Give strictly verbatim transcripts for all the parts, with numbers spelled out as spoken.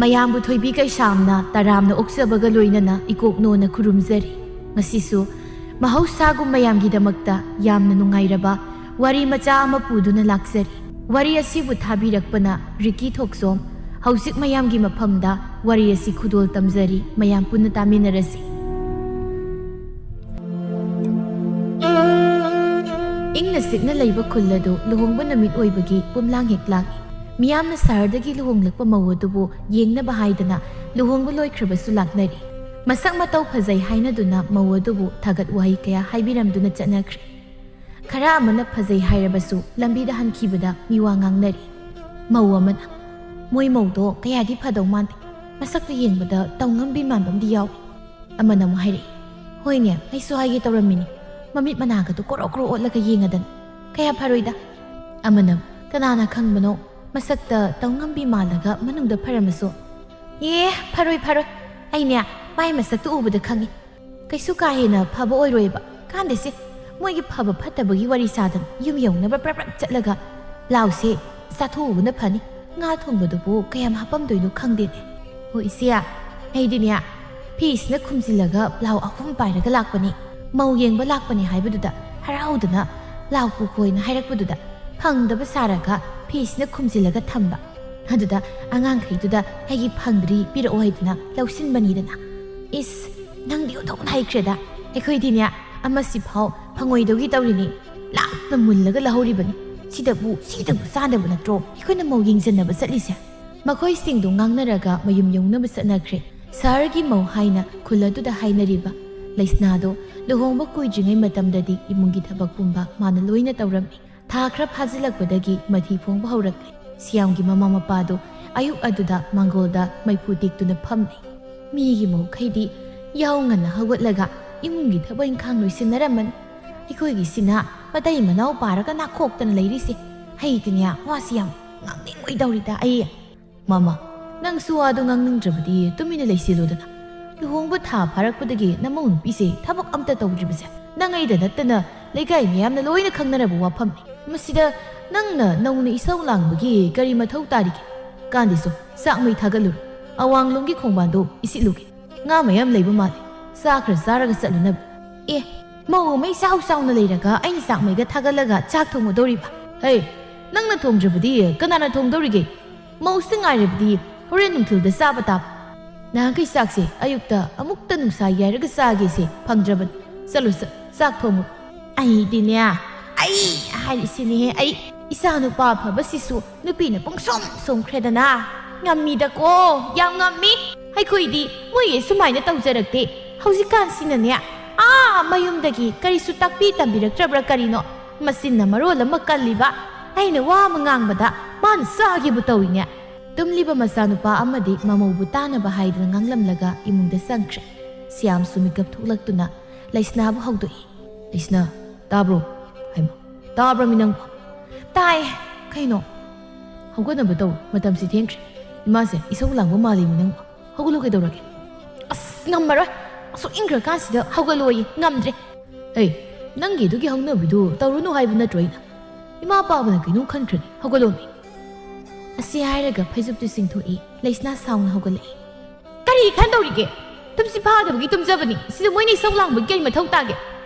ꯃꯌꯥꯝꯕꯨ ꯊꯣꯏꯕꯤ ꯀꯩꯁꯥꯝꯅ ꯇꯔꯥꯝꯅ ꯑꯣꯛꯆꯕꯒ ꯂꯣꯏꯅꯅ ꯏꯀꯣꯛꯅꯣꯅ ꯈꯨꯔꯨꯝꯖꯔꯤ꯫ ꯉꯁꯤꯁꯨ ꯃꯍꯧꯁꯥꯒꯨꯝ ꯃꯌꯥꯝꯒꯤꯗꯃꯛꯇ ꯌꯥꯝꯅ ꯅꯨꯡꯉꯥꯏꯔꯕ ꯋꯥꯔꯤ ꯃꯆꯥ ꯑꯃ ꯄꯨꯗꯨꯅ ꯂꯥꯛꯆꯔꯤ꯫ ꯋꯥꯔꯤ ꯑꯁꯤꯕꯨ ꯊꯥꯕꯤꯔꯛꯄꯅ ꯔꯤꯀꯤ ꯊꯣꯛꯆꯣꯝ꯫ ꯍꯧꯖꯤꯛ ꯃꯌꯥꯝꯒꯤ ꯃꯐꯝꯗ ꯋꯥꯔꯤ ꯑꯁꯤ ꯈꯨꯗꯣꯜ ꯇꯝꯖꯔꯤ, ꯃꯌꯥꯝ ꯄꯨꯟꯅ ꯇꯥꯃꯤꯟꯅꯔꯁꯤ꯫ ꯏꯪꯅ ꯆꯤꯛꯅ ꯂꯩꯕ ꯈꯨꯜ ꯑꯗꯨ ꯂꯨꯍꯣꯡꯕ ꯅꯨꯃꯤꯠ ꯑꯣꯏꯕꯒꯤ ꯄꯨꯝꯂꯥꯡ ꯍꯦꯛ ꯂꯥꯡꯏ꯫ ꯃꯤꯌꯥꯝꯅ ꯁꯍꯔꯗꯒꯤ ꯂꯨꯍꯣꯡꯂꯛꯄ ꯃꯧ ꯑꯗꯨꯕꯨ ꯌꯦꯡꯅꯕ ꯍꯥꯏꯗꯅ ꯂꯨꯍꯣꯡꯕ ꯂꯣꯏꯈ꯭ꯔꯕꯁꯨ ꯂꯥꯛꯅꯔꯤ꯫ ꯃꯁꯛ ꯃꯇꯧ ꯐꯖꯩ ꯍꯥꯏꯅꯗꯨꯅ ꯃꯧ ꯑꯗꯨꯕꯨ ꯊꯥꯒꯠ ꯋꯥꯍꯩ ꯀꯌꯥ ꯍꯥꯏꯕꯤꯔꯝꯗꯨꯅ ꯆꯠꯅꯈ꯭ꯔꯦ꯫ ꯈꯔ ꯑꯃꯅ ꯐꯖꯩ ꯍꯥꯏꯔꯕꯁꯨ ꯂꯝꯕꯤꯗ ꯍꯟꯈꯤꯕꯗ ꯃꯤꯋꯥ ꯉꯥꯡꯅꯔꯤ꯫ ꯃꯧ ꯑꯃꯅ, "ꯃꯣꯏ ꯃꯧꯗꯣ ꯀꯌꯥꯗꯤ ꯐꯗꯧ ꯃꯥꯟꯗꯦ, ꯃꯁꯛꯇ ꯌꯦꯡꯕꯗ ꯇꯧꯉꯝꯕꯤ ꯃꯥꯟꯕ ꯑꯃꯗꯤ ꯌꯥꯎꯏ꯫" ꯑꯃꯅ ꯑꯃꯨꯛ ꯍꯥꯏꯔꯛꯏ, "ꯍꯣꯏꯅꯦ, ꯑꯩꯁꯨ ꯍꯥꯏꯒꯦ ꯇꯧꯔꯝꯃꯤꯅꯤ, ꯃꯃꯤꯠ ꯃꯅꯥꯒꯗꯣ ꯀꯣꯔꯣ ꯀꯣꯔꯣ ꯑꯣꯠꯂꯒ ꯌꯦꯡꯉꯗꯅ꯫ ꯀꯌꯥ ꯐꯔꯣꯏꯗ꯫" ꯑꯃꯅ, "ꯀꯅꯥꯅ ꯈꯪꯕꯅꯣ, ꯃꯁꯛꯇ ꯇꯧꯉꯝꯕꯤ ꯃꯥꯜꯂꯒ ꯃꯅꯨꯡꯗ ꯐꯔꯝꯃꯁꯨ꯫" "ꯑꯦ, ꯐꯔꯣꯏ, ꯐꯔꯣꯏ꯫ ꯑꯩꯅꯦ, ꯃꯥꯏ ꯃꯁꯛꯇꯨ ꯎꯕꯗ ꯈꯪꯉꯤ꯫ ꯀꯩꯁꯨ ꯀꯥ ꯍꯦꯟꯅ ꯐꯕ ꯑꯣꯏꯔꯣꯏꯕ꯫ ꯀꯥꯟꯗꯦꯁꯦ, ꯃꯣꯏꯒꯤ ꯐꯕ ꯐꯠꯇꯕꯒꯤ ꯋꯥꯔꯤ ꯁꯥꯗꯅ ꯌꯨꯝ ꯌꯧꯅꯕ ꯄ꯭ꯔꯞ ꯄ꯭ꯔꯞ ꯆꯠꯂꯒ ꯄ꯭ꯂꯥꯎꯁꯦ ꯆꯥꯊꯣꯛꯎꯕꯅ ꯐꯅꯤ꯫ ꯉꯥ ꯊꯣꯡꯕꯗꯨꯕꯨ ꯀꯌꯥꯝ ꯍꯥꯞꯄꯝꯗꯣꯏꯅꯣ ꯈꯪꯗꯦꯅꯦ꯫" "ꯍꯣ ꯏꯆꯦ, ꯑꯩꯗꯤꯅꯦ, ꯐꯤꯁꯤꯅ ꯈꯨꯝꯖꯤꯜꯂꯒ ꯄ꯭ꯂꯥꯎ ꯑꯍꯨꯝ ꯄꯥꯏꯔꯒ ꯂꯥꯛꯄꯅꯤ꯫ ꯃꯧ ꯌꯦꯡꯕ ꯂꯥꯛꯄꯅꯤ ꯍꯥꯏꯕꯗꯨꯗ ꯍꯔꯥꯎꯗꯅ ꯄ꯭ꯂꯥꯎ ꯄꯨꯈꯣꯅ ꯍꯥꯏꯔꯛꯄꯗꯨꯗ ꯐꯪꯗꯕ ꯁꯥꯔꯒ ꯐꯤꯁꯤꯅ ꯈꯨꯝꯖꯤꯜꯂꯒ ꯊꯝꯕ꯫ ꯑꯗꯨꯗ ꯑꯉꯥꯡꯈꯩꯗꯨꯗ ꯑꯩꯒꯤ ꯐꯪꯗ꯭ꯔꯤ, ꯄꯤꯔꯛꯑꯣ ꯍꯥꯏꯗꯨꯅ ꯂꯧꯁꯤꯟꯕꯅꯤꯗꯅ꯫" "ꯏꯁ, ꯅꯪꯗꯤ ꯑꯣꯟꯊꯣꯛꯅ ꯍꯩꯈ꯭ꯔꯦꯗ꯫ ꯑꯩꯈꯣꯏꯗꯤꯅꯦ, ꯑꯃꯁꯤꯐꯥꯎ ꯐꯪꯉꯣꯏꯗꯧꯒꯤ ꯇꯧꯔꯤꯅꯤ꯫ ꯂꯥꯞꯅ ꯃꯨꯜꯂꯒ ꯂꯧꯍꯧꯔꯤꯕꯅꯤ꯫ ꯁꯤꯗꯕꯨ, ꯁꯤꯗꯕꯨ ꯆꯥꯅꯕ ꯅꯠꯇ꯭ꯔꯣ ꯑꯩꯈꯣꯏꯅ ꯃꯧ ꯌꯦꯡꯖꯟꯅꯕ ꯆꯠꯂꯤꯁꯦ?" ꯃꯈꯣꯏꯁꯤꯡꯗꯨ ꯉꯥꯡꯅꯔꯒ ꯃꯌꯨꯝ ꯌꯧꯅꯕ ꯆꯠꯅꯈ꯭ꯔꯦ꯫ ꯁꯍꯔꯒꯤ ꯃꯧ ꯍꯥꯏꯅ ꯈꯨꯜ ꯑꯗꯨꯗ ꯍꯥꯏꯅꯔꯤꯕ ꯂꯩꯁꯅꯥꯗꯣ ꯂꯨꯍꯣꯡꯕ ꯀꯨꯏꯗ꯭ꯔꯤꯉꯩ ꯃꯇꯝꯗꯗꯤ ꯏꯃꯨꯡꯒꯤ ꯊꯕꯛ ꯄꯨꯝꯕ ꯃꯥꯅ ꯂꯣꯏꯅ ꯇꯧꯔꯝꯃꯤ꯫ ꯊꯥ ꯈꯔ ꯐꯥꯖꯤꯜꯂꯛꯄꯗꯒꯤ ꯃꯊꯤ ꯐꯣꯡꯕ ꯍꯧꯔꯛꯂꯦ꯫ ꯁꯤꯌꯥꯝꯒꯤ ꯃꯃꯥ ꯃꯄꯥꯗꯨ ꯑꯌꯨꯛ ꯑꯗꯨꯗ ꯃꯥꯡꯒꯣꯜꯗ ꯃꯩꯐꯨ ꯇꯦꯛꯇꯨꯅ ꯐꯝꯂꯤ꯫ ꯃꯤꯒꯤ ꯃꯧꯈꯩꯗꯤ ꯌꯥꯍꯧ ꯉꯟꯅ ꯍꯧꯒꯠꯂꯒ ꯏꯃꯨꯡꯒꯤ ꯊꯕꯛ ꯏꯪꯈꯥꯡ ꯂꯣꯏꯁꯤꯟꯅꯔꯝꯃꯅꯤ꯫ ꯑꯩꯈꯣꯏꯒꯤꯁꯤꯅ ꯃꯇꯩ ꯃꯅꯥꯎ ꯄꯥꯔꯒ ꯅꯥꯈꯣꯛꯇꯅ ꯂꯩꯔꯤꯁꯦ꯫ ꯑꯩꯗꯤꯅꯦ, ꯋꯥꯁꯤ ꯌꯥꯝ ꯉꯥꯡꯅꯤꯡꯉꯣꯏꯗꯧꯔꯤꯗ ꯑꯩ꯫ "ꯃꯃꯥ, ꯅꯪꯁꯨ ꯋꯥꯗꯣ ꯉꯥꯡꯅꯤꯡꯗ꯭ꯔꯕꯗꯤ ꯇꯨꯃꯤꯟꯅ ꯂꯩꯁꯤꯜꯂꯨꯗꯅ꯫ ꯂꯨꯍꯣꯡꯕ ꯊꯥ ꯐꯥꯔꯛꯄꯗꯒꯤ ꯅꯃꯧ ꯅꯨꯄꯤꯁꯦ ꯊꯕꯛ ꯑꯝꯇ ꯇꯧꯗ꯭ꯔꯤꯕꯁꯦ ꯅꯪ ꯑꯩꯗ ꯅꯠꯇꯅ ꯂꯩꯀꯥꯏ ꯃꯤꯌꯥꯝꯅ ꯂꯣꯏꯅ ꯈꯪꯅꯔꯕ ꯋꯥꯐꯝꯅꯤ꯫ ꯃꯁꯤꯗ ꯅꯪꯅ ꯅꯧꯅ ꯏꯁꯧ ꯂꯥꯡꯕꯒꯤ ꯀꯔꯤ ꯃꯊꯧ ꯇꯥꯔꯤꯒꯦ? ꯀꯥꯟꯗꯦꯁꯣ, ꯆꯥꯛ ꯃꯩ ꯊꯥꯒꯠꯂꯨꯔꯣ꯫ ꯑꯋꯥꯡꯂꯣꯝꯒꯤ ꯈꯣꯡꯕꯥꯟꯗꯣ ꯏꯁꯤꯠꯂꯨꯒꯦ꯫ ꯉꯥ ꯃꯌꯥꯝ ꯂꯩꯕ ꯃꯥꯜꯂꯦ꯫ ꯆꯥ ꯈꯔ ꯆꯥꯔꯒ ꯆꯠꯂꯨꯅꯕ꯫ ꯑꯦ, ꯃꯧ ꯑꯃ ꯏꯆꯥꯎ ꯆꯥꯎꯅ ꯂꯩꯔꯒ ꯑꯩꯅ ꯆꯥꯛ ꯃꯩꯒ ꯊꯥꯒꯠꯂꯒ ꯆꯥꯛ ꯊꯣꯡꯉꯨꯗꯧꯔꯤꯕ? ꯍꯦ, ꯅꯪꯅ ꯊꯣꯡꯗ꯭ꯔꯕꯗꯤ ꯀꯅꯥꯅ ꯊꯣꯡꯗꯧꯔꯤꯒꯦ? ꯃꯧꯁꯤ ꯉꯥꯏꯔꯕꯗꯤ ꯍꯣꯔꯦꯟ ꯅꯨꯡꯊꯤꯜꯗ ꯆꯥꯕ ꯇꯥꯕ꯫ ꯅꯍꯥꯟꯈꯩ ꯆꯥꯛꯁꯦ ꯑꯌꯨꯛꯇ ꯑꯃꯨꯛꯇ ꯅꯨꯡꯁꯥ ꯌꯥꯏꯔꯒ ꯆꯥꯒꯦꯁꯦ ꯐꯪꯗ꯭ꯔꯕꯅꯤ꯫ ꯆꯠꯂꯨ, ꯆꯠ-, ꯆꯥꯛ ꯊꯣꯡꯉꯨ꯫ ꯑꯩꯗꯤꯅꯦ, ꯑꯩ ꯍꯥꯏꯔꯤꯁꯤꯅꯦꯍꯦ, ꯑꯩ ꯏꯆꯥ ꯅꯨꯄꯥ ꯑꯐꯕꯁꯤꯁꯨ ꯅꯨꯄꯤꯅ ꯄꯨꯡꯁꯨꯝ ꯁꯨꯝꯈ꯭ꯔꯦꯗꯅ꯫ ꯉꯝꯃꯤꯗꯀꯣ, ꯌꯥꯝ ꯉꯝꯃꯤ꯫ ꯑꯩꯈꯣꯏꯗꯤ ꯃꯣꯏꯒꯤ ꯁꯨꯃꯥꯏꯅ ꯇꯧꯖꯔꯛꯇꯦ꯫ ꯍꯧꯖꯤꯛꯀꯥꯟꯁꯤꯅꯅꯦ, ꯑꯥ ꯃꯌꯨꯝꯗꯒꯤ ꯀꯔꯤꯁꯨ ꯇꯥꯛꯄꯤ ꯇꯝꯕꯤꯔꯛꯇ꯭ꯔꯕ꯭ꯔꯥ ꯀꯔꯤꯅꯣ? ꯃꯆꯤꯟꯅ ꯃꯔꯣꯜ ꯑꯃ ꯀꯜꯂꯤꯕ, ꯑꯩꯅ ꯋꯥ ꯑꯃ ꯉꯥꯡꯕꯗ ꯃꯥꯅ ꯆꯥꯒꯦꯕꯨ ꯇꯧꯏꯅꯦ꯫ ꯇꯨꯝꯂꯤꯕ ꯃꯆꯥꯅꯨꯄꯥ ꯑꯃꯗꯤ ꯃꯃꯧꯕꯨ ꯇꯥꯅꯕ ꯍꯥꯏꯗꯨꯅ ꯉꯥꯡꯂꯝꯂꯒ ꯏꯃꯨꯡꯗ ꯆꯪꯈ꯭ꯔꯦ꯫ ꯁ꯭ꯌꯥꯝꯁꯨ ꯃꯤꯀꯞ ꯊꯣꯛꯂꯛꯇꯨꯅ ꯂꯩꯁꯅꯥꯕꯨ ꯍꯧꯗꯣꯛꯏ꯫ "ꯂꯩꯁꯅꯥ, ꯇꯥꯕ꯭ꯔꯣ?" ꯍꯥꯏꯃ, "ꯇꯥꯕ꯭ꯔꯃꯤ ꯅꯪꯕꯣ?" "ꯇꯥꯏ꯫ ꯀꯩꯅꯣ?" "ꯍꯧꯒꯠꯅꯕ ꯇꯧ, ꯃꯇꯝꯁꯤ ꯊꯦꯡꯈ꯭ꯔꯦ꯫ ꯏꯃꯥꯁꯦ ꯏꯁꯧ ꯂꯥꯡꯕ ꯃꯥꯜꯂꯤꯃꯤ ꯅꯪꯕꯣ꯫ ꯍꯧꯒꯠꯂꯣ, ꯀꯩꯗꯧꯔꯒꯦ?" "ꯑꯁ, ꯉꯝꯃꯔꯣꯏ꯫ ꯑꯁꯨꯛ ꯏꯪꯈ꯭ꯔꯀꯥꯟꯁꯤꯗ ꯍꯧꯒꯠꯂꯣꯌꯦ, ꯉꯝꯗ꯭ꯔꯦ꯫" "ꯑꯩ, ꯅꯪꯒꯤ ꯑꯗꯨꯒꯤ ꯍꯧꯅꯕꯤꯗꯨ ꯇꯧꯔꯨꯅꯨ ꯍꯥꯏꯕ ꯅꯠꯇ꯭ꯔꯣ ꯑꯩꯅ? ꯏꯃꯥ ꯄꯥꯕꯅ ꯀꯩꯅꯣꯝ ꯈꯟꯈ꯭ꯔꯅꯤ, ꯍꯧꯒꯠꯂꯣꯃꯤ꯫" ꯑꯁꯤ ꯍꯥꯏꯔꯒ ꯐꯩꯖꯨꯞꯇꯨ ꯆꯤꯡꯊꯣꯛꯏ꯫ ꯂꯩꯁꯅꯥ ꯁꯥꯎꯅ ꯍꯧꯒꯠꯂꯛꯏ꯫ "ꯀꯔꯤ ꯈꯟꯗꯧꯔꯤꯒꯦ? ꯇꯨꯝꯁꯤꯠ ꯐꯥꯗꯕꯒꯤ ꯇꯨꯝꯖꯕꯅꯤ꯫ ꯁꯤꯗ ꯃꯣꯏꯅ ꯏꯁꯧ ꯂꯥꯡꯕꯒꯤ ꯀꯔꯤ ꯃꯊꯧ ꯇꯥꯒꯦ?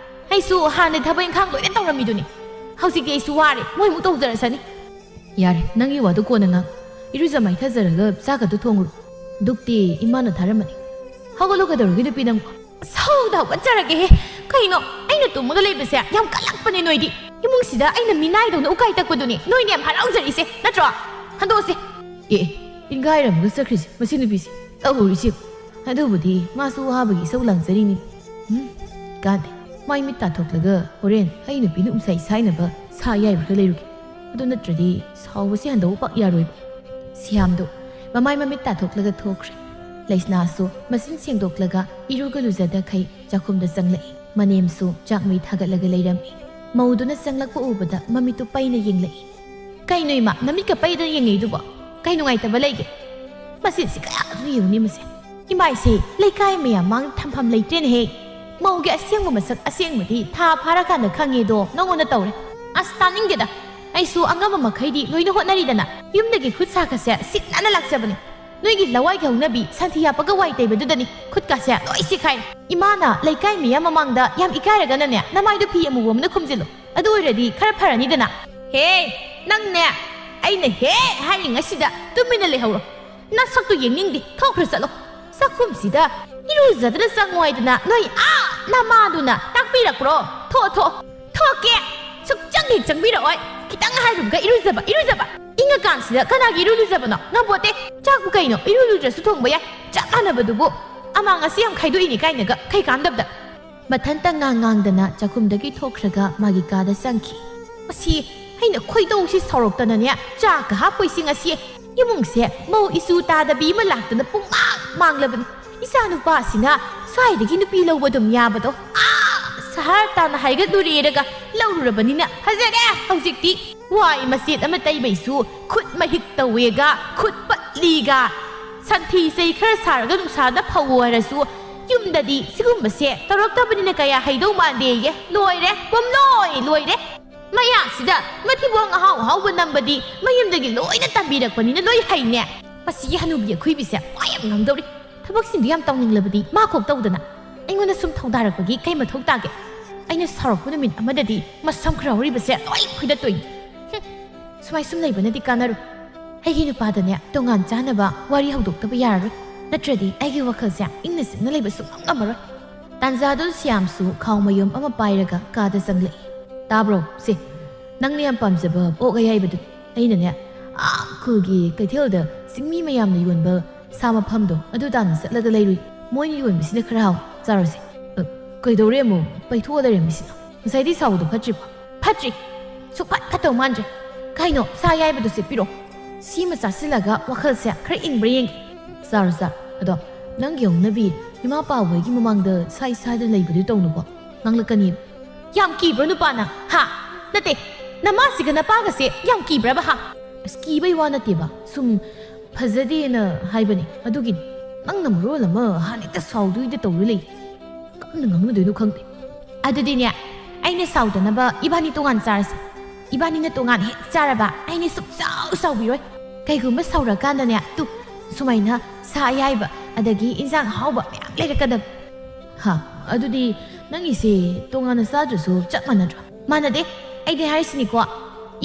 ꯑꯩꯁꯨ ꯍꯥꯟꯅ ꯊꯕꯛ ꯏꯪꯈꯥꯡ ꯂꯣꯏꯅ ꯇꯧꯔꯝꯃꯤꯗꯨꯅꯤ꯫ ꯍꯧꯖꯤꯛꯇꯤ ꯑꯩꯁꯨ ꯋꯥꯔꯦ, ꯃꯣꯏ ꯑꯃꯨꯛ ꯇꯧꯖꯔꯁꯅꯤ꯫" "ꯌꯥꯔꯦ, ꯅꯪꯒꯤ ꯋꯥꯗꯨ ꯀꯣꯟꯅ ꯉꯥꯡ꯫ ꯏꯔꯨꯖ ꯃꯥꯏꯊꯖꯔꯒ ꯆꯥꯛꯀꯗꯨ ꯊꯣꯡꯉꯨꯔꯣ꯫ ꯗꯨꯛꯇꯤ ꯏꯃꯥꯅ ꯊꯥꯔꯝꯃꯅꯤ꯫ ꯍꯧꯒꯠꯂꯣ, ꯀꯩꯗꯧꯔꯒꯦ ꯅꯨꯄꯤ ꯅꯪꯕꯣ?" "ꯁꯧꯗ ꯍꯧꯒꯠꯆꯔꯒꯦꯍꯦ꯫ ꯀꯩꯅꯣ, ꯑꯩꯅ ꯇꯨꯝꯃꯒ ꯂꯩꯕꯁꯦ ꯌꯥꯝ ꯀꯜꯂꯛꯄꯅꯦ ꯅꯣꯏꯗꯤ꯫ ꯏꯃꯨꯡꯁꯤꯗ ꯑꯩꯅ ꯃꯤꯅꯥꯏꯗꯧꯅ ꯎꯀꯥꯏ ꯇꯛꯄꯗꯨꯅꯤ ꯅꯣꯏꯅ ꯌꯥꯝ ꯍꯔꯥꯎꯖꯔꯤꯁꯦ, ꯅꯠꯇ꯭ꯔꯣ? ꯍꯟꯗꯣꯛꯑꯁꯦ꯫" ꯑꯦ, ꯑꯦ, ꯏꯟꯒꯥꯏꯔꯝꯃꯒ ꯆꯠꯈ꯭ꯔꯤꯁꯦ ꯃꯁꯤ ꯅꯨꯄꯤꯁꯦ꯫ ꯇꯧꯔꯤꯁꯤ꯫ "ꯃꯥꯁꯨ ꯋꯥꯕꯒꯤ ꯏꯁꯧ ꯂꯥꯡꯖꯔꯤꯅꯤ꯫" ꯎꯝ, ꯀꯥꯟꯗꯦ꯫ ꯃꯥꯏ ꯃꯤꯠ ꯇꯥꯊꯣꯛꯂꯒ ꯍꯣꯔꯦꯟ ꯑꯩ ꯅꯨꯄꯤꯅ ꯎꯝꯁꯥꯏ ꯁꯥꯏꯅꯕ ꯁꯥ ꯌꯥꯏꯕ ꯈꯔ ꯂꯩꯔꯨꯒꯦ꯫ ꯑꯗꯨ ꯅꯠꯇ꯭ꯔꯗꯤ ꯁꯥꯎꯕꯁꯦ ꯍꯟꯗꯧꯕ ꯄꯥꯛ ꯌꯥꯔꯣꯏꯕ꯫ ꯁꯤꯌꯥꯝꯗꯣ ꯃꯃꯥꯏ ꯃꯃꯤꯠ ꯇꯥꯊꯣꯛꯂꯒ ꯊꯣꯛꯈ꯭ꯔꯦ꯫ ꯂꯩꯁꯅꯥꯁꯨ ꯃꯆꯤꯟ ꯁꯦꯡꯗꯣꯛꯂꯒ ꯏꯔꯨꯒ ꯂꯨꯖꯗꯈꯩ ꯆꯥꯛꯈꯨꯝꯗ ꯆꯪꯂꯛꯏ꯫ ꯃꯅꯦꯝꯁꯨ ꯆꯥꯛ ꯃꯩ ꯊꯥꯒꯠꯂꯒ ꯂꯩꯔꯝꯃꯤ꯫ ꯃꯧꯗꯨꯅ ꯆꯪꯂꯛꯄ ꯎꯕꯗ ꯃꯃꯤꯠꯇꯨ ꯄꯩꯅ ꯌꯦꯡꯂꯛꯏ꯫ "ꯀꯩꯅꯣ ꯏꯃꯥ, ꯅꯃꯤꯠꯀ ꯄꯩꯗꯅ ꯌꯦꯡꯉꯛꯏꯗꯨꯕꯣ? ꯀꯩ ꯅꯨꯡꯉꯥꯏꯇꯕ ꯂꯩꯒꯦ? ꯃꯆꯤꯟꯁꯤ ꯀꯌꯥꯗꯅꯣ ꯌꯦꯡꯉꯨꯅꯦ ꯃꯁꯦ꯫ ꯏꯃꯥꯏꯁꯦ, ꯂꯩꯀꯥꯏ ꯃꯌꯥꯝ ꯃꯥꯡ ꯊꯝꯐꯝ ꯂꯩꯇ꯭ꯔꯦꯅꯦꯍꯦ꯫ ꯃꯧꯒꯤ ꯑꯁꯦꯡꯕ ꯃꯁꯛ ꯑꯁꯦꯡꯕꯗꯤ ꯊꯥ ꯐꯥꯔꯀꯥꯟꯗ ꯈꯪꯉꯦꯗꯣ ꯅꯉꯣꯟꯗ ꯇꯧꯔꯦ꯫ ꯑꯁ, ꯇꯥꯅꯤꯡꯗꯦꯗ꯫ ꯑꯩꯁꯨ ꯑꯉꯝꯕ ꯃꯈꯩꯗꯤ ꯂꯣꯏꯅ ꯍꯣꯠꯅꯔꯤꯗꯅ꯫ ꯌꯨꯝꯗꯒꯤ ꯈꯨꯠ ꯁꯥ ꯈꯁꯦ ꯁꯤꯠ ꯅꯥꯟꯅ ꯂꯥꯛꯆꯕꯅꯤ꯫ ꯅꯣꯏꯒꯤ ꯂꯋꯥꯏꯒꯤ ꯍꯧꯅꯕꯤ ꯁꯟꯊꯤ ꯍꯥꯞꯄꯒ ꯋꯥꯏ ꯇꯩꯕꯗꯨꯗꯅꯤ ꯈꯨꯠꯀꯥꯁꯦ ꯂꯣꯏ ꯁꯤꯈꯥꯏꯔꯦ꯫ ꯏꯃꯥꯅ ꯂꯩꯀꯥꯏ ꯃꯤꯌꯥꯝ ꯃꯃꯥꯡꯗ ꯌꯥꯝ ꯏꯀꯥꯏꯔꯒꯅꯅꯦ, ꯅꯃꯥꯏꯗꯣ ꯐꯤ ꯑꯃꯨꯕ ꯑꯃꯅ ꯈꯨꯝꯖꯤꯜꯂꯨ꯫ ꯑꯗꯨ ꯑꯣꯏꯔꯗꯤ ꯈꯔ ꯐꯔꯅꯤꯗꯅ꯫ ꯍꯦ, ꯅꯪꯅꯦ, ꯑꯩꯅ ꯍꯦ ꯍꯥꯏꯔꯤꯉꯩꯁꯤꯗ ꯇꯨꯃꯤꯟꯅ ꯂꯩꯍꯧꯔꯣ꯫ ꯅꯁꯛꯇꯨ ꯌꯦꯡꯅꯤꯡꯗꯦ, ꯊꯣꯛꯈ꯭ꯔ ꯆꯠꯂꯣ꯫ ꯆꯥꯛꯈꯨꯝꯁꯤꯗ ꯏꯔꯨꯖꯗꯅ ꯆꯪꯉꯣ ꯍꯥꯏꯗꯅ ꯅꯣꯏ ꯑꯥ ꯅꯃꯥꯗꯨꯅ ꯇꯥꯛꯄꯤꯔꯛꯄ꯭ꯔꯣ? ꯊꯣꯛꯑꯣ, ꯊꯣꯛꯑꯣ꯫ ꯊꯣꯛꯀꯦ꯫ ꯁꯨꯛꯆꯪ ꯍꯦꯛ ꯆꯪꯕꯤꯔꯛꯑꯣꯏ꯫ ꯈꯤꯇꯪ ꯍꯥꯏꯔꯨꯕꯒ ꯏꯔꯨꯖꯕ, ꯏꯔꯨꯖꯕ꯫ ꯏꯪꯉꯀꯥꯟꯁꯤꯗ ꯀꯅꯥꯒꯤ ꯏꯔꯨ ꯂꯨꯖꯕꯅꯣ? ꯉꯝꯄꯣꯠꯇꯦ꯫ ꯆꯥꯛꯄꯨ ꯀꯩꯅꯣ? ꯏꯔꯨ ꯂꯨꯗ꯭ꯔꯁꯨ ꯊꯣꯡꯕ ꯌꯥꯏ꯫ ꯆꯞ ꯃꯥꯟꯅꯕꯗꯨꯕꯨ꯫ ꯑꯃꯥꯡ ꯑꯁꯤ ꯌꯥꯝ ꯈꯥꯏꯗꯣꯛꯏꯅꯦ ꯀꯥꯏꯅꯒ꯫ ꯀꯩ ꯀꯥꯟꯗꯕꯗ꯫ ꯃꯊꯟꯇ ꯉꯥꯡ ꯉꯥꯡꯗꯅ ꯆꯥꯛꯈꯨꯝꯗꯒꯤ ꯊꯣꯛꯈ꯭ꯔꯒ ꯃꯥꯒꯤ ꯀꯥꯗ ꯆꯪꯈꯤ꯫ ꯃꯁꯤ ꯑꯩꯅ ꯈꯣꯏꯗꯧꯁꯤ ꯁꯥꯎꯔꯛꯇꯅꯅꯦ, ꯆꯥꯛꯀ ꯍꯥꯞꯄꯣꯏꯁꯤ ꯉꯁꯤ꯫ ꯏꯃꯨꯡꯁꯦ ꯃꯧ ꯏꯁꯨ ꯇꯥꯗꯕꯤ ꯑꯃ ꯂꯥꯛꯇꯅ ꯄꯨꯡꯃꯥꯡ ꯃꯥꯡꯂꯕꯅꯤ꯫ ꯏꯆꯥꯅꯨꯄꯥꯁꯤꯅ ꯁ꯭ꯋꯥꯏꯗꯒꯤ ꯅꯨꯄꯤ ꯂꯧꯕ ꯑꯗꯨꯝ ꯌꯥꯕꯗꯣ, ꯑꯥ ꯁꯍꯔ ꯇꯥꯅ ꯍꯥꯏꯒꯠꯂꯨꯔꯦꯔꯒ ꯂꯧꯔꯨꯔꯕꯅꯤꯅ ꯐꯖꯔꯦ ꯍꯧꯖꯤꯛꯇꯤ꯫ ꯋꯥꯏ ꯃꯆꯦꯠ ꯑꯃ ꯇꯩꯕꯩꯁꯨ ꯈꯨꯠ ꯃꯍꯤꯛ ꯇꯧꯋꯦꯒ, ꯈꯨꯠ ꯄꯠꯂꯤꯒ꯫ ꯁꯟꯊꯤ ꯆꯩ ꯈꯔ ꯁꯥꯔꯒ ꯅꯨꯡꯁꯥꯗ ꯐꯧ ꯍꯥꯏꯔꯁꯨ ꯌꯨꯝꯗꯗꯤ ꯁꯤꯒꯨꯝꯕꯁꯦ ꯇꯧꯔꯛꯇꯕꯅꯤꯅ ꯀꯌꯥ ꯍꯩꯗꯧ ꯃꯥꯟꯗꯦꯌꯦ꯫ ꯂꯣꯏꯔꯦ, ꯄꯨꯝꯂꯣꯏ ꯂꯣꯏꯔꯦ꯫ ꯃꯌꯥꯁꯤꯗ ꯃꯊꯤꯕꯣꯡ ꯑꯍꯥꯎ ꯑꯍꯥꯎꯕ ꯅꯝꯕꯗꯤ ꯃꯌꯨꯝꯗꯒꯤ ꯂꯣꯏꯅ ꯇꯝꯕꯤꯔꯛꯄꯅꯤꯅ ꯂꯣꯏ ꯍꯩꯅꯦ꯫ ꯃꯁꯤꯒꯤ ꯍꯅꯨꯕꯤ ꯑꯈꯨꯏꯕꯤꯁꯦ ꯋꯥ ꯌꯥꯝ ꯉꯥꯡꯗꯧꯔꯤ꯫ ꯊꯕꯛꯁꯤꯡꯗꯨ ꯌꯥꯝ ꯇꯧꯅꯤꯡꯂꯕꯗꯤ ꯃꯥ ꯀꯣꯛ ꯇꯧꯗꯅ꯫ ꯑꯩꯉꯣꯟꯗ ꯁꯨꯝ ꯊꯧꯗꯥꯔꯛꯄꯒꯤ ꯀꯩ ꯃꯊꯧ ꯇꯥꯒꯦ? ꯑꯩꯅ ꯁꯥꯎꯔꯛꯄ ꯅꯨꯃꯤꯠ ꯑꯃꯗꯗꯤ ꯃꯁꯝ ꯈꯔ ꯍꯧꯔꯤꯕꯁꯦ ꯂꯣꯏ ꯐꯣꯏꯗꯠꯇꯣꯏꯅꯤ꯫ ꯍꯨꯝ, ꯁꯨꯃꯥꯏ ꯁꯨꯝ ꯂꯩꯕꯅꯗꯤ ꯀꯥꯟꯅꯔꯣꯏ꯫ ꯑꯩꯒꯤ ꯅꯨꯄꯥꯗꯅꯦ ꯇꯣꯉꯥꯟ ꯆꯥꯅꯕ ꯋꯥꯔꯤ ꯍꯧꯗꯣꯛꯇꯕ ꯌꯥꯔꯔꯣꯏ꯫ ꯅꯠꯇ꯭ꯔꯗꯤ ꯑꯩꯒꯤ ꯋꯥꯈꯜꯁꯦ ꯏꯪꯅ ꯆꯤꯛꯅ ꯂꯩꯕ ꯁꯨꯡꯉꯝ ꯉꯝꯃꯔꯣꯏ꯫ ꯇꯥꯟꯖꯥꯗꯨꯗ ꯁ꯭ꯌꯥꯝꯁꯨ ꯈꯥꯎ ꯃꯌꯨꯝ ꯑꯃ ꯄꯥꯏꯔꯒ ꯀꯥꯗ ꯆꯪꯂꯛꯏ꯫ "ꯇꯥꯕ꯭ꯔꯣ? ꯁꯦ, ꯅꯪꯅ ꯌꯥꯝ ꯄꯥꯝꯖꯕ ꯑꯣꯛ ꯑꯌꯥꯏꯕꯗꯨ ꯑꯩꯅꯅꯦ, ꯑꯥ ꯈꯨꯜꯒꯤ ꯀꯩꯊꯦꯜꯗ ꯆꯤꯡꯃꯤ ꯃꯌꯥꯝꯅ ꯌꯣꯟꯕ ꯁꯥ ꯃꯐꯝꯗꯣ ꯑꯗꯨ ꯇꯥꯟꯅ ꯆꯠꯂꯒ ꯂꯩꯔꯨꯏ꯫ ꯃꯣꯏꯅ ꯌꯣꯟꯕꯁꯤꯅ ꯈꯔ ꯍꯥꯎ꯫ ꯆꯥꯔꯨꯁꯦ꯫" "ꯑ, ꯀꯩꯗꯧꯔꯦ ꯑꯃꯨꯛ? ꯄꯩꯊꯣꯛꯑ ꯂꯩꯔꯝꯃꯤꯁꯤꯅ? ꯉꯁꯥꯏꯗꯤ ꯁꯥꯎꯕꯗꯣ ꯐꯠꯇ꯭ꯔꯤꯕꯣ?" "ꯐꯠꯇ꯭ꯔꯤ꯫ ꯁꯨꯛꯐꯠ ꯐꯠꯇꯧ ꯃꯥꯟꯗ꯭ꯔꯦ꯫ ꯀꯩꯅꯣ, ꯁꯥ ꯑꯌꯥꯏꯕꯗꯨꯁꯦ ꯄꯤꯔꯛꯑꯣ꯫ ꯁꯤꯃ ꯆꯥꯁꯤꯜꯂꯒ ꯋꯥꯈꯜꯁꯦ ꯈꯔ ꯏꯪꯕ꯭ꯔꯥ ꯌꯦꯡꯒꯦ꯫" "ꯆꯥꯔꯣ, ꯆꯥꯔꯣ꯫ ꯑꯗꯣ ꯅꯪꯒꯤ ꯍꯧꯅꯕꯤ ꯏꯃꯥ ꯄꯥꯕꯣꯏꯒꯤ ꯃꯃꯥꯡꯗ ꯁꯥꯏ ꯁꯥꯏꯗ ꯂꯩꯕꯗꯨ ꯇꯧꯅꯨꯀꯣ꯫ ꯉꯥꯡꯂꯛꯀꯅꯤꯕ꯫" "ꯌꯥꯝ ꯀꯤꯕ꯭ꯔꯣ ꯅꯨꯄꯥꯅ? ꯍꯥ? ꯅꯠꯇꯦ, ꯅꯃꯥꯁꯤꯒ ꯅꯄꯥꯒꯁꯦ ꯌꯥꯝ ꯀꯤꯕ꯭ꯔꯕ, ꯍꯥ?" "ꯑꯁ, ꯀꯤꯕꯩ ꯋꯥ ꯅꯠꯇꯦꯕ꯫ ꯁꯨꯝ ꯐꯖꯗꯦꯅ ꯍꯥꯏꯕꯅꯤ, ꯑꯗꯨꯒꯤꯅꯤ꯫" ꯅꯪꯅ ꯃꯔꯣꯜ ꯑꯃ ꯍꯥꯟꯅ ꯍꯦꯛꯇ ꯁꯥꯎꯗꯣꯏꯗ ꯇꯧꯔ ꯂꯩ꯫ ꯀꯔꯝꯅ ꯉꯥꯡꯅꯗꯣꯏꯅꯣ ꯈꯪꯗꯦ꯫ ꯑꯗꯨꯗꯤꯅꯦ, ꯑꯩꯅ ꯁꯥꯎꯗꯅꯕ ꯏꯕꯥꯅꯤ ꯇꯣꯉꯥꯟ ꯆꯥꯔꯁꯦ꯫ ꯏꯕꯥꯅꯤꯅ ꯇꯣꯉꯥꯟ ꯍꯦꯛ ꯆꯥꯔꯕ, ꯑꯩꯅ ꯁꯨꯛꯆꯥꯎ ꯁꯥꯎꯕꯤꯔꯣꯏ꯫ ꯀꯩꯒꯨꯝꯕ ꯁꯥꯎꯔꯀꯥꯟꯗꯅꯦ, ꯇꯨ, ꯁꯨꯃꯥꯏꯅ ꯁꯥ ꯑꯌꯥꯏꯕ ꯑꯗꯒꯤ ꯏꯟꯖꯥꯡ ꯑꯍꯥꯎꯕ ꯃꯌꯥꯝ ꯂꯩꯔꯛꯀꯗꯕ꯫ ꯍꯥ, ꯑꯗꯨꯗꯤ ꯅꯪꯒꯤꯁꯦ ꯇꯣꯉꯥꯟꯅ ꯆꯥꯗ꯭ꯔꯁꯨ ꯆꯞ ꯃꯥꯟꯅꯗ꯭ꯔꯣ? ꯃꯥꯟꯅꯗꯦ꯫ ꯑꯩꯗꯤ ꯍꯥꯏꯔꯤꯁꯤꯅꯤꯀꯣ,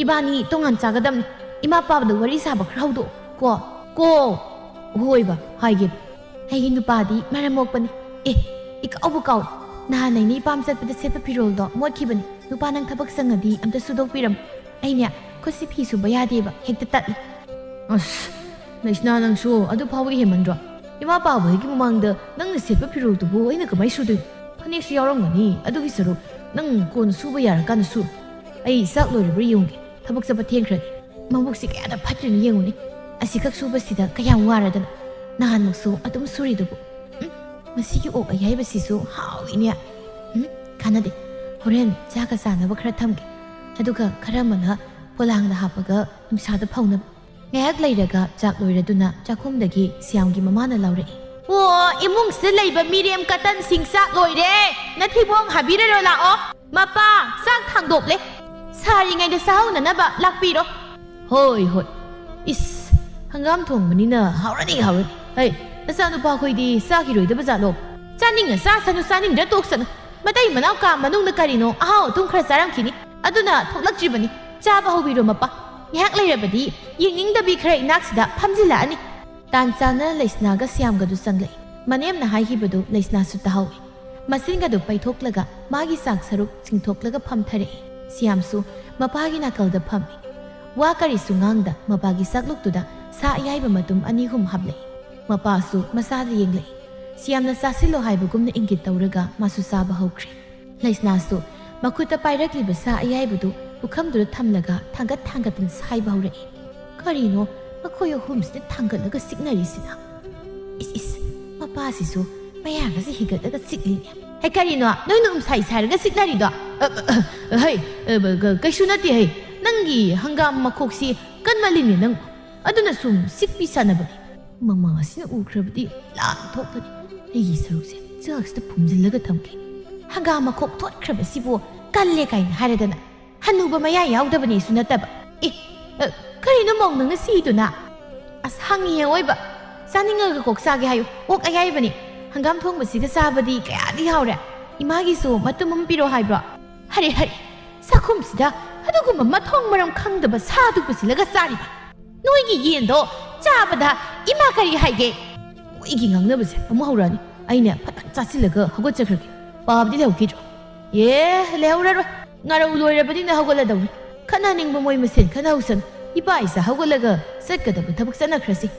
ꯏꯕꯥꯅꯤ ꯇꯣꯉꯥꯟ ꯆꯥꯒꯗꯕꯅꯤ꯫ ꯏꯃꯥ ꯄꯥꯕꯗ ꯋꯥꯔꯤ ꯁꯥꯕ ꯈꯔ ꯍꯧꯗꯣꯛꯑꯣ ꯀꯣ꯫ ꯀꯣ꯫ ꯍꯣꯏꯕ, ꯍꯥꯏꯒꯦꯕ꯫ ꯑꯩꯒꯤ ꯅꯨꯄꯥꯗꯤ ꯃꯔꯝ ꯃꯣꯛꯄꯅꯤ꯫ ꯑꯦ, ꯏꯀꯥꯎꯕꯨ ꯀꯥꯎꯏ꯫ ꯅꯍꯥꯟ ꯑꯩꯅ ꯏꯄꯥꯝ ꯆꯠꯄꯗ ꯁꯦꯠꯄ ꯐꯤꯔꯣꯜꯗꯣ ꯃꯣꯠꯈꯤꯕꯅꯤ꯫ ꯅꯨꯄꯥ, ꯅꯪ ꯊꯕꯛ ꯁꯪꯉꯗꯤ ꯑꯝꯇ ꯁꯨꯗꯣꯛꯄꯤꯔꯝꯃꯨ꯫ ꯑꯩꯅꯦ, ꯈꯨꯠꯁꯤ ꯐꯤ ꯁꯨꯕ ꯌꯥꯗꯦꯕ, ꯍꯦꯛꯇ ꯇꯠꯂꯤ꯫ ꯑꯁ, ꯂꯩꯁꯅꯥ, ꯅꯪꯁꯨ ꯑꯗꯨ ꯐꯥꯎꯕꯒꯤ ꯍꯦꯟꯃꯟꯗ꯭ꯔꯣ? ꯏꯃꯥ ꯄꯥꯕ ꯍꯣꯏꯒꯤ ꯃꯃꯥꯡꯗ ꯅꯪꯅ ꯁꯦꯠꯄ ꯐꯤꯔꯣꯜꯗꯨꯕꯨ ꯑꯩꯅ ꯀꯃꯥꯏ ꯁꯨꯗꯣꯏꯅꯣ? ꯐꯅꯦꯛꯁꯨ ꯌꯥꯎꯔꯝꯒꯅꯤ, ꯑꯗꯨꯒꯤ ꯁꯔꯨꯛ ꯅꯪ ꯀꯣꯟ ꯁꯨꯕ ꯌꯥꯔꯀꯥꯟꯗ ꯁꯨ꯫ ꯑꯩ ꯆꯥꯛ ꯂꯣꯏꯔꯕ꯭ꯔꯥ ꯌꯦꯡꯉꯨꯒꯦ꯫ ꯊꯕꯛ ꯆꯠꯄ ꯊꯦꯡꯈ꯭ꯔꯅꯤ꯫ ꯃꯕꯨꯛꯁꯤ ꯀꯌꯥꯗ ꯐꯠꯇ꯭ꯔꯤꯅꯣ ꯌꯦꯡꯉꯨꯅꯦ꯫ ꯑꯁꯤꯈꯛ ꯁꯨꯕꯁꯤꯗ ꯀꯌꯥꯝ ꯋꯥꯔꯗꯅ꯫ ꯅꯍꯥꯟꯃꯨꯛꯁꯨ ꯑꯗꯨꯝ ꯁꯨꯔꯤꯗꯨꯕꯨ꯫ ꯎꯝ, ꯃꯁꯤꯒꯤ ꯑꯣꯛ ꯑꯌꯥꯏꯕꯁꯤꯁꯨ ꯍꯥꯎꯏꯅꯦ꯫ ꯎꯝ, ꯀꯥꯟꯅꯗꯦ꯫ ꯍꯣꯔꯦꯟ ꯆꯥꯛꯀ ꯆꯥꯅꯕ ꯈꯔ ꯊꯝꯒꯦ꯫ ꯑꯗꯨꯒ ꯈꯔ ꯑꯃꯅ ꯄꯣꯂꯥꯡꯗ ꯍꯥꯞꯄꯒ ꯅꯨꯡꯁꯥꯗ ꯐꯧꯅꯕ꯫ ꯉꯥꯏꯍꯥꯛ ꯂꯩꯔꯒ ꯆꯥꯛ ꯂꯣꯏꯔꯗꯨꯅ ꯆꯥꯛꯈꯨꯝꯗꯒꯤ ꯁ꯭ꯌꯥꯝꯒꯤ ꯃꯃꯥꯅ ꯂꯥꯎꯔꯛꯏ꯫ "ꯑꯣ, ꯏꯃꯨꯡꯁꯤꯗ ꯂꯩꯕ ꯃꯤꯔꯦꯝ ꯀꯇꯟꯁꯤꯡ, ꯆꯥꯛ ꯂꯣꯏꯔꯦ꯫ ꯅꯊꯤꯕꯣꯡ ꯍꯥꯕꯤꯔꯔꯣ ꯂꯥꯛꯑꯣ꯫ ꯃꯄꯥ, ꯆꯥꯛ ꯊꯥꯡꯗꯣꯛꯂꯦ꯫ ꯁꯥꯔꯤꯉꯩꯗ ꯆꯥꯍꯧꯅꯅꯕ ꯂꯥꯛꯄꯤꯔꯣ꯫" "ꯍꯣꯏ, ꯍꯣꯏ꯫ ꯏꯁ, ꯍꯪꯒꯥꯝ ꯊꯣꯡꯕꯅꯤꯅ ꯍꯥꯎꯔꯅꯤ, ꯍꯥꯎꯔꯅꯤ꯫ ꯍꯩ, ꯅꯆꯥꯅꯨꯄꯥꯈꯣꯏꯗꯤ ꯆꯥꯈꯤꯔꯣꯏꯗꯕ ꯖꯥꯠꯂꯣ?" "ꯆꯥꯅꯤꯡꯉ ꯆꯥꯁꯅꯨ, ꯆꯥꯅꯤꯡꯗ꯭ꯔ ꯇꯣꯛꯁꯅꯨ꯫ ꯃꯇꯩ ꯃꯅꯥꯎ ꯀꯥ ꯃꯅꯨꯡꯗ ꯀꯔꯤꯅꯣ ꯑꯍꯥꯎ ꯑꯊꯨꯝ ꯈꯔ ꯆꯥꯔꯝꯈꯤꯅꯤ꯫ ꯑꯗꯨꯅ ꯊꯣꯛꯂꯛꯇ꯭ꯔꯤꯕꯅꯤ꯫ ꯆꯥꯕ ꯍꯧꯕꯤꯔꯣ, ꯃꯄꯥ꯫ ꯉꯥꯏꯍꯥꯛ ꯂꯩꯔꯕꯗꯤ ꯌꯦꯡꯅꯤꯡꯗꯕꯤ ꯈꯔ ꯏꯅꯥꯛꯁꯤꯗ ꯐꯝꯖꯤꯜꯂꯛꯑꯅꯤ꯫" ꯇꯥꯟ ꯆꯥꯅ ꯂꯩꯁꯅꯥꯒ ꯁ꯭ꯌꯥꯝꯒꯗꯨ ꯆꯪꯂꯛꯏ꯫ ꯃꯅꯦꯝꯅ ꯍꯥꯏꯈꯤꯕꯗꯨ ꯂꯩꯁꯅꯥꯁꯨ ꯇꯥꯍꯧꯏ꯫ ꯃꯆꯤꯟꯒꯗꯨ ꯄꯩꯊꯣꯛꯂꯒ ꯃꯥꯒꯤ ꯆꯥꯛ ꯁꯔꯨꯛ ꯆꯤꯡꯊꯣꯛꯂꯒ ꯐꯝꯊꯔꯛꯏ꯫ ꯁ꯭ꯌꯥꯝꯁꯨ ꯃꯄꯥꯒꯤ ꯅꯥꯀꯜꯗ ꯐꯝꯃꯤ꯫ ꯋꯥ ꯀꯔꯤꯁꯨ ꯉꯥꯡꯗ ꯃꯄꯥꯒꯤ ꯆꯥꯛꯂꯨꯛꯇꯨꯗ ꯁꯥ ꯑꯌꯥꯏꯕ ꯃꯇꯨꯝ ꯑꯅꯤ ꯑꯍꯨꯝ ꯍꯥꯞꯂꯛꯏ꯫ ꯃꯄꯥꯁꯨ ꯃꯆꯥꯗ ꯌꯦꯡꯂꯛꯏ꯫ ꯁ꯭ꯌꯥꯝꯅ ꯆꯥꯁꯤꯜꯂꯣ ꯍꯥꯏꯕꯒꯨꯝꯅ ꯏꯪꯒꯤꯠ ꯇꯧꯔꯒ ꯃꯥꯁꯨ ꯆꯥꯕ ꯍꯧꯈ꯭ꯔꯦ꯫ ꯂꯩꯁꯅꯥꯁꯨ ꯃꯈꯨꯠꯇ ꯄꯥꯏꯔꯛꯂꯤꯕ ꯁꯥ ꯑꯌꯥꯏꯕꯗꯨ ꯄꯨꯈꯝꯗꯨꯗ ꯊꯝꯂꯒ ꯊꯥꯡꯒꯠ ꯊꯥꯡꯒꯠꯇꯨꯅ ꯁꯥꯏꯕ ꯍꯧꯔꯛꯏ꯫ ꯀꯔꯤꯅꯣ ꯃꯈꯣꯏ ꯑꯍꯨꯝꯁꯤꯅ ꯊꯥꯡꯒꯠꯂꯒ ꯆꯤꯛꯅꯔꯤꯁꯤꯅ? ꯏꯁ, ꯏꯁ, ꯃꯄꯥꯁꯤꯁꯨ ꯃꯌꯥꯒꯁꯦ ꯍꯤꯒꯠꯂꯒ ꯆꯤꯛꯂꯤꯅꯦ꯫ "ꯍꯦ, ꯀꯔꯤꯅꯣ ꯅꯣꯏꯅ ꯎꯝꯁꯥꯏ ꯁꯥꯏꯔꯒ ꯆꯤꯛꯅꯔꯤꯗꯣ?" "ꯑ, ꯑ, ꯑ, ꯍꯩ, ꯑ, ꯕ-, ꯒ-, ꯀꯩꯁꯨ ꯅꯠꯇꯦ ꯍꯩ꯫ ꯅꯪꯒꯤ ꯍꯪꯒꯥꯝ ꯃꯈꯣꯛꯁꯤ ꯀꯟꯃꯜꯂꯤꯅꯦ ꯅꯪ꯫ ꯑꯗꯨꯅ ꯁꯨꯝ ꯆꯤꯛꯄꯤ ꯁꯥꯟꯅꯕꯅꯤ꯫" ꯃꯃꯥꯁꯤꯅ ꯎꯈ꯭ꯔꯕꯗꯤ ꯂꯥꯟ ꯊꯣꯛꯂꯅꯤ꯫ ꯑꯩꯒꯤ ꯁꯔꯨꯛꯁꯦ ꯆꯥꯛꯁꯤꯗ ꯐꯨꯝꯖꯤꯜꯂꯒ ꯊꯝꯒꯦ꯫ ꯍꯪꯒꯥꯝ ꯃꯈꯣꯛ ꯊꯣꯠꯈ꯭ꯔꯕꯁꯤꯕꯨ ꯀꯜꯂꯦ ꯀꯥꯏꯅ ꯍꯥꯏꯔꯗꯅ꯫ ꯍꯅꯨꯕ ꯃꯌꯥ ꯌꯥꯎꯗꯕꯅꯦꯁꯨ ꯅꯠꯇꯕ꯫ ꯑꯦ, ꯑ, ꯀꯔꯤꯅꯣ ꯃꯧ ꯅꯪꯅ ꯁꯤꯗꯨꯅ? ꯑꯁ, ꯍꯪꯉꯤ ꯑꯋꯣꯏꯕ꯫ ꯆꯥꯅꯤꯡꯉꯒ ꯀꯣꯛ ꯆꯥꯒꯦ ꯍꯥꯏꯌꯨ꯫ ꯑꯣꯛ ꯑꯌꯥꯏꯕꯅꯦ꯫ ꯍꯪꯒꯥꯝ ꯊꯣꯡꯕꯁꯤꯒ ꯆꯥꯕꯗꯤ ꯀꯌꯥꯗꯤ ꯍꯥꯎꯔꯦ꯫ ꯏꯃꯥꯒꯤꯁꯨ ꯃꯇꯨꯝ ꯑꯃ ꯄꯤꯔꯣ ꯍꯥꯏꯕ꯭ꯔꯣ? ꯍꯔꯦ, ꯍꯔꯦ, ꯆꯥꯛꯈꯨꯝꯁꯤꯗ ꯑꯗꯨꯒꯨꯝꯕ ꯃꯊꯣꯡ ꯃꯔꯝ ꯈꯪꯗꯕ ꯁꯥꯗꯨ ꯄꯨꯁꯤꯜꯂꯒ ꯆꯥꯔꯤꯕ꯫ ꯅꯣꯏꯒꯤ ꯌꯦꯟꯗꯣ ꯆꯥꯕꯗ ꯏꯃꯥ ꯀꯔꯤ ꯍꯥꯏꯒꯦ? ꯃꯣꯏꯒꯤ ꯉꯥꯡꯅꯕꯁꯦ ꯑꯃꯨꯛ ꯍꯧꯔꯛꯑꯅꯤ꯫ ꯑꯩꯅ ꯐꯠ ꯐꯠ ꯆꯥꯁꯤꯜꯂꯒ ꯍꯧꯒꯠꯆꯈ꯭ꯔꯒꯦ꯫ ꯄꯥꯕꯗꯤ ꯂꯩꯍꯧꯈꯤꯗ꯭ꯔꯣ? ꯑꯦ, ꯂꯩꯍꯧꯔꯔꯣꯏ꯫ ꯉꯥꯔꯧ ꯂꯣꯏꯔꯕꯅꯤꯅ ꯍꯧꯒꯠꯂꯗꯧꯅꯤ꯫ ꯈꯠꯅꯅꯤꯡꯕ ꯃꯣꯏ ꯃꯁꯦꯟ ꯈꯠꯅꯍꯧꯁꯅꯨ꯫ ꯏꯄꯥ ꯏꯆꯥ ꯍꯧꯒꯠꯂꯒ ꯆꯠꯀꯗꯕ ꯊꯕꯛ ꯆꯠꯅꯈ꯭ꯔꯁꯤ꯫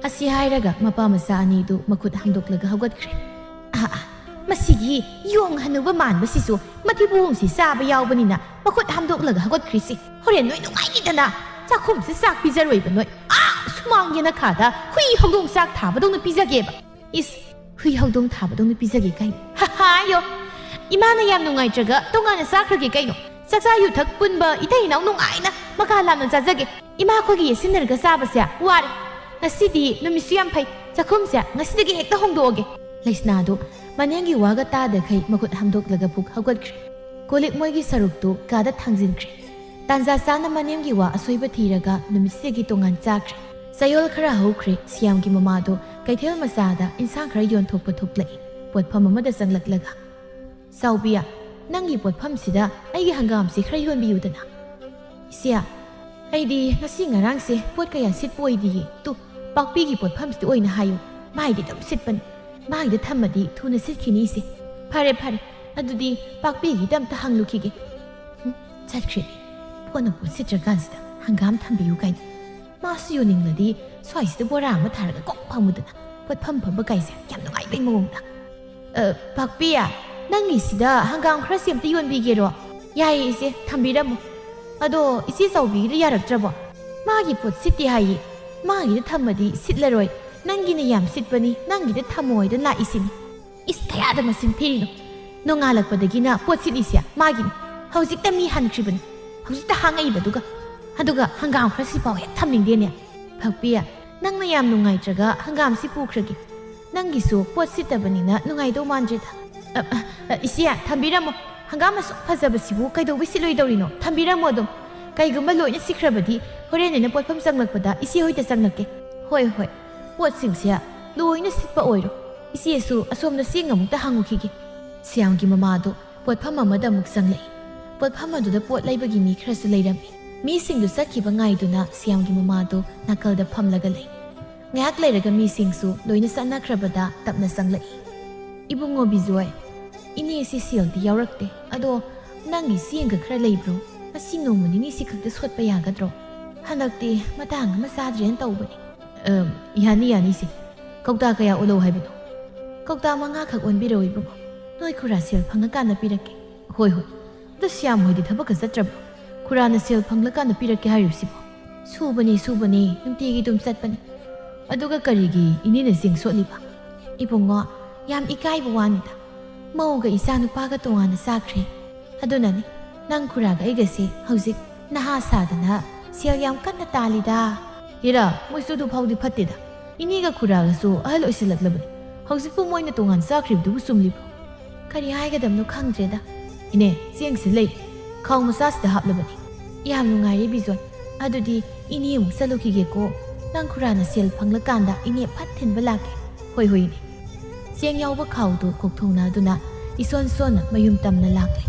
ꯑꯁꯤ ꯍꯥꯏꯔꯒ ꯃꯄꯥ ꯃꯆꯥ ꯑꯅꯤꯗꯨ ꯃꯈꯨꯠ ꯍꯥꯝꯗꯣꯛꯂꯒ ꯍꯧꯒꯠꯈ꯭ꯔꯦ꯫ ꯑꯥ, ꯑꯥ, ꯃꯁꯤꯒꯤ ꯌꯣꯡ ꯍꯅꯨꯕ ꯃꯥꯟꯕꯁꯤꯁꯨ ꯃꯊꯤꯕꯣꯡꯁꯤ ꯆꯥꯕ ꯌꯥꯎꯕꯅꯤꯅ ꯃꯈꯨꯠ ꯍꯥꯝꯗꯣꯛꯂꯒ ꯍꯧꯒꯠꯈ꯭ꯔꯤꯁꯤ꯫ ꯍꯣꯔꯦꯟ ꯅꯣꯏ ꯅꯨꯡꯉꯥꯏꯈꯤꯗꯅ ꯆꯥꯛꯈꯨꯝꯁꯤ ꯆꯥꯛ ꯄꯤꯖꯔꯣꯏꯕ ꯅꯣꯏ꯫ ꯑꯥ, ꯁꯨꯃꯥꯡ ꯌꯦꯅꯈꯥꯗ ꯍꯨꯏ ꯍꯧꯗꯣꯡ ꯆꯥꯛ ꯊꯥꯕꯗꯧꯅ ꯄꯤꯖꯒꯦꯕ꯫ ꯏꯁ, ꯍꯨꯏ ꯍꯧꯗꯣꯡ ꯊꯥꯕꯗꯧꯅ ꯄꯤꯖꯒꯦ ꯀꯥꯏꯅ꯫ ꯍꯥ ꯍꯥ, ꯌꯣ꯫ ꯏꯃꯥꯅ ꯌꯥꯝ ꯅꯨꯡꯉꯥꯏꯇ꯭ꯔꯒ ꯇꯣꯉꯥꯟꯅ ꯆꯥꯈ꯭ꯔꯒꯦ ꯀꯩꯅꯣ꯫ ꯆꯥꯛꯆꯥ ꯌꯨꯊꯛ ꯄꯨꯟꯕ ꯏꯇꯩ ꯏꯅꯥꯎ ꯅꯨꯡꯉꯥꯏꯅ ꯃꯀꯥ ꯂꯥꯝꯅ ꯆꯥꯖꯒꯦ꯫ ꯏꯃꯥ ꯑꯩꯈꯣꯏꯒ ꯌꯦꯠꯁꯤꯟꯅꯔꯒ ꯆꯥꯕꯁꯦ ꯋꯥꯔꯦ꯫ ꯉꯁꯤꯗꯤ ꯅꯨꯃꯤꯠꯁꯨ ꯌꯥꯝ ꯐꯩ꯫ ꯆꯥꯛꯈꯨꯝꯁꯦ ꯉꯁꯤꯗꯒꯤ ꯍꯦꯛꯇ ꯍꯣꯡꯗꯣꯛꯑꯒꯦ꯫ ꯂꯩꯁꯅꯥꯗꯨ ꯃꯅꯦꯝꯒꯤ ꯋꯥꯒ ꯇꯥꯗꯈꯩ ꯃꯈꯨꯠ ꯍꯥꯝꯗꯣꯛꯂꯒ ꯐꯨꯛ ꯍꯧꯒꯠꯈ꯭ꯔꯦ꯫ ꯀꯣꯜꯂꯤꯛ ꯃꯣꯏꯒꯤ ꯁꯔꯨꯛꯇꯨ ꯀꯥꯗ ꯊꯥꯡꯖꯤꯟꯈ꯭ꯔꯦ꯫ ꯇꯥꯟꯖꯥ ꯆꯥꯅ ꯃꯅꯦꯝꯒꯤ ꯋꯥ ꯑꯁꯣꯏꯕ ꯊꯤꯔꯒ ꯅꯨꯃꯤꯠꯁꯤꯗꯒꯤ ꯇꯣꯉꯥꯟ ꯆꯥꯈ꯭ꯔꯦ꯫ ꯆꯌꯣꯜ ꯈꯔ ꯍꯧꯈ꯭ꯔꯦ꯫ ꯁꯤꯌꯥꯝꯒꯤ ꯃꯃꯥꯗꯣ ꯀꯩꯊꯦꯜ ꯃꯆꯥꯗ ꯏꯟꯁꯥꯡ ꯈꯔ ꯌꯣꯟꯊꯣꯛꯄ ꯊꯣꯛꯂꯛꯏ꯫ ꯄꯣꯠꯐꯝ ꯑꯃꯗ ꯆꯪꯂꯛꯂꯒ, "ꯆꯥꯎꯕꯤ, ꯅꯪꯒꯤ ꯄꯣꯠꯐꯝꯁꯤꯗ ꯑꯩꯒꯤ ꯍꯪꯒꯥꯝꯁꯤ ꯈꯔ ꯌꯣꯟꯕꯤꯌꯨꯗꯅ꯫" "ꯏꯆꯦ, ꯑꯩꯗꯤ ꯉꯁꯤ ꯉꯔꯥꯡꯁꯦ ꯄꯣꯠ ꯀꯌꯥ ꯁꯤꯠꯄ ꯑꯣꯏꯗꯤꯌꯦ꯫ ꯇꯨ, ꯄꯥꯛꯄꯤꯒꯤ ꯄꯣꯠꯐꯝꯁꯤꯗ ꯑꯣꯏꯅ ꯍꯥꯏꯌꯨ꯫ ꯃꯥꯏꯗꯤ ꯑꯗꯨꯝ ꯁꯤꯠꯄꯅꯤ꯫ ꯃꯥꯒꯤꯗ ꯊꯝꯃꯗꯤ ꯊꯨꯅ ꯁꯤꯠꯈꯤꯅꯤ ꯏꯆꯦ꯫" "ꯐꯔꯦ, ꯐꯔꯦ꯫ ꯑꯗꯨꯗꯤ ꯄꯥꯛꯄꯤꯒꯤꯗ ꯑꯝꯇ ꯍꯪꯂꯨꯈꯤꯒꯦ꯫" ꯍꯨꯝ, ꯆꯠꯈ꯭ꯔꯦꯅꯦ꯫ ꯄꯣꯠꯅ ꯄꯣꯠ ꯁꯤꯠꯇ꯭ꯔꯀꯥꯟꯁꯤꯗ ꯍꯪꯒꯥꯝ ꯊꯝꯕꯤꯌꯨ ꯀꯥꯏꯅ꯫ ꯃꯥꯁꯨ ꯌꯣꯟꯅꯤꯡꯂꯗꯤ ꯁ꯭ꯋꯥꯏꯁꯤꯗ ꯕꯣꯔꯥ ꯑꯃ ꯊꯥꯔꯒ ꯀꯣꯛ ꯐꯝꯃꯨꯗꯅ꯫ ꯄꯣꯠꯐꯝ ꯐꯝꯕ ꯀꯥꯏꯁꯦ ꯌꯥꯝ ꯅꯨꯡꯉꯥꯏꯕꯩ ꯃꯑꯣꯡꯗ꯫ "ꯑ, ꯄꯥꯛꯄꯤ, ꯅꯪꯒꯤꯁꯤꯗ ꯍꯪꯒꯥꯝ ꯈꯔꯁꯤ ꯑꯝꯇ ꯌꯣꯟꯕꯤꯒꯦꯔꯣ?" "ꯌꯥꯏꯌꯦ ꯏꯆꯦ, ꯊꯝꯕꯤꯔꯝꯃꯨ꯫ ꯑꯗꯣ ꯏꯆꯦ ꯆꯥꯎꯕꯤꯒꯤꯗ ꯌꯥꯔꯛꯇ꯭ꯔꯕꯣ? ꯃꯥꯒꯤ ꯄꯣꯠ ꯁꯤꯠꯇꯦ ꯍꯥꯏꯌꯦ꯫ ꯃꯥꯒꯤꯗ ꯊꯝꯃꯗꯤ ꯁꯤꯠꯂꯔꯣꯏ꯫ ꯅꯪꯒꯤꯅ ꯌꯥꯝ ꯁꯤꯠꯄꯅꯤ, ꯅꯪꯒꯤꯗ ꯊꯝꯃꯣ ꯍꯥꯏꯗꯅ ꯂꯥꯛꯏꯁꯤꯅꯤ꯫" "ꯏꯁ, ꯀꯌꯥꯗ ꯃꯁꯤꯡ ꯊꯤꯔꯤꯅꯣ? ꯅꯣꯡꯉꯥꯜꯂꯛꯄꯗꯒꯤꯅ ꯄꯣꯠ ꯁꯤꯠꯂꯤꯁꯦ ꯃꯥꯒꯤꯅꯤ꯫ ꯍꯧꯖꯤꯛꯇ ꯃꯤ ꯍꯟꯈ꯭ꯔꯤꯕꯅꯤ꯫ ꯍꯧꯖꯤꯛꯇ ꯍꯥꯡꯉꯛꯏꯕꯗꯨꯒ꯫ ꯑꯗꯨꯒ ꯍꯪꯒꯥꯝ ꯈꯔꯁꯤꯐꯥꯎ ꯍꯦꯛ ꯊꯝꯅꯤꯡꯗꯦꯅꯦ꯫" "ꯄꯥꯛꯄꯤ, ꯅꯪꯅ ꯌꯥꯝ ꯅꯨꯡꯉꯥꯏꯇ꯭ꯔꯒ ꯍꯪꯒꯥꯝꯁꯤ ꯄꯨꯈ꯭ꯔꯒꯦ꯫ ꯅꯪꯒꯤꯁꯨ ꯄꯣꯠ ꯁꯤꯠꯇꯕꯅꯤꯅ ꯅꯨꯡꯉꯥꯏꯗꯧ ꯃꯥꯟꯗ꯭ꯔꯦꯗ꯫ ꯑ, ꯑ, ꯑ, ꯏꯆꯦ, ꯊꯝꯕꯤꯔꯝꯃꯣ꯫ ꯍꯪꯒꯥꯝ ꯑꯁꯨꯛ ꯐꯖꯕꯁꯤꯕꯨ ꯀꯩꯗꯧꯕꯩ ꯁꯤꯠꯂꯣꯏꯗꯧꯔꯤꯅꯣ? ꯊꯝꯕꯤꯔꯝꯃꯣ ꯑꯗꯨꯝ꯫ ꯀꯩꯒꯨꯝꯕ ꯂꯣꯏꯅ ꯁꯤꯠꯈ꯭ꯔꯕꯗꯤ ꯍꯣꯔꯦꯟ ꯑꯩꯅ ꯄꯣꯠꯐꯝ ꯆꯪꯂꯛꯄꯗ ꯏꯆꯦ ꯍꯣꯏꯗ ꯆꯪꯂꯛꯀꯦ꯫ ꯍꯣꯏ, ꯍꯣꯏ꯫ ꯄꯣꯠꯁꯤꯡꯁꯦ ꯂꯣꯏꯅ ꯁꯤꯠꯄ ꯑꯣꯏꯔꯣ꯫ ꯏꯆꯦꯁꯨ ꯑꯁꯣꯝꯗ ꯆꯦꯡ ꯑꯃꯨꯛꯇ ꯍꯥꯡꯉꯨꯈꯤꯒꯦ꯫ ꯁ꯭ꯌꯥꯝꯒꯤ ꯃꯃꯥꯗꯣ ꯄꯣꯠꯐꯝ ꯑꯃꯗ ꯑꯃꯨꯛ ꯆꯪꯂꯛꯏ꯫ ꯄꯣꯠꯐꯝ ꯑꯗꯨꯗ ꯄꯣꯠ ꯂꯩꯕꯒꯤ ꯃꯤ ꯈꯔꯁꯨ ꯂꯩꯔꯝꯃꯤ꯫ ꯃꯤꯁꯤꯡꯗꯨ ꯆꯠꯈꯤꯕ ꯉꯥꯏꯗꯨꯅ ꯁ꯭ꯌꯥꯝꯒꯤ ꯃꯃꯥꯗꯣ ꯅꯥꯀꯜꯗ ꯐꯝꯂꯒ ꯂꯩ꯫ ꯉꯥꯏꯍꯥꯛ ꯂꯩꯔꯒ ꯃꯤꯁꯤꯡꯁꯨ ꯂꯣꯏꯅ ꯆꯠꯅꯈ꯭ꯔꯕꯗ ꯇꯞꯅ ꯆꯪꯂꯛꯏ꯫ "ꯏꯕꯨꯡꯉꯣ ꯕꯤꯖꯣꯏ, ꯏꯅꯦꯁꯤ ꯁꯦꯜꯗꯤ ꯌꯥꯎꯔꯛꯇꯦ꯫ ꯑꯗꯣ ꯅꯪꯒꯤ ꯆꯦꯡꯒ ꯈꯔ ꯂꯩꯕ꯭ꯔꯣ? ꯉꯁꯤ ꯅꯣꯡꯃ ꯅꯤꯅꯤꯁꯤ ꯈꯛꯇ ꯁꯣꯠꯄ ꯌꯥꯒꯗ꯭ꯔꯣ? ꯍꯟꯗꯛꯇꯤ ꯃꯇꯥꯡ ꯑꯃ ꯆꯥꯗ꯭ꯔꯦꯅ ꯇꯧꯕꯅꯤ꯫" "ꯑꯝ, ꯌꯥꯅꯤ, ꯌꯥꯅꯤ ꯏꯆꯦ꯫ ꯀꯧꯇꯥ ꯀꯌꯥ ꯑꯣꯜꯂꯛꯑꯣ ꯍꯥꯏꯕꯅꯣ?" "ꯀꯧꯇꯥ ꯃꯉꯥꯈꯛ ꯑꯣꯟꯕꯤꯔꯛꯑꯣ ꯏꯕꯨꯡꯉꯣ꯫ ꯅꯣꯏ ꯈꯨꯔꯥ ꯁꯦꯜ ꯐꯪꯉꯀꯥꯟꯗ ꯄꯤꯔꯛꯀꯦ꯫" "ꯍꯣꯏ, ꯍꯣꯏ꯫ ꯑꯗꯣ ꯁ꯭ꯌꯥꯝ ꯍꯣꯏꯗꯤ ꯊꯕꯛꯀ ꯆꯠꯇ꯭ꯔꯕꯣ? ꯈꯨꯔꯥꯅ ꯁꯦꯜ ꯐꯪꯂꯀꯥꯟꯗ ꯄꯤꯔꯛꯀꯦ ꯍꯥꯏꯔꯤꯕꯁꯤꯕꯣ?" "ꯁꯨꯕꯅꯤ, ꯁꯨꯕꯅꯤ꯫ ꯅꯨꯡꯇꯤꯒꯤ ꯑꯗꯨꯝ ꯆꯠꯄꯅꯤ꯫ ꯑꯗꯨꯒ ꯀꯔꯤꯒꯤ ꯏꯅꯦꯅ ꯆꯦꯡ ꯁꯣꯠꯂꯤꯕ?" "ꯏꯕꯨꯡꯉꯣ, ꯌꯥꯝ ꯏꯀꯥꯏꯕ ꯋꯥꯅꯤꯗ꯫ ꯃꯧꯒ ꯏꯆꯥ ꯅꯨꯄꯥꯒ ꯇꯣꯉꯥꯟꯅ ꯆꯥꯈ꯭ꯔꯦ꯫ ꯑꯗꯨꯅꯅꯤ ꯅꯪ ꯈꯨꯔꯥꯒ ꯑꯩꯒꯁꯦ ꯍꯧꯖꯤꯛ ꯅꯍꯥ ꯁꯥꯗꯅ ꯁꯦꯜ ꯌꯥꯝ ꯀꯟꯅ ꯇꯥꯜꯂꯤꯗ꯫" "ꯏꯔꯥ, ꯃꯣꯏꯁꯨ ꯑꯗꯨ ꯐꯥꯎꯗꯤ ꯐꯠꯇꯦꯗ꯫ ꯏꯅꯦꯒ ꯈꯨꯔꯥꯒꯁꯨ ꯑꯍꯜ ꯑꯣꯏꯁꯤꯜꯂꯛꯂꯕꯅꯤ꯫ ꯍꯧꯖꯤꯛꯄꯨ ꯃꯣꯏꯅ ꯇꯣꯉꯥꯟ ꯆꯥꯈ꯭ꯔꯤꯕꯗꯨꯕꯨ ꯆꯨꯝꯂꯤꯕ꯭ꯔꯣ?" "ꯀꯔꯤ ꯍꯥꯏꯒꯗꯕꯅꯣ ꯈꯪꯗ꯭ꯔꯦꯗ꯫" "ꯏꯅꯦ, ꯆꯦꯡꯁꯤ ꯂꯩ꯫ ꯈꯥꯎ ꯃꯆꯥꯁꯤꯗ ꯍꯥꯞꯂꯕꯅꯤ꯫" "ꯌꯥꯝ ꯅꯨꯡꯉꯥꯏꯔꯦ ꯕꯤꯖꯣꯏ꯫ ꯑꯗꯨꯗꯤ ꯏꯅꯦ ꯑꯃꯨꯛ ꯆꯠꯂꯨꯈꯤꯒꯦꯀꯣ꯫ ꯅꯪ ꯈꯨꯔꯥꯅ ꯁꯦꯜ ꯐꯪꯂꯀꯥꯟꯗ ꯏꯅꯦ ꯐꯠ ꯊꯤꯟꯕ ꯂꯥꯛꯀꯦ꯫" "ꯍꯣꯏ, ꯍꯣꯏ ꯏꯅꯦ꯫" ꯆꯦꯡ ꯌꯥꯎꯕ ꯈꯥꯎꯗꯨ ꯀꯣꯛꯊꯣꯛꯅꯗꯨꯅ ꯏꯁꯣꯟ ꯁꯣꯟꯅ ꯃꯌꯨꯝ ꯇꯝꯅ ꯂꯥꯛꯂꯦ꯫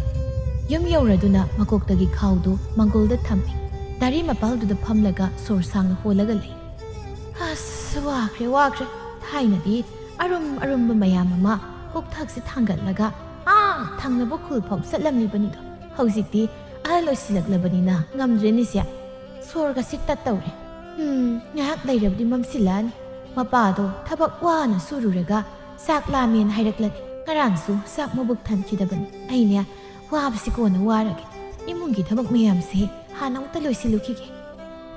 ꯌꯨꯝ ꯌꯧꯔꯗꯨꯅ ꯃꯀꯣꯛꯇꯒꯤ ꯈꯥꯎꯗꯨ ꯃꯥꯡꯒꯣꯜꯗ ꯊꯝꯃꯤ꯫ ꯗꯥꯔꯤ ꯃꯄꯥꯜꯗꯨꯗ ꯐꯝꯂꯒ ꯁꯣꯔ ꯁꯥꯡꯅ ꯍꯣꯜꯂꯒ ꯂꯩ꯫ "ꯑꯁ, ꯋꯥꯈ꯭ꯔꯦ, ꯋꯥꯈ꯭ꯔꯦ꯫ ꯊꯥꯏꯅꯗꯤ ꯑꯔꯨꯝ ꯑꯔꯨꯝꯕ ꯃꯌꯥꯝ ꯑꯃ ꯀꯣꯛꯊꯛꯁꯤ ꯊꯥꯡꯒꯠꯂꯒ ꯑꯥ ꯊꯪꯅꯕ ꯈꯨꯜ ꯐꯥꯎ ꯆꯠꯂꯝꯂꯤꯕꯅꯤꯗꯣ꯫ ꯍꯧꯖꯤꯛꯇꯤ ꯑꯍꯜ ꯑꯣꯏꯁꯤꯜꯂꯛꯂꯕꯅꯤꯅ ꯉꯝꯗ꯭ꯔꯦꯅꯦ ꯁꯦ꯫ ꯁꯣꯔꯒꯁꯤ ꯇꯠꯇꯧꯔꯦ꯫ ꯎꯝ, ꯉꯥꯏꯍꯥꯛ ꯂꯩꯔꯕꯗꯤ ꯃꯝꯁꯤꯜꯂꯛꯑꯅꯤ꯫" ꯃꯄꯥꯗꯣ ꯊꯕꯛ ꯋꯥꯅ ꯁꯨꯔꯨꯔꯒ ꯆꯥꯛ ꯂꯥꯝꯃꯦꯅ ꯍꯥꯏꯔꯛꯂꯅꯤ꯫ ꯉꯔꯥꯡꯁꯨ ꯆꯥꯛ ꯃꯕꯨꯛ ꯊꯟꯈꯤꯗꯕꯅꯤ꯫ ꯑꯩꯅꯦ, ꯋꯥꯕꯁꯤ ꯀꯣꯟꯅ ꯋꯥꯔꯒꯦ꯫ ꯏꯃꯨꯡꯒꯤ ꯊꯕꯛ ꯃꯌꯥꯝꯁꯦ ꯍꯥꯟꯅ ꯑꯃꯨꯛꯇ ꯂꯣꯏꯁꯤꯜꯂꯨꯈꯤꯒꯦ꯫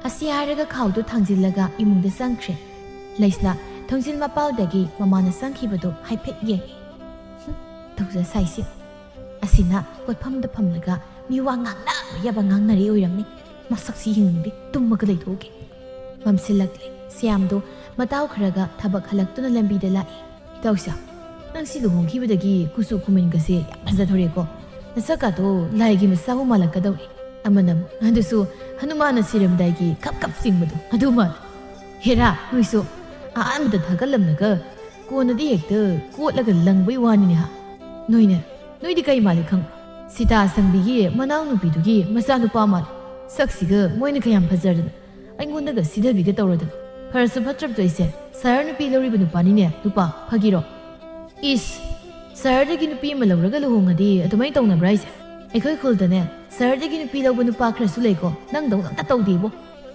ꯑꯁꯤ ꯍꯥꯏꯔꯒ ꯈꯥꯎꯗꯨ ꯊꯥꯡꯖꯤꯜꯂꯒ ꯏꯃꯨꯡꯗ ꯆꯪꯈ꯭ꯔꯦ꯫ ꯂꯩꯁꯅꯥ ꯊꯣꯡꯖꯤꯜ ꯃꯄꯥꯜꯗꯒꯤ ꯃꯃꯥꯅ ꯆꯪꯈꯤꯕꯗꯨ ꯍꯥꯏꯐꯦꯠ ꯌꯦꯡꯉꯤ꯫ "ꯍꯨꯝ, ꯇꯧꯖ ꯁꯥꯏꯁꯤ꯫ ꯑꯁꯤꯅ ꯄꯣꯠꯐꯝꯗ ꯐꯝꯂꯒ ꯃꯤ ꯋꯥ ꯉꯥꯡꯅꯕ ꯌꯥꯕ ꯉꯥꯡꯅꯔꯤ ꯑꯣꯏꯔꯝꯅꯤ꯫ ꯃꯁꯛꯁꯤ ꯌꯦꯡꯅꯤꯡꯗꯦ, ꯇꯨꯝꯃꯒ ꯂꯩꯊꯣꯛꯎꯒꯦ꯫" ꯃꯝꯁꯤꯜꯂꯛꯂꯦ꯫ ꯁ꯭ꯌꯥꯝꯗꯣ ꯃꯇꯥꯎ ꯈꯔꯒ ꯊꯕꯛ ꯍꯜꯂꯛꯇꯨꯅ ꯂꯝꯕꯤꯗ ꯂꯥꯛꯏ꯫ "ꯏꯇꯥꯎꯁꯥ, ꯅꯪꯁꯤ ꯂꯨꯍꯣꯡꯈꯤꯕꯗꯒꯤ ꯀꯨꯆꯨ ꯀꯨꯃꯦꯟꯒꯁꯦ ꯌꯥꯝ ꯐꯖꯊꯣꯔꯦꯀꯣ꯫ ꯅꯁꯛꯀꯥꯗꯣ ꯂꯥꯏꯒꯤ ꯃꯆꯥꯕꯨ ꯃꯥꯜꯂꯛꯀꯗꯧꯔꯦ꯫ ꯑꯃꯅ ꯑꯃꯨꯛ, ꯑꯗꯨꯁꯨ ꯍꯅꯨꯃꯥꯟꯅ ꯁꯤꯔꯝꯗꯥꯏꯒꯤ ꯈꯞ ꯈꯞ ꯆꯤꯡꯕꯗꯣ ꯑꯗꯨ ꯃꯥꯜꯂꯦ꯫ ꯍꯦꯔꯥ, ꯅꯣꯏꯁꯨ ꯑꯍꯥꯟꯕꯗ ꯊꯥꯒꯠꯂꯝꯂꯒ ꯀꯣꯟꯅꯗꯤ ꯍꯦꯛꯇ ꯀꯣꯠꯂꯒ ꯂꯪꯕꯩ ꯋꯥꯅꯤꯅꯦ ꯍꯥ꯫ ꯅꯣꯏꯅꯦ, ꯅꯣꯏꯗꯤ ꯀꯩ ꯃꯥꯜꯂꯤ ꯈꯪꯕ꯭ꯔꯥ? ꯁꯤꯇꯥ ꯁꯪꯕꯤꯒꯤ ꯃꯅꯥꯎꯅꯨꯄꯤꯗꯨꯒꯤ ꯃꯆꯥꯅꯨꯄꯥ ꯃꯥꯜꯂꯤ꯫ ꯁꯛꯁꯤꯒ ꯃꯣꯏꯅ ꯀꯌꯥꯝ ꯐꯖꯔꯗꯅ ꯑꯩꯉꯣꯟꯗꯒ ꯁꯤꯊꯕꯤꯒ ꯇꯧꯔꯗꯅ꯫ ꯐꯔꯁꯨ ꯐꯠꯇ꯭ꯔꯕꯗꯣ ꯑꯩꯁꯦ ꯁꯍꯔ ꯅꯨꯄꯤ ꯂꯧꯔꯤꯕ ꯅꯨꯄꯥꯅꯤꯅꯦ, ꯅꯨꯄꯥ ꯐꯥꯒꯤꯔꯣ? ꯏꯁ, ꯁꯍꯔꯗꯒꯤ ꯅꯨꯄꯤ ꯑꯃ ꯂꯧꯔꯒ ꯂꯨꯍꯣꯡꯉꯗꯤ ꯑꯗꯨꯃꯥꯏꯅ ꯇꯧꯅꯕ꯭ꯔꯥ ꯍꯥꯏꯁꯦ? ꯑꯩꯈꯣꯏ ꯈꯨꯜꯗꯅꯦ, ꯁꯍꯔꯗꯒꯤ ꯅꯨꯄꯤ ꯂꯧꯕ ꯅꯨꯄꯥ ꯈꯔꯁꯨ ꯂꯩꯀꯣ, ꯅꯪꯗꯧꯅ ꯑꯝꯇ ꯇꯧꯗꯦꯕꯣ꯫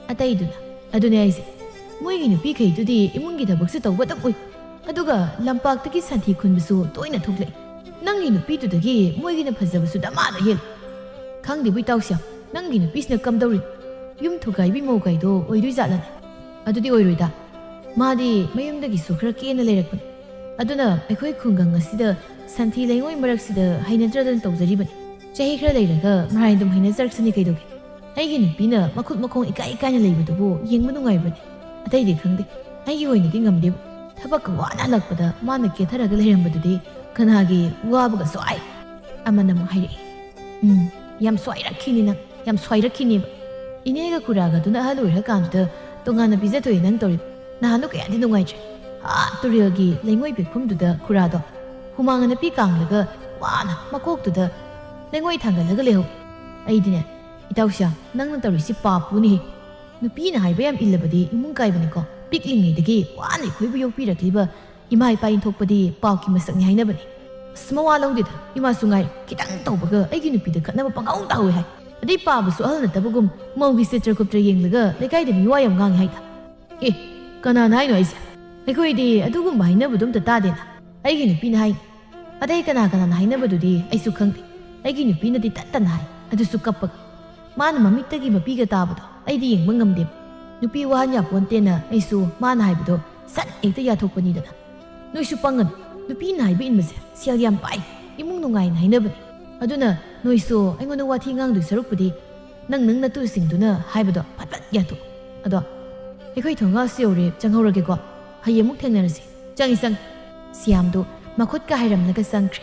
ꯑꯇꯩꯗꯨꯅ, ꯑꯗꯨꯅꯦ ꯍꯥꯏꯁꯦ, ꯃꯣꯏꯒꯤ ꯅꯨꯄꯤꯈꯩꯗꯨꯗꯤ ꯏꯃꯨꯡꯒꯤ ꯊꯕꯛꯁꯨ ꯇꯧꯕ ꯑꯗꯨꯝ ꯎꯏ, ꯑꯗꯨꯒ ꯂꯝꯄꯥꯛꯇꯒꯤ ꯁꯟꯊꯤ ꯈꯨꯟꯕꯁꯨ ꯇꯣꯏꯅ ꯊꯣꯛꯂꯛꯏ꯫ ꯅꯪꯒꯤ ꯅꯨꯄꯤꯗꯨꯗꯒꯤ ꯃꯣꯏꯒꯤꯅ ꯐꯖꯕꯁꯨ ꯗꯃꯥꯗ ꯍꯦꯜꯂꯤ꯫ ꯈꯪꯗꯦꯕꯨ ꯏꯇꯥꯎꯁꯤ, ꯅꯪꯒꯤ ꯅꯨꯄꯤꯁꯤꯅ ꯀꯝꯗꯧꯔꯤ? ꯌꯨꯝ ꯊꯨꯒꯥꯏꯕꯤ ꯃꯧꯒꯥꯏꯗꯣ ꯑꯣꯏꯗꯣꯏꯖꯥꯠꯂꯅꯦ? ꯑꯗꯨꯗꯤ ꯑꯣꯏꯔꯣꯏꯗ꯫ ꯃꯥꯗꯤ ꯃꯌꯨꯝꯗꯒꯤꯁꯨ ꯈꯔ ꯀꯦꯅ ꯂꯩꯔꯛꯄꯅꯤ꯫ ꯑꯗꯨꯅ ꯑꯩꯈꯣꯏ ꯈꯨꯡꯒꯪ ꯑꯁꯤꯗ ꯁꯟꯊꯤ ꯂꯩꯉꯣꯏ ꯃꯔꯛꯁꯤꯗ ꯍꯩꯅꯗ꯭ꯔꯗꯅ ꯇꯧꯖꯔꯤꯕꯅꯤ꯫ ꯆꯍꯤ ꯈꯔ ꯂꯩꯔꯒ ꯃꯔꯥꯏ ꯑꯗꯨꯝ ꯍꯩꯅꯖꯔꯛꯁꯅꯤ ꯀꯩꯗꯧꯒꯦ? ꯑꯩꯒꯤ ꯅꯨꯄꯤꯅ ꯃꯈꯨꯠ ꯃꯈꯣꯡ ꯏꯀꯥꯏ ꯏꯀꯥꯏꯅ ꯂꯩꯕꯗꯨꯕꯨ ꯌꯦꯡꯕ ꯅꯨꯡꯉꯥꯏꯕꯅꯤ꯫ ꯑꯇꯩꯗꯤ ꯈꯪꯗꯦ, ꯑꯩꯒꯤ ꯑꯣꯏꯅꯗꯤ ꯉꯝꯗꯦꯕꯨ꯫ ꯊꯕꯛꯀ ꯋꯥꯅ ꯍꯜꯂꯛꯄꯗ ꯃꯥꯅ ꯀꯦꯊꯔꯒ ꯂꯩꯔꯝꯕꯗꯨꯗꯤ ꯀꯅꯥꯒꯤ ꯋꯥꯕꯒ ꯁ꯭ꯋꯥꯏ꯫ ꯑꯃꯅ ꯑꯃꯨꯛ ꯍꯥꯏꯔꯛꯏ, "ꯎꯝ, ꯌꯥꯝ ꯁ꯭ꯋꯥꯏꯔꯛꯈꯤꯅꯤ ꯅꯪ, ꯌꯥꯝ ꯁ꯭ꯋꯥꯏꯔꯛꯈꯤꯅꯦꯕ꯫ ꯏꯅꯦꯒ ꯈꯨꯔꯥꯒꯗꯨꯅ ꯑꯍꯜ ꯑꯣꯏꯔꯀꯥꯟꯗꯨꯗ ꯇꯣꯉꯥꯟꯅ ꯄꯤꯖꯊꯣꯛꯑꯦ ꯅꯪ ꯇꯧꯔꯤꯗꯣ꯫ ꯅꯍꯥꯟꯗꯣ ꯀꯌꯥꯗꯤ ꯅꯨꯡꯉꯥꯏꯇ꯭ꯔꯦ꯫ ꯑꯥ ꯇꯨꯔꯦꯜꯒꯤ ꯂꯩꯉꯣꯏ ꯄꯤꯛꯐꯝꯗꯨꯗ ꯈꯨꯔꯥꯗꯣ ꯍꯨꯃꯥꯡ ꯑꯅꯞꯄꯤ ꯀꯥꯡꯂꯒ ꯋꯥꯅ ꯃꯀꯣꯛꯇꯨꯗ ꯂꯩꯉꯣꯏ ꯊꯥꯡꯒꯠꯂꯒ ꯂꯩꯍꯧ꯫ ꯑꯩꯗꯤꯅꯦ, ꯏꯇꯥꯎꯁꯥ, ꯅꯪꯅ ꯇꯧꯔꯤꯁꯤ ꯄꯥꯞꯄꯨꯅꯤꯍꯦ꯫ ꯅꯨꯄꯤꯅ ꯍꯥꯏꯕ ꯌꯥꯝ ꯏꯜꯂꯕꯗꯤ ꯏꯃꯨꯡ ꯀꯥꯏꯕꯅꯤꯀꯣ꯫ ꯄꯤꯛꯂꯤꯉꯩꯗꯒꯤ ꯋꯥꯅ ꯑꯩꯈꯣꯏꯕꯨ ꯌꯣꯛꯄꯤꯔꯛꯂꯤꯕ ꯏꯃꯥ ꯏꯄꯥ ꯏꯟꯊꯣꯛꯄꯗꯤ ꯄꯥꯞꯀꯤ ꯃꯁꯛꯅꯤ ꯍꯥꯏꯅꯕꯅꯤ꯫ ꯑꯁ, ꯃꯋꯥ ꯂꯧꯗꯦꯗ, ꯏꯃꯥꯁꯨ ꯉꯥꯏꯔꯦ, ꯈꯤꯇꯪ ꯇꯧꯕꯒ ꯑꯩꯒꯤ ꯅꯨꯄꯤꯗ ꯈꯠꯅꯕ ꯄꯪꯍꯧꯗ ꯍꯧꯋꯦ ꯍꯥꯏ꯫ ꯑꯗꯩ ꯄꯥꯕꯁꯨ ꯑꯍꯜ ꯅꯠꯇꯕꯒꯨꯝ ꯃꯧꯒꯤ ꯆꯤꯇ꯭ꯔ ꯀꯨꯞꯇ꯭ꯔ ꯌꯦꯡꯂꯒ ꯂꯩꯀꯥꯏꯗ ꯃꯤꯋꯥ ꯌꯥꯝ ꯉꯥꯡꯉꯦ ꯍꯥꯏꯗ꯫ ꯑꯦ, ꯀꯅꯥꯅ ꯍꯥꯏꯅꯣ ꯍꯥꯏꯁꯦ? ꯑꯩꯈꯣꯏꯗꯤ ꯑꯗꯨꯒꯨꯝꯕ ꯍꯥꯏꯅꯕꯗꯣ ꯑꯝꯇ ꯇꯥꯗꯦꯅ꯫ ꯑꯩꯒꯤ ꯅꯨꯄꯤꯅ ꯍꯥꯏꯅꯤ꯫ ꯑꯇꯩ ꯀꯅꯥ ꯀꯅꯥꯅ ꯍꯥꯏꯅꯕꯗꯨꯗꯤ ꯑꯩꯁꯨ ꯈꯪꯗꯦ꯫ ꯑꯩꯒꯤ ꯅꯨꯄꯤꯅꯗꯤ ꯇꯠ ꯇꯠꯅ ꯍꯥꯏ, ꯑꯗꯨꯁꯨ ꯀꯞꯄꯒ꯫ ꯃꯥꯅ ꯃꯃꯤꯠꯇꯒꯤ ꯃꯄꯤꯒ ꯇꯥꯕꯗꯣ ꯑꯩꯗꯤ ꯌꯦꯡꯕ ꯉꯝꯗꯦꯕ꯫ ꯅꯨꯄꯤ ꯋꯥꯍꯟ ꯌꯥꯄꯣꯟꯇꯦꯅ ꯑꯩꯁꯨ ꯃꯥꯅ ꯍꯥꯏꯕꯗꯣ ꯁꯠ ꯍꯦꯛꯇ ꯌꯥꯊꯣꯛꯄꯅꯤꯗꯅ꯫ ꯅꯣꯏꯁꯨ ꯄꯪꯒꯅꯨ, ꯅꯨꯄꯤꯅ ꯍꯥꯏꯕ ꯏꯟꯕꯁꯦ ꯁꯦꯜ ꯌꯥꯝ ꯄꯥꯏ, ꯏꯃꯨꯡ ꯅꯨꯡꯉꯥꯏꯅ ꯍꯥꯏꯅꯕꯅꯤ꯫ ꯑꯗꯨꯅ ꯅꯣꯏꯁꯨ ꯑꯩꯉꯣꯟꯗ ꯋꯥꯊꯤ ꯉꯥꯡꯗꯣꯏ ꯁꯔꯨꯛꯄꯨꯗꯤ ꯅꯪ ꯅꯪ ꯅꯇꯨꯁꯤꯡꯗꯨꯅ ꯍꯥꯏꯕꯗꯣ ꯐꯠ ꯐꯠ ꯌꯥꯊꯣꯛ꯫ ꯑꯗꯣ ꯑꯩꯈꯣꯏ ꯊꯣꯡꯒꯥꯜꯁꯨ ꯌꯧꯔꯦ, ꯆꯪꯍꯧꯔꯒꯦꯀꯣ꯫ ꯍꯌꯦꯡꯃꯨꯛ ꯊꯦꯡꯅꯔꯁꯤ꯫ ꯆꯪꯏ, ꯆꯪꯏ꯫ ꯁꯤꯌꯥꯝꯗꯨ ꯃꯈꯨꯠꯀ ꯍꯥꯏꯔꯝꯂꯒ ꯆꯪꯈ꯭ꯔꯦ꯫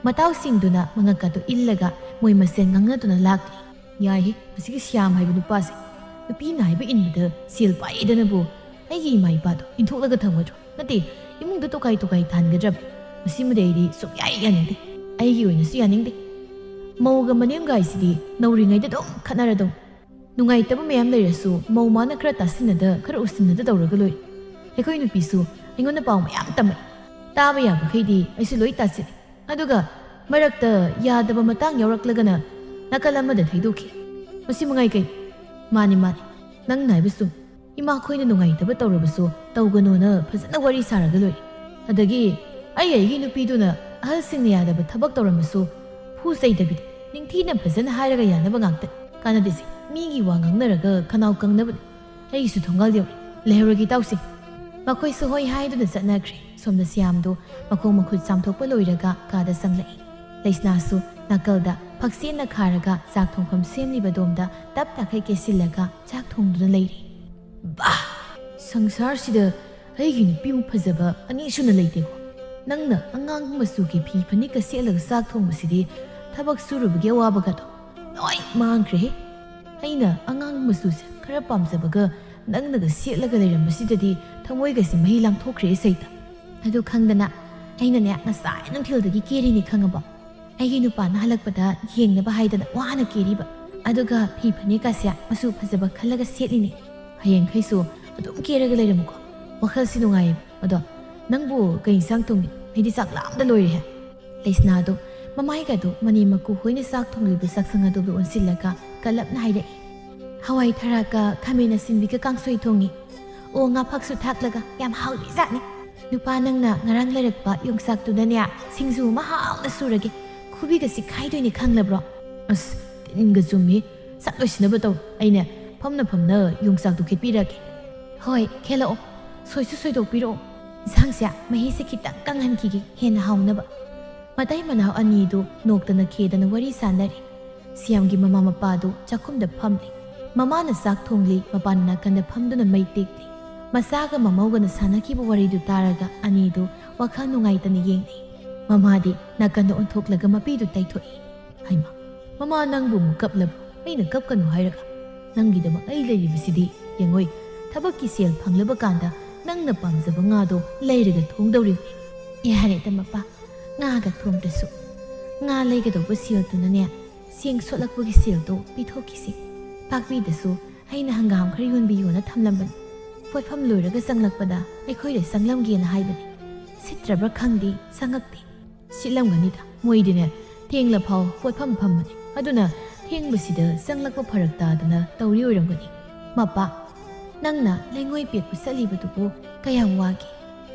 ꯃꯇꯥꯎꯁꯤꯡꯗꯨꯅ ꯃꯉꯛꯀꯗꯨ ꯏꯜꯂꯒ ꯃꯣꯏ ꯃꯁꯦꯟ ꯉꯥꯡꯅꯗꯨꯅ ꯂꯥꯛꯂꯤ꯫ ꯌꯥꯏꯍꯦ, ꯃꯁꯤꯒꯤ ꯁꯤꯌꯥꯝ ꯍꯥꯏꯕ ꯅꯨꯄꯥꯁꯦ꯫ ꯅꯨꯄꯤꯅ ꯍꯥꯏꯕ ꯏꯟꯕꯗ ꯁꯦꯜ ꯄꯥꯏꯗꯅꯕꯨ ꯑꯩꯒꯤ ꯏꯃꯥ ꯏꯄꯥꯗꯣ ꯏꯟꯊꯣꯛꯂꯒ ꯊꯝꯒꯗ꯭ꯔꯣ? ꯅꯠꯇꯦ, ꯏꯃꯨꯡꯗ ꯇꯣꯀꯥꯏ ꯇꯣꯀꯥꯏ ꯊꯥꯟꯒꯗ꯭ꯔꯕ? ꯃꯁꯤꯃꯗꯤ ꯑꯩꯗꯤ ꯁꯨꯛꯌꯥ ꯍꯦꯛ ꯌꯥꯅꯤꯡꯗꯦ꯫ ꯑꯩꯒꯤ ꯑꯣꯏꯅꯁꯨ ꯌꯥꯅꯤꯡꯗꯦ꯫ ꯃꯧꯒ ꯃꯅꯦꯝꯒꯥꯏꯁꯤꯗꯤ ꯅꯧꯔꯤꯉꯩꯗ ꯑꯗꯨꯝ ꯈꯠꯅꯔꯗꯧ꯫ ꯅꯨꯡꯉꯥꯏꯇꯕ ꯃꯌꯥꯝ ꯂꯩꯔꯁꯨ ꯃꯧ ꯃꯥꯅ ꯈꯔ ꯇꯥꯁꯤꯟꯅꯗ, ꯈꯔ ꯎꯁꯤꯟꯅꯗ ꯇꯧꯔꯒ ꯂꯣꯏꯔꯦ꯫ ꯑꯩꯈꯣꯏ ꯅꯨꯄꯤꯁꯨ ꯑꯩꯉꯣꯟꯗ ꯄꯥꯎ ꯃꯌꯥꯝ ꯇꯝꯃꯛꯏ꯫ ꯇꯥꯕ ꯌꯥꯕꯈꯩꯗꯤ ꯑꯩꯁꯨ ꯂꯣꯏ ꯇꯥꯁꯤꯜꯂꯤ꯫ ꯑꯗꯨꯒ ꯃꯔꯛꯇ ꯌꯥꯗꯕ ꯃꯇꯥꯡ ꯌꯥꯎꯔꯛꯂꯒꯅ ꯅꯥꯀꯜ ꯑꯃꯗ ꯊꯩꯗꯣꯛꯈꯤ꯫ ꯃꯁꯤ ꯃꯉꯥꯏ ꯀꯩ? ꯃꯥꯅꯤ, ꯃꯥꯅꯤ, ꯅꯪꯅ ꯍꯥꯏꯕ ꯆꯨꯝ꯫ ꯏꯃꯥꯈꯣꯏꯅ ꯅꯨꯡꯉꯥꯏꯇꯕ ꯇꯧꯔꯕꯁꯨ ꯇꯧꯒꯅꯣꯅ ꯐꯖꯅ ꯋꯥꯔꯤ ꯁꯥꯔꯒ ꯂꯣꯏꯔꯦ꯫ ꯑꯗꯒꯤ ꯑꯩ ꯑꯩꯒꯤ ꯅꯨꯄꯤꯗꯨꯅ ꯑꯍꯜꯁꯤꯡꯅ ꯌꯥꯗꯕ ꯊꯕꯛ ꯇꯧꯔꯝꯃꯁꯨ ꯐꯨ ꯆꯩꯗꯕꯤꯗ ꯅꯤꯡꯊꯤꯅ ꯐꯖꯅ ꯍꯥꯏꯔꯒ ꯌꯥꯅꯕ ꯉꯥꯛꯇ꯫ ꯀꯥꯟꯅꯗꯦꯁꯦ, ꯃꯤꯒꯤ ꯋꯥ ꯉꯥꯡꯅꯔꯒ ꯈꯅꯥꯎ ꯀꯪꯅꯕꯅꯤ꯫ ꯑꯩꯒꯤꯁꯨ ꯊꯣꯡꯒꯥꯜ ꯌꯧꯔꯦ꯫ ꯂꯩꯍꯧꯔꯒꯦ ꯏꯇꯥꯎꯁꯤꯡ꯫ ꯃꯈꯣꯏꯁꯨ ꯍꯣꯏ ꯍꯥꯏꯗꯨꯅ ꯆꯠꯅꯈ꯭ꯔꯦ꯫ ꯁꯣꯝꯗ ꯁꯤꯌꯥꯝꯗꯨ ꯃꯈꯣꯡ ꯃꯈꯨꯠ ꯆꯥꯝꯊꯣꯛꯄ ꯂꯣꯏꯔꯒ ꯀꯥꯗ ꯆꯪꯂꯛꯏ꯫ ꯂꯩꯁꯅꯥꯁꯨ ꯅꯥꯀꯜꯗ ꯐꯛꯆꯦꯠꯅ ꯈꯥꯔꯒ ꯆꯥꯛ ꯊꯣꯡꯐꯝ ꯁꯦꯝꯂꯤꯕ ꯗꯣꯝꯗ ꯇꯞ ꯇꯥꯈꯩ ꯀꯦꯁꯤꯜꯂꯒ ꯆꯥꯛ ꯊꯣꯡꯗꯨꯅ ꯂꯩꯔꯤ꯫ ꯕꯥ! ꯁꯪꯁꯥꯔꯁꯤꯗ ꯑꯩꯒꯤ ꯅꯨꯄꯤꯃꯨꯛ ꯐꯖꯕ ꯑꯅꯤꯁꯨꯅ ꯂꯩꯇꯦꯀꯣ꯫ ꯅꯪꯅ ꯑꯉꯥꯡ ꯃꯆꯨꯒꯤ ꯐꯤ ꯐꯅꯦꯛꯀ ꯁꯦꯠꯂꯒ ꯆꯥꯛ ꯊꯣꯡꯕꯁꯤꯗꯤ ꯊꯕꯛ ꯁꯨꯔꯨꯕꯒꯤ ꯑꯋꯥꯕꯒꯗꯣ ꯂꯣꯏ ꯃꯥꯡꯈ꯭ꯔꯦꯍꯦ꯫ ꯑꯩꯅ ꯑꯉꯥꯡ ꯃꯆꯨꯁꯦ ꯈꯔ ꯄꯥꯝꯖꯕꯒ ꯅꯪꯅꯒ ꯁꯦꯠꯂꯒ ꯂꯩꯔꯝꯕꯁꯤꯗꯗꯤ ꯊꯃꯣꯏꯒꯁꯦ ꯃꯍꯤ ꯂꯥꯡꯊꯣꯛꯈ꯭ꯔꯦ ꯁꯩꯇ꯫ ꯑꯗꯨ ꯈꯪꯗꯅ ꯑꯩꯅꯅꯦ ꯉꯁꯥꯏ ꯅꯨꯡꯊꯤꯜꯗꯒꯤ ꯀꯦꯔꯤꯅꯤ ꯈꯪꯉꯕꯣ? ꯑꯩꯒꯤ ꯅꯨꯄꯥꯅ ꯍꯜꯂꯛꯄꯗ ꯌꯦꯡꯅꯕ ꯍꯥꯏꯗꯅ ꯋꯥꯅ ꯀꯦꯔꯤꯕ꯫ ꯑꯗꯨꯒ ꯐꯤ ꯐꯅꯦꯛꯀꯁꯦ ꯃꯆꯨ ꯐꯖꯕ ꯈꯜꯂꯒ ꯁꯦꯠꯂꯤꯅꯤ꯫ ꯍꯌꯦꯡꯈꯩꯁꯨ ꯑꯗꯨꯝ ꯀꯦꯔꯒ ꯂꯩꯔꯝꯃꯨꯀꯣ꯫ ꯋꯥꯈꯜꯁꯤ ꯅꯨꯡꯉꯥꯏꯌꯦꯕ꯫ ꯑꯗꯣ ꯅꯪꯕꯨ ꯀꯩ ꯏꯟꯁꯥꯡ ꯊꯣꯡꯉꯤ? ꯑꯩꯗꯤ ꯆꯥꯛ ꯂꯥꯝꯗ ꯂꯣꯏꯔꯦꯍꯦ꯫ ꯂꯩꯁꯅꯥꯗꯣ ꯃꯃꯥꯏꯒꯗꯣ ꯃꯅꯦꯝ ꯃꯀꯨ ꯍꯣꯏꯅ ꯆꯥꯛ ꯊꯣꯡꯂꯤꯕ ꯆꯥꯛꯁꯪ ꯑꯗꯨꯒ ꯑꯣꯟꯁꯤꯜꯂꯒ ꯀꯜꯂꯞꯅ ꯍꯥꯏꯔꯛꯏ꯫ ꯍꯋꯥꯏ ꯊꯔꯥꯛꯀ ꯈꯥꯃꯦꯟ ꯑꯁꯤꯟꯕꯤꯒ ꯀꯥꯡꯁꯣꯏ ꯊꯣꯡꯉꯤ꯫ ꯑꯣ, ꯉꯥ ꯐꯛꯁꯨ ꯊꯥꯛꯂꯒ ꯌꯥꯝ ꯍꯥꯎꯔꯤꯖꯥꯠꯅꯤ꯫ ꯅꯨꯄꯥ ꯅꯪꯅ ꯉꯔꯥꯡ ꯂꯩꯔꯛꯄ ꯌꯣꯡꯆꯥꯛꯇꯨꯗꯅꯦ ꯁꯤꯡꯖꯨ ꯑꯃ ꯍꯥꯎꯅ ꯁꯨꯔꯒꯦ꯫ ꯈꯨꯕꯤꯒꯁꯤ ꯈꯥꯏꯗꯣꯏꯅꯤ ꯈꯪꯂꯕ꯭ꯔꯣ? ꯑꯁ, ꯇꯤꯟꯒ ꯆꯨꯝꯃꯤ꯫ ꯁꯠ ꯂꯣꯏꯁꯤꯟꯅꯕ ꯇꯧ꯫ ꯑꯩꯅꯦ ꯐꯝꯅ ꯐꯝꯅ ꯌꯣꯡꯆꯥꯛꯇꯨ ꯈꯦꯠꯄꯤꯔꯛꯀꯦ꯫ ꯍꯣꯏ, ꯈꯦꯠꯂꯛꯑꯣ꯫ ꯁꯣꯏꯁꯨ ꯁꯣꯏꯗꯣꯛꯄꯤꯔꯛꯑꯣ꯫ ꯏꯟꯁꯥꯡꯁꯦ ꯃꯍꯤꯁꯦ ꯈꯤꯇꯪ ꯀꯪꯍꯟꯈꯤꯒꯦ, ꯍꯦꯟꯅ ꯍꯥꯎꯅꯕ꯫ ꯃꯇꯩ ꯃꯅꯥꯎ ꯑꯅꯤꯗꯨ ꯅꯣꯛꯇꯅ ꯈꯦꯗꯅ ꯋꯥꯔꯤ ꯁꯥꯟꯅꯔꯤ꯫ ꯁꯤꯌꯥꯝꯒꯤ ꯃꯃꯥ ꯃꯄꯥꯗꯨ ꯆꯥꯛꯈꯨꯝꯗ ꯐꯝꯂꯤ꯫ ꯃꯃꯥꯅ ꯆꯥꯛ ꯊꯣꯡꯂꯤ, ꯃꯄꯥꯟ ꯅꯥꯀꯟꯗ ꯐꯝꯗꯨꯅ ꯃꯩ ꯇꯤꯛꯂꯤ꯫ ꯃꯆꯥꯒ ꯃꯃꯧꯒꯅ ꯁꯥꯟꯅꯈꯤꯕ ꯋꯥꯔꯤꯗꯨ ꯇꯥꯔꯒ ꯑꯅꯤꯗꯨ ꯋꯥꯈꯜ ꯅꯨꯡꯉꯥꯏꯇꯅ ꯌꯦꯡꯅꯩ꯫ ꯃꯃꯥꯗꯤ ꯅꯥꯀꯟꯗ ꯑꯣꯟꯊꯣꯛꯂꯒ ꯃꯄꯤꯗꯨ ꯇꯩꯊꯣꯛꯏ꯫ "ꯍꯩꯃꯥ, ꯃꯃꯥ ꯅꯪꯕꯨ ꯑꯃꯨꯛ ꯀꯞꯂꯕ? ꯑꯩꯅ ꯀꯞꯀꯅꯨ ꯍꯥꯏꯔꯒ? ꯅꯪꯒꯤꯗꯃꯛ ꯑꯩ ꯂꯩꯔꯤꯕꯁꯤꯗꯤ꯫ ꯌꯦꯡꯉꯣꯏ, ꯊꯕꯛꯀꯤ ꯁꯦꯜ ꯐꯪꯂꯕ ꯀꯥꯟꯗ ꯅꯪꯅ ꯄꯥꯝꯖꯕ ꯉꯥꯗꯣ ꯂꯩꯔꯒ ꯊꯣꯡꯗꯧꯔꯤꯕꯅꯤ꯫" "ꯌꯥꯔꯦꯗ ꯃꯄꯥ, ꯉꯥꯒ ꯊꯣꯡꯗ꯭ꯔꯁꯨ꯫ ꯉꯥ ꯂꯩꯒꯗꯧꯕ ꯁꯦꯜꯗꯨꯅꯅꯦ, ꯆꯦꯡ ꯁꯣꯠꯂꯛꯄꯒꯤ ꯁꯦꯜꯗꯣ ꯄꯤꯊꯣꯛꯈꯤꯁꯤ꯫ ꯄꯥꯛꯄꯤꯗꯁꯨ ꯑꯩꯅ ꯍꯪꯒꯥꯝ ꯈꯔ ꯌꯣꯟꯕꯤꯌꯣꯅ ꯊꯝꯂꯝꯕꯅꯤ꯫ ꯄꯣꯠꯐꯝ ꯂꯣꯏꯔꯒ ꯆꯪꯂꯛꯄꯗ ꯑꯩꯈꯣꯏꯗ ꯆꯪꯂꯝꯒꯦꯅ ꯍꯥꯏꯕꯅꯤ꯫ ꯁꯤꯠꯇ꯭ꯔꯕ꯭ꯔꯥ ꯈꯪꯗꯦ, ꯆꯪꯉꯛꯇꯦ꯫" "ꯁꯤꯠꯂꯝꯒꯅꯤꯗ, ꯃꯣꯏꯗꯤꯅꯦ ꯊꯦꯡꯂ ꯐꯥꯎ ꯄꯣꯠꯐꯝ ꯐꯝꯕꯅꯤ꯫ ꯑꯗꯨꯅ ꯊꯦꯡꯕꯁꯤꯗ ꯆꯪꯂꯛꯄ ꯐꯔꯛ ꯇꯥꯗꯅ ꯇꯧꯔꯤ ꯑꯣꯏꯔꯝꯒꯅꯤ꯫" "ꯃꯄꯥ, ꯅꯪꯅ ꯂꯩꯉꯣꯏ ꯄꯦꯛꯄ ꯆꯠꯂꯤꯕꯗꯨꯕꯨ ꯀꯌꯥꯝ ꯋꯥꯒꯦ?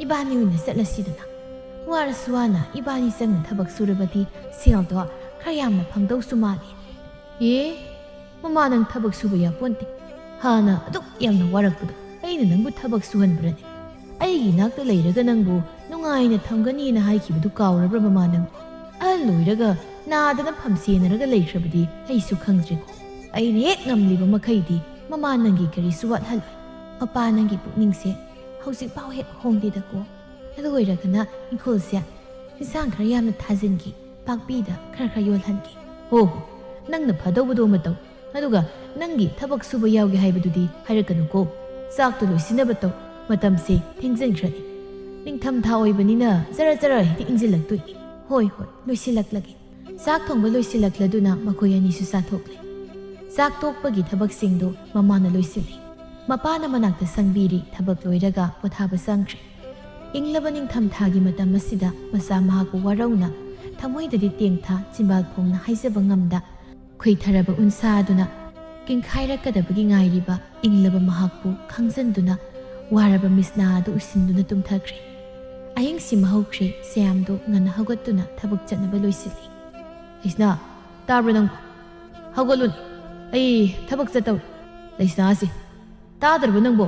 ꯏꯕꯥꯅꯤ ꯑꯣꯏꯅ ꯆꯠꯂꯁꯤꯗꯅ꯫ ꯋꯥꯔꯁꯨ ꯋꯥꯅ ꯏꯕꯥꯅꯤ ꯆꯪꯅ ꯊꯕꯛ ꯁꯨꯔꯕꯗꯤ ꯁꯦꯜꯗꯣ ꯈꯔ ꯌꯥꯝꯅ ꯐꯪꯗꯧꯁꯨ ꯃꯥꯜꯂꯤ꯫" "ꯑꯦ, ꯃꯃꯥ ꯅꯪ ꯊꯕꯛ ꯁꯨꯕ ꯌꯥꯄꯣꯟꯇꯦ꯫ ꯍꯥꯟꯅ ꯑꯗꯨꯛ ꯌꯥꯝꯅ ꯋꯥꯔꯛꯄꯗꯣ ꯑꯩꯅ ꯅꯪꯕꯨ ꯊꯕꯛ ꯁꯨꯍꯟꯕ꯭ꯔꯅꯦ? ꯑꯩꯒꯤ ꯏꯅꯥꯛꯇ ꯂꯩꯔꯒ ꯅꯪꯕꯨ ꯅꯨꯡꯉꯥꯏꯅ ꯊꯝꯒꯅꯤꯅ ꯍꯥꯏꯈꯤꯕꯗꯨ ꯀꯥꯎꯔꯕ꯭ꯔꯥ ꯃꯃꯥ ꯅꯪꯕꯨ? ꯑꯍꯜ ꯑꯣꯏꯔꯒ ꯅꯥꯗꯅ ꯐꯝꯁꯦꯟꯅꯔꯒ ꯂꯩꯈ꯭ꯔꯕꯗꯤ ꯑꯩꯁꯨ ꯈꯪꯗ꯭ꯔꯦꯀꯣ꯫ ꯑꯩꯅ ꯍꯦꯛ ꯉꯝꯂꯤꯕ ꯃꯈꯩꯗꯤ ꯃꯃꯥ ꯅꯪꯒꯤ ꯀꯔꯤꯁꯨ ꯋꯥꯠꯍꯜꯂꯣꯏ꯫" "ꯃꯄꯥ ꯅꯪꯒꯤ ꯄꯨꯛꯅꯤꯡꯁꯦ ꯍꯧꯖꯤꯛꯐꯥꯎ ꯍꯦꯛ ꯍꯣꯡꯗꯦꯗꯀꯣ꯫ ꯑꯗꯨ ꯑꯣꯏꯔꯒꯅ ꯏꯪꯈꯣꯜꯁꯦ ꯏꯟꯁꯥꯡ ꯈꯔ ꯌꯥꯝꯅ ꯊꯥꯖꯤꯟꯈꯤ, ꯄꯥꯛꯄꯤꯗ ꯈꯔ ꯈꯔ ꯌꯣꯜꯍꯟꯈꯤ꯫" "ꯍꯣ ꯍꯣ, ꯅꯪꯅ ꯐꯗꯧꯕꯗꯣ ꯑꯃ ꯇꯧ꯫ ꯑꯗꯨꯒ ꯅꯪꯒꯤ ꯊꯕꯛ ꯁꯨꯕ ꯌꯥꯎꯒꯦ ꯍꯥꯏꯕꯗꯨꯗꯤ ꯍꯥꯏꯔꯛꯀꯅꯨꯀꯣ꯫ ꯆꯥꯛꯇꯣ ꯂꯣꯏꯁꯤꯟꯅꯕ ꯇꯧ, ꯃꯇꯝꯁꯦ ꯊꯦꯡꯖꯤꯟꯈ꯭ꯔꯅꯤ꯫ ꯅꯤꯡꯊꯝ ꯊꯥ ꯑꯣꯏꯕꯅꯤꯅ ꯖꯔ ꯖꯔ ꯍꯦꯛꯇ ꯏꯪꯁꯤꯜꯂꯛꯇꯣꯏꯅꯤ꯫" "ꯍꯣꯏ ꯍꯣꯏ, ꯂꯣꯏꯁꯤꯜꯂꯛꯂꯒꯦ꯫" ꯆꯥꯛ ꯊꯣꯡꯕ ꯂꯣꯏꯁꯤꯜꯂꯛꯂꯗꯨꯅ ꯃꯈꯣꯏ ꯑꯅꯤꯁꯨ ꯆꯥꯊꯣꯛꯂꯦ꯫ ꯆꯥꯛ ꯇꯣꯛꯄꯒꯤ ꯊꯕꯛꯁꯤꯡꯗꯨ ꯃꯃꯥꯅ ꯂꯣꯏꯁꯤꯜꯂꯤ꯫ ꯃꯄꯥꯅ ꯃꯅꯥꯛꯇ ꯁꯪꯕꯤꯔꯤ, ꯊꯕꯛ ꯂꯣꯏꯔꯒ ꯄꯣꯊꯥꯕ ꯆꯪꯈ꯭ꯔꯦ꯫ ꯏꯪꯂꯕ ꯅꯤꯡꯊꯝ ꯊꯥꯒꯤ ꯃꯇꯝ ꯑꯁꯤꯗ ꯃꯆꯥ ꯃꯍꯥꯛꯄꯨ ꯋꯥꯔꯧꯅ, ꯊꯃꯣꯏꯗꯗꯤ ꯇꯦꯡꯊꯥ, ꯆꯤꯝꯕꯥꯜ ꯐꯣꯡꯅ ꯍꯥꯏꯖꯕ ꯉꯝꯗ, ꯈꯨꯏꯊꯔꯕ ꯎꯟꯁꯥꯗꯨꯅ ꯀꯤꯡꯈꯥꯏꯔꯛꯀꯗꯕꯒꯤ ꯉꯥꯏꯔꯤꯕ ꯏꯪꯂꯕ ꯃꯍꯥꯛꯄꯨ ꯈꯪꯖꯟꯗꯨꯅ ꯋꯥꯔꯕ ꯃꯤꯠꯁꯅꯥ ꯑꯗꯨ ꯎꯏꯁꯤꯟꯗꯨꯅ ꯇꯨꯝꯊꯈ꯭ꯔꯦ꯫ ꯑꯍꯤꯡꯁꯤꯃ ꯍꯧꯈ꯭ꯔꯦ꯫ ꯁ꯭ꯌꯥꯝꯗꯨ ꯉꯟꯅ ꯍꯧꯒꯠꯇꯨꯅ ꯊꯕꯛ ꯆꯠꯅꯕ ꯂꯣꯏꯁꯤꯜꯂꯤ꯫ "ꯂꯩꯁꯅꯥ, ꯇꯥꯕ꯭ꯔꯣ ꯅꯪꯕꯣ? ꯍꯧꯒꯠꯂꯨꯅꯦ, ꯑꯩ ꯊꯕꯛ ꯆꯠꯇꯧꯔꯤ꯫" "ꯂꯩꯁꯅꯥꯁꯦ, ꯇꯥꯗ꯭ꯔꯕꯣ ꯅꯪꯕꯣ?"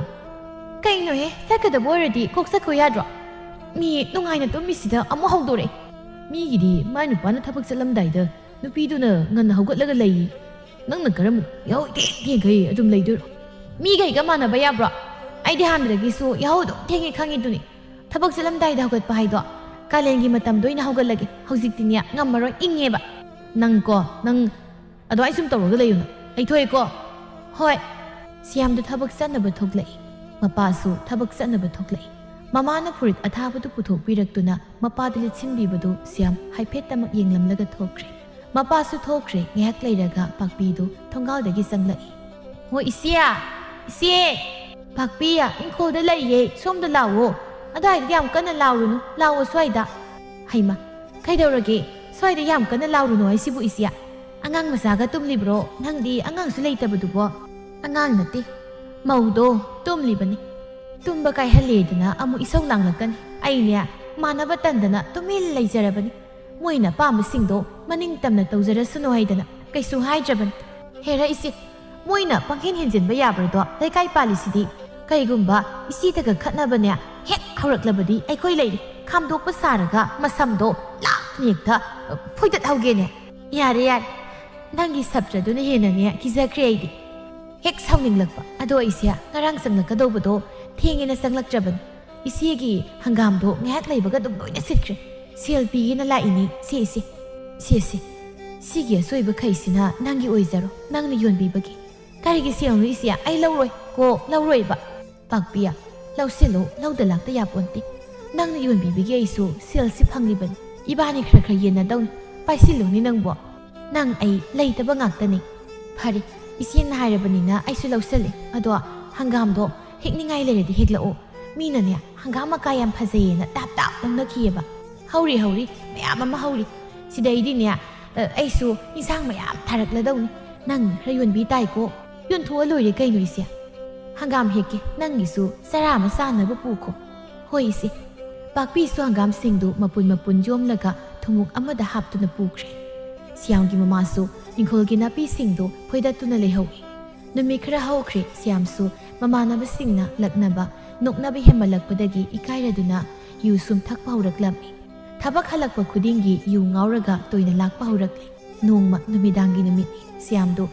"ꯀꯩꯅꯣꯍꯦ, ꯆꯠꯀꯗꯕ ꯑꯣꯏꯔꯗꯤ ꯀꯣꯛ ꯆꯠꯈꯣ ꯌꯥꯗ꯭ꯔꯣ? ꯃꯤ ꯅꯨꯡꯉꯥꯏꯅ ꯇꯨꯝꯃꯤꯁꯤꯗ ꯑꯃꯨꯛ ꯍꯧꯗꯣꯔꯛꯑꯦ꯫" "ꯃꯤꯒꯤꯗꯤ ꯃꯥꯏ ꯅꯨꯄꯥꯅ ꯊꯕꯛ ꯆꯠꯂꯝꯗꯥꯏꯗ ꯅꯨꯄꯤꯗꯨꯅ ꯉꯟꯅ ꯍꯧꯒꯠꯂꯒ ꯂꯩ꯫ ꯅꯪꯅ ꯀꯔꯝꯕ ꯌꯥꯍꯧ ꯊꯦꯡ ꯊꯦꯡꯈꯩ ꯑꯗꯨꯝ ꯂꯩꯗꯣꯏꯔꯣ? ꯃꯤꯒꯩꯒ ꯃꯥꯟꯅꯕ ꯌꯥꯕ꯭ꯔꯣ? ꯑꯩꯗꯤ ꯍꯥꯟꯅꯗꯒꯤꯁꯨ ꯌꯥꯍꯧ ꯑꯗꯨꯝ ꯊꯦꯡꯉꯤ ꯈꯪꯉꯤꯗꯨꯅꯤ꯫ ꯊꯕꯛ ꯆꯠꯂꯝꯗꯥꯏꯗ ꯍꯧꯒꯠꯄ ꯍꯥꯏꯗꯣ ꯀꯥꯂꯦꯟꯒꯤ ꯃꯇꯝꯗ ꯑꯣꯏꯅ ꯍꯧꯒꯠꯂꯒꯦ꯫ ꯍꯧꯖꯤꯛꯇꯤꯅꯦ ꯉꯝꯃꯔꯣꯏ, ꯏꯪꯉꯦꯕ꯫ ꯅꯪꯀꯣ, ꯅꯪ ꯑꯗꯨꯃꯥꯏ ꯁꯨꯝ ꯇꯧꯔꯒ ꯂꯩꯌꯨꯅ꯫ ꯑꯩ ꯊꯣꯛꯑꯦꯀꯣ꯫ ꯍꯣꯏ꯫ ꯁꯤꯌꯥꯝꯗꯣ ꯊꯕꯛ ꯆꯠꯅꯕ ꯊꯣꯛꯂꯛꯏ꯫ ꯃꯄꯥꯁꯨ ꯊꯕꯛ ꯆꯠꯅꯕ ꯊꯣꯛꯂꯛꯏ꯫ ꯃꯃꯥꯅ ꯐꯨꯔꯤꯠ ꯑꯊꯥꯕꯗꯨ ꯄꯨꯊꯣꯛꯄꯤꯔꯛꯇꯨꯅ ꯃꯄꯥꯗ ꯂꯤꯠꯁꯤꯟꯕꯤꯕꯗꯨ ꯁꯤꯌꯥꯝ ꯍꯥꯏꯐꯦꯠꯇꯃꯛ ꯌꯦꯡꯂꯝꯂꯒ ꯊꯣꯛꯈ꯭ꯔꯦ꯫ ꯃꯄꯥꯁꯨ ꯊꯣꯛꯈ꯭ꯔꯦ꯫ ꯉꯥꯏꯍꯥꯛ ꯂꯩꯔꯒ ꯄꯥꯛꯄꯤꯗꯨ ꯊꯣꯡꯒꯥꯜꯗꯒꯤ ꯆꯪꯂꯛꯏ꯫ "ꯍꯣ ꯏꯆꯦ! ꯏꯆꯦ!" "ꯄꯥꯛꯄꯤ, ꯏꯪꯈꯣꯜꯗ ꯂꯩꯌꯦ, ꯁꯣꯝꯗ ꯂꯥꯛꯑꯣ꯫ ꯑꯗꯨꯋꯥꯏꯗ ꯌꯥꯝ ꯀꯟꯅ ꯂꯥꯎꯔꯨꯅꯨ, ꯂꯥꯛꯑꯣ ꯁ꯭ꯋꯥꯏꯗ꯫" "ꯍꯩꯃ, ꯀꯩꯗꯧꯔꯒꯦ? ꯁ꯭ꯋꯥꯏꯗ ꯌꯥꯝ ꯀꯟꯅ ꯂꯥꯎꯔꯨꯅꯨ ꯍꯥꯏꯁꯤꯕꯨ ꯏꯆꯦ? ꯑꯉꯥꯡ ꯃꯆꯥꯒ ꯇꯨꯝꯂꯤꯕ꯭ꯔꯣ? ꯅꯪꯗꯤ ꯑꯉꯥꯡꯁꯨ ꯂꯩꯇꯕꯗꯨꯕꯣ?" "ꯑꯉꯥꯡ ꯅꯠꯇꯦ, ꯃꯧꯗꯣ ꯇꯨꯝꯂꯤꯕꯅꯤ꯫ ꯇꯨꯝꯕ ꯀꯥꯏꯍꯜꯂꯦꯗꯅ ꯑꯃꯨꯛ ꯏꯁꯧ ꯂꯥꯡꯂꯛꯀꯅꯤ꯫ ꯑꯩꯅꯦ ꯃꯥꯟꯅꯕ ꯇꯟꯗꯅ ꯇꯨꯃꯤꯟ ꯂꯩꯖꯔꯕꯅꯤ꯫ ꯃꯣꯏꯅ ꯑꯄꯥꯝꯕꯁꯤꯡꯗꯣ ꯃꯅꯤꯡ ꯇꯝꯅ ꯇꯧꯖꯔꯁꯅꯨ ꯍꯥꯏꯗꯅ ꯀꯩꯁꯨ ꯍꯥꯏꯗ꯭ꯔꯕꯅꯤ꯫" "ꯍꯦꯔꯥ ꯏꯆꯦ, ꯃꯣꯏꯅ ꯄꯪꯍꯦꯟ ꯍꯦꯟꯖꯤꯟꯕ ꯌꯥꯕ꯭ꯔꯗꯣ? ꯂꯩꯀꯥꯏ ꯄꯥꯜꯂꯤꯁꯤꯗꯤ꯫ ꯀꯩꯒꯨꯝꯕ ꯏꯆꯦꯗꯒ ꯈꯠꯅꯕꯅꯦ ꯍꯦꯛ ꯍꯧꯔꯛꯂꯕꯗꯤ ꯑꯩꯈꯣꯏ ꯂꯩꯔꯤ꯫ ꯈꯥꯝꯗꯣꯛꯄ ꯁꯥꯔꯒ ꯃꯁꯝꯗꯣ ꯂꯥꯞꯅ ꯍꯦꯛꯇ ꯐꯣꯏꯗꯠꯍꯧꯒꯦꯅꯦ꯫" "ꯌꯥꯔꯦ, ꯌꯥꯔꯦ꯫ ꯅꯪꯒꯤ ꯁꯞꯇ꯭ꯔꯗꯨꯅ ꯍꯦꯟꯅꯅꯦ ꯀꯤꯖꯈ꯭ꯔꯦ ꯑꯩꯗꯤ꯫" ꯍꯦꯛ ꯁꯥꯎꯅꯤꯡꯂꯛꯄ꯫ "ꯑꯗꯣ ꯏꯆꯦ, ꯉꯔꯥꯡ ꯆꯪꯂꯛꯀꯗꯧꯕꯗꯣ ꯊꯦꯡꯉꯦꯅ ꯆꯪꯂꯛꯇ꯭ꯔꯕꯅꯤ꯫ ꯏꯆꯦꯒꯤ ꯍꯪꯒꯥꯝꯗꯣ ꯉꯥꯏꯍꯥꯛ ꯂꯩꯕꯒ ꯑꯗꯨꯝ ꯂꯣꯏꯅ ꯁꯤꯠꯈ꯭ꯔꯦ꯫ ꯁꯦꯜ ꯄꯤꯒꯦꯅ ꯂꯥꯛꯏꯅꯤ꯫ ꯁꯦ, ꯏꯆꯦ, ꯁꯦ, ꯁꯦ꯫ ꯁꯤꯒꯤ ꯑꯆꯣꯏꯕꯈꯩꯁꯤꯅ ꯅꯪꯒꯤ ꯑꯣꯏꯖꯔꯣ, ꯅꯪꯅ ꯌꯣꯟꯕꯤꯕꯒꯤ꯫" "ꯀꯔꯤꯒꯤ ꯁꯦꯜꯅꯣ ꯏꯆꯦ? ꯑꯩ ꯂꯧꯔꯣꯏ ꯀꯣ, ꯂꯧꯔꯣꯏꯕ꯫" "ꯄꯥꯛꯄꯤ, ꯂꯧꯁꯤꯜꯂꯨ, ꯂꯧꯗ ꯂꯥꯛꯇ ꯌꯥꯄꯣꯟꯇꯦ꯫ ꯅꯪꯅ ꯌꯣꯟꯕꯤꯕꯒꯤ ꯑꯩꯁꯨ ꯁꯦꯜꯁꯤ ꯐꯪꯂꯤꯕꯅꯤ꯫ ꯏꯕꯥꯅꯤ ꯈꯔ ꯈꯔ ꯌꯦꯟꯅꯗꯧꯅꯤ꯫ ꯄꯥꯏꯁꯤꯜꯂꯨꯅꯤ ꯅꯪꯕꯣ꯫ ꯅꯪ ꯑꯩ ꯂꯩꯇꯕ ꯉꯥꯛꯇꯅꯤ꯫" "ꯐꯔꯦ, ꯏꯆꯦꯅ ꯍꯥꯏꯔꯕꯅꯤꯅ ꯑꯩꯁꯨ ꯂꯧꯁꯤꯜꯂꯦ꯫ ꯑꯗꯣ ꯍꯪꯒꯥꯝꯗꯣ ꯍꯦꯛꯅꯤꯡꯉꯥꯏ ꯂꯩꯔꯗꯤ ꯍꯦꯛꯂꯛꯑꯣ꯫ ꯃꯤꯅꯅꯦ ꯍꯪꯒꯥꯝ ꯃꯀꯥ ꯌꯥꯝ ꯐꯖꯩꯌꯦꯅ ꯇꯥꯞ ꯇꯥꯞ ꯂꯧꯅꯈꯤꯑꯕ꯫" "ꯍꯧꯔꯤ, ꯍꯧꯔꯤ, ꯃꯌꯥꯝ ꯑꯃ ꯍꯧꯔꯤ꯫ ꯁꯤꯗꯩꯗꯤꯅꯦ, ꯑ, ꯑꯩꯁꯨ ꯏꯟꯁꯥꯡ ꯃꯌꯥꯝ ꯊꯥꯔꯛꯂꯗꯧꯅꯤ꯫ ꯅꯪ ꯈꯔ ꯌꯣꯟꯕꯤ ꯇꯥꯏꯀꯣ꯫" "ꯌꯣꯟꯊꯣꯛꯑ ꯂꯣꯏꯔꯦ ꯀꯩꯅꯣ ꯏꯆꯦ꯫ ꯍꯪꯒꯥꯝ ꯍꯦꯛꯀꯦ, ꯅꯪꯒꯤꯁꯨ ꯆꯔꯥ ꯑꯃ ꯆꯥꯅꯕ ꯄꯨꯈꯣ꯫" "ꯍꯣꯏ ꯏꯆꯦ꯫" ꯄꯥꯛꯄꯤꯁꯨ ꯍꯪꯒꯥꯝꯁꯤꯡꯗꯨ ꯃꯄꯨꯟ ꯃꯄꯨꯟ ꯌꯣꯝꯂꯒ ꯊꯨꯝꯃꯣꯛ ꯑꯃꯗ ꯍꯥꯞꯇꯨꯅ ꯄꯨꯈ꯭ꯔꯦ꯫ ꯁꯤꯌꯥꯝꯒꯤ ꯃꯃꯥꯁꯨ ꯏꯪꯈꯣꯜꯒꯤ ꯅꯥꯄꯤꯁꯤꯡꯗꯨ ꯐꯣꯏꯗꯠꯇꯨꯅ ꯂꯩꯍꯧꯏ꯫ ꯅꯨꯃꯤꯠ ꯈꯔ ꯍꯧꯈ꯭ꯔꯦ꯫ ꯁꯤꯌꯥꯝꯁꯨ ꯃꯃꯥꯟꯅꯕꯁꯤꯡꯅ ꯂꯛꯅꯕ, ꯅꯣꯛꯅꯕ ꯍꯦꯟꯃꯜꯂꯛꯄꯗꯒꯤ ꯏꯀꯥꯏꯔꯗꯨꯅ ꯌꯨ ꯁꯨꯝ ꯊꯛꯄ ꯍꯧꯔꯛꯂꯝꯃꯤ꯫ ꯊꯕꯛ ꯍꯜꯂꯛꯄ ꯈꯨꯗꯤꯡꯒꯤ ꯌꯨ ꯉꯥꯎꯔꯒ ꯇꯣꯏꯅ ꯂꯥꯛꯄ ꯍꯧꯔꯛꯂꯦ꯫ ꯅꯣꯡꯃ ꯅꯨꯃꯤꯗꯥꯡꯒꯤ ꯅꯨꯃꯤꯠꯅꯤ꯫ ꯁ꯭ꯌꯥꯝꯗꯨ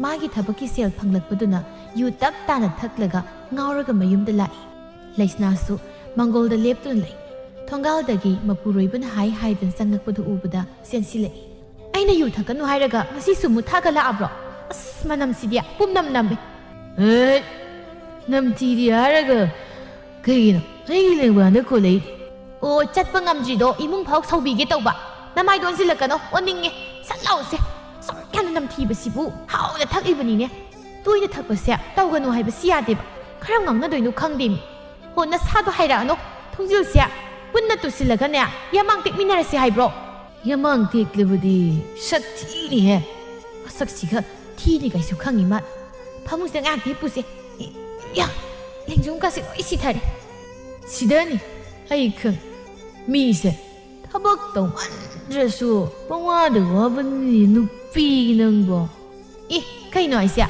ꯃꯥꯒꯤ ꯊꯕꯛꯀꯤ ꯁꯦꯜ ꯐꯪꯂꯛꯄꯗꯨꯅ ꯌꯨ ꯇꯞ ꯇꯥꯅ ꯊꯛꯂꯒ ꯉꯥꯎꯔꯒ ꯃꯌꯨꯝꯗ ꯂꯥꯛꯏ꯫ ꯂꯩꯁꯅꯥꯁꯨ ꯃꯪꯒꯣꯜꯗ ꯂꯦꯞꯇꯨꯅ ꯂꯩ꯫ ꯊꯣꯡꯒꯥꯜꯗꯒꯤ ꯃꯄꯨꯔꯣꯏꯕꯅ ꯍꯥꯏ ꯍꯥꯏꯗꯅ ꯆꯪꯂꯛꯄꯗꯨ ꯎꯕꯗ ꯆꯦꯟꯁꯤꯜꯂꯛꯏ꯫ "ꯑꯩꯅ ꯌꯨ ꯊꯛꯀꯅꯨ ꯍꯥꯏꯔꯒ ꯉꯁꯤꯁꯨ ꯃꯨꯠꯊꯥꯒ ꯂꯥꯛꯑꯕ꯭ꯔꯣ? ꯑꯁ, ꯃꯅꯝꯁꯤꯗꯤ ꯄꯨꯝꯅꯝ ꯅꯝꯃꯦ!" "ꯍꯦꯠ! ꯅꯝꯊꯤꯗꯤ ꯍꯥꯏꯔꯒ ꯀꯩꯒꯤꯅꯣ ꯑꯩꯒꯤ ꯂꯦꯡꯕꯥꯟꯗ ꯀꯣꯜꯂꯛꯏꯗꯤ?" "ꯑꯣ, ꯆꯠꯄ ꯉꯝꯗ꯭ꯔꯤꯗꯣ ꯏꯃꯨꯡ ꯐꯥꯎ ꯁꯧꯕꯤꯒꯦ ꯇꯧꯕ꯫ ꯅꯃꯥꯏꯗꯣ ꯑꯣꯟꯁꯤꯜꯂꯛꯀꯅꯣ, ꯑꯣꯟꯅꯤꯡꯉꯦ꯫ ꯁꯠ ꯂꯥꯎꯁꯦ꯫ ꯁꯨꯛ ꯌꯥꯝꯅ ꯅꯝꯊꯤꯕꯁꯤꯕꯨ ꯍꯥꯎꯅ ꯊꯛꯂꯤꯕꯅꯤꯅꯦ꯫ ꯇꯣꯏꯅ ꯊꯛꯄꯁꯦ ꯇꯧꯒꯅꯨ ꯍꯥꯏꯕꯁꯤ ꯌꯥꯗꯦꯕ꯫ ꯀꯔꯝ ꯉꯥꯡꯅꯗꯣꯏꯅꯣ ꯈꯪꯗꯦꯃꯤ꯫ ꯍꯣ, ꯅꯁꯥꯗꯣ ꯍꯥꯏꯔꯛꯑꯅꯣ꯫ ꯊꯣꯡꯖꯤꯜꯁꯦ ꯄꯨꯟꯅ ꯇꯨꯁꯤꯜꯂꯒꯅꯦ, ꯌꯥꯃꯥꯡ ꯇꯦꯛꯃꯤꯟꯅꯔꯁꯦ ꯍꯥꯏꯕ꯭ꯔꯣ?" "ꯌꯥꯃꯥꯡ ꯇꯦꯛꯂꯕꯗꯤ ꯁꯛ ꯊꯤꯅꯤꯍꯦ꯫ ꯃꯁꯛꯁꯤꯒ ꯊꯤꯅꯤ ꯀꯥꯏꯁꯨ ꯈꯪꯉꯤ ꯃꯥ꯫ ꯐꯃꯨꯡꯁꯤꯗ ꯉꯥꯏꯍꯥꯛ ꯇꯦꯛꯄꯨꯁꯦ꯫ ꯌꯥ, ꯂꯦꯡꯖꯨꯝ ꯀꯥꯁꯦ ꯂꯣꯏ ꯁꯤꯊꯔꯦ꯫ ꯁꯤꯗꯅꯤ, ꯑꯩ ꯈꯪ꯫ ꯃꯤꯁꯦ ꯊꯕꯛ ꯇꯧꯃꯟꯗ꯭ꯔꯁꯨ ꯄꯪꯋꯥꯗ ꯋꯥꯕꯅꯤ ꯅꯨꯄꯤ ꯅꯪꯕꯣ꯫" "ꯑꯦ, ꯀꯩꯅꯣ ꯍꯥꯏꯁꯦ?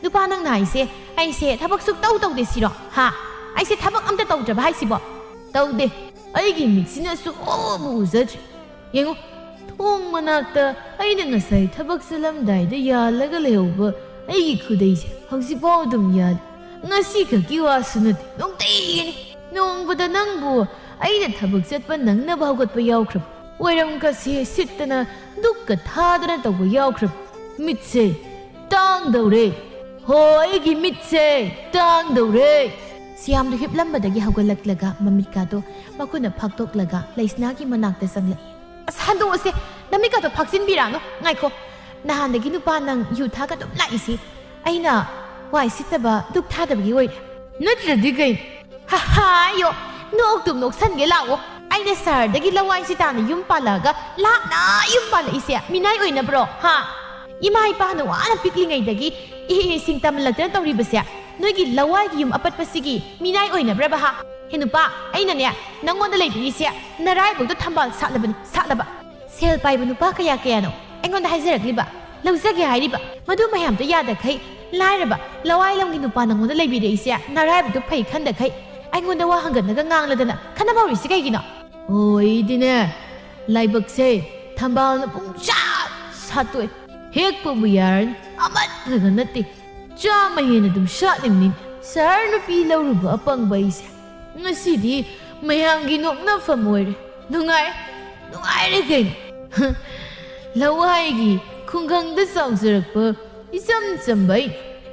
ꯅꯨꯄꯥ ꯅꯪꯅ ꯍꯥꯏꯁꯦ ꯑꯩꯁꯦ ꯊꯕꯛ ꯁꯨꯛꯇꯧ ꯇꯧꯗꯦ ꯁꯤꯔꯣ? ꯍꯥ? ꯑꯩꯁꯦ ꯊꯕꯛ ꯑꯝꯇ ꯇꯧꯗ꯭ꯔꯕ ꯍꯥꯏꯁꯤꯕꯣ?" "ꯇꯧꯗꯦ꯫ ꯑꯩꯒꯤ ꯃꯤꯠꯁꯤꯅꯁꯨ ꯎꯕꯨ ꯎꯖꯗ꯭ꯔꯤ꯫ ꯌꯦꯡꯉꯨ, ꯊꯣꯡ ꯃꯅꯥꯛꯇ ꯑꯩꯅ ꯉꯁꯥꯏ ꯊꯕꯛ ꯆꯠꯂꯝꯗꯥꯏꯗ ꯌꯥꯜꯂꯒ ꯂꯩꯍꯧꯕ ꯑꯩꯒꯤ ꯈꯨꯗꯩꯁꯦ ꯍꯧꯖꯤꯛꯐꯥꯎ ꯑꯗꯨꯝ ꯌꯥꯜꯂꯤ꯫ ꯉꯁꯤ ꯈꯛꯀꯤ ꯋꯥꯁꯨ ꯅꯠꯇꯦ, ꯅꯨꯡꯇꯤꯒꯤꯅꯤ꯫ ꯅꯣꯡꯃꯗ ꯅꯪꯕꯨ ꯑꯩꯅ ꯊꯕꯛ ꯆꯠꯄ ꯅꯪꯅꯕ ꯍꯧꯒꯠꯄ ꯌꯥꯎꯈ꯭ꯔꯕ? ꯋꯥꯏꯔꯝꯒꯁꯦ ꯁꯤꯠꯇꯅ ꯗꯨꯛꯀ ꯊꯥꯗꯅ ꯇꯧꯕ ꯌꯥꯎꯈ꯭ꯔꯕ? ꯃꯤꯠꯁꯦ ꯇꯥꯡꯗꯧꯔꯦ꯫ ꯍꯣ, ꯑꯩꯒꯤ ꯃꯤꯠꯁꯦ ꯇꯥꯡꯗꯧꯔꯦ꯫" ꯁꯤꯌꯥꯝꯗꯨ ꯍꯤꯞꯂꯝꯕꯗꯒꯤ ꯍꯧꯒꯠꯂꯛꯂꯒ ꯃꯃꯤꯠꯀꯥꯗꯣ ꯃꯈꯨꯠꯅ ꯐꯥꯛꯇꯣꯛꯂꯒ ꯂꯩꯁꯅꯥꯒꯤ ꯃꯅꯥꯛꯇ ꯆꯪꯂꯛꯏ꯫ "ꯑꯁ, ꯍꯟꯗꯣꯛꯑꯁꯦ, ꯅꯃꯤꯠꯀꯥꯗꯣ ꯐꯥꯛꯆꯤꯟꯕꯤꯔꯛꯑꯅꯨ꯫ ꯉꯥꯏꯈꯣ, ꯅꯍꯥꯟꯗꯒꯤ ꯅꯨꯄꯥ ꯅꯪ ꯌꯨ ꯊꯛꯑꯒ ꯑꯗꯨꯝ ꯂꯥꯛꯏꯁꯤ꯫ ꯑꯩꯅ ꯋꯥꯏ ꯁꯤꯠꯇꯕ ꯗꯨꯛ ꯊꯥꯗꯕꯒꯤ ꯑꯣꯏꯔꯦ꯫" "ꯅꯠꯇ꯭ꯔꯗꯤ ꯀꯩ?" "ꯍꯥ ꯍꯥ, ꯑꯌꯣ, ꯅꯣꯛꯇꯨꯝ ꯅꯣꯛꯁꯟꯒꯦ ꯂꯥꯛꯑꯣ꯫ ꯑꯩꯅ ꯁꯍꯔꯗꯒꯤ ꯂꯋꯥꯏꯁꯤ ꯇꯥꯅ ꯌꯨꯝ ꯄꯥꯜꯂꯛꯑꯒ ꯂꯥꯞꯅ ꯌꯨꯝ ꯄꯥꯜꯂꯛꯏꯁꯦ ꯃꯤꯅꯥꯏ ꯑꯣꯏꯅꯕ꯭ꯔꯣ? ꯍꯥ? ꯏꯃꯥ ꯏꯄꯥꯅ ꯋꯥꯅ ꯄꯤꯛꯂꯤꯉꯩꯗꯒꯤ ꯏꯍꯩ ꯏꯁꯤꯡ ꯇꯝꯍꯜꯂꯛꯇꯅ ꯇꯧꯔꯤꯕꯁꯦ ꯅꯣꯏꯒꯤ ꯂꯋꯥꯏꯒꯤ ꯌꯨꯝ ꯑꯄꯠꯄꯁꯤꯒꯤ ꯃꯤꯅꯥꯏ ꯑꯣꯏꯅꯕ꯭ꯔꯕ, ꯍꯥ? ꯍꯦ ꯅꯨꯄꯥ, ꯑꯩꯅꯅꯦ ꯅꯪꯉꯣꯟꯗ ꯂꯩꯕꯤꯔꯤꯁꯦ ꯅꯔꯥꯏꯕꯛꯇꯣ ꯊꯝꯕꯥꯜ ꯁꯥꯠꯂꯕꯅꯤ, ꯁꯥꯠꯂꯕ꯫ ꯁꯦꯜ ꯄꯥꯏꯕ ꯅꯨꯄꯥ ꯀꯌꯥ ꯀꯌꯥꯅꯣ ꯑꯩꯉꯣꯟꯗ ꯍꯥꯏꯖꯔꯛꯂꯤꯕ, ꯂꯧꯖꯒꯦ ꯍꯥꯏꯔꯤꯕ꯫ ꯃꯗꯨ ꯃꯌꯥꯝꯗꯣ ꯌꯥꯗꯈꯩ ꯂꯥꯏꯔꯕ ꯂꯋꯥꯏ ꯂꯝꯒꯤ ꯅꯨꯄꯥ ꯅꯪꯉꯣꯟꯗ ꯂꯩꯕꯤꯔꯛꯏꯁꯦ ꯅꯔꯥꯏꯕꯛꯇꯣ ꯐꯩ ꯈꯟꯗꯈꯩ ꯑꯩꯉꯣꯟꯗ ꯋꯥ ꯍꯪꯒꯠꯅꯒ ꯉꯥꯡꯂꯗꯅ ꯈꯟꯅꯕ ꯍꯧꯔꯤꯁꯤ ꯀꯩꯒꯤꯅꯣ?" "ꯑꯣ, ꯑꯩꯗꯤꯅꯦ, ꯂꯥꯏꯕꯛꯁꯦ ꯊꯝꯕꯥꯜꯅ ꯄꯨꯡꯁꯥꯠ ꯁꯥꯠꯇꯣꯛꯑꯦ꯫ ꯍꯦꯛꯄꯕꯨ ꯌꯥꯔꯅꯤ, ꯑꯃꯠꯇꯒ ꯅꯠꯇꯦ, ꯆꯥꯝꯃ ꯍꯦꯟꯅ ꯑꯗꯨꯝ ꯁꯥꯠꯂꯤꯕꯅꯤ꯫ ꯁꯍꯔ ꯅꯨꯄꯤ ꯂꯧꯔꯨꯕ ꯑꯄꯪꯕ ꯑꯩꯁꯦ ꯉꯁꯤꯗꯤ ꯃꯌꯥꯝꯒꯤ ꯅꯣꯛꯅꯐꯝ ꯑꯣꯏꯔꯦ꯫ ꯅꯨꯡꯉꯥꯏ, ꯅꯨꯡꯉꯥꯏꯔꯦ ꯀꯩꯅꯣ꯫ ꯂꯋꯥꯏꯒꯤ ꯈꯨꯡꯒꯪꯗ ꯆꯥꯎꯖꯔꯛꯄ ꯏꯆꯝ ꯆꯝꯕ ꯑꯩ,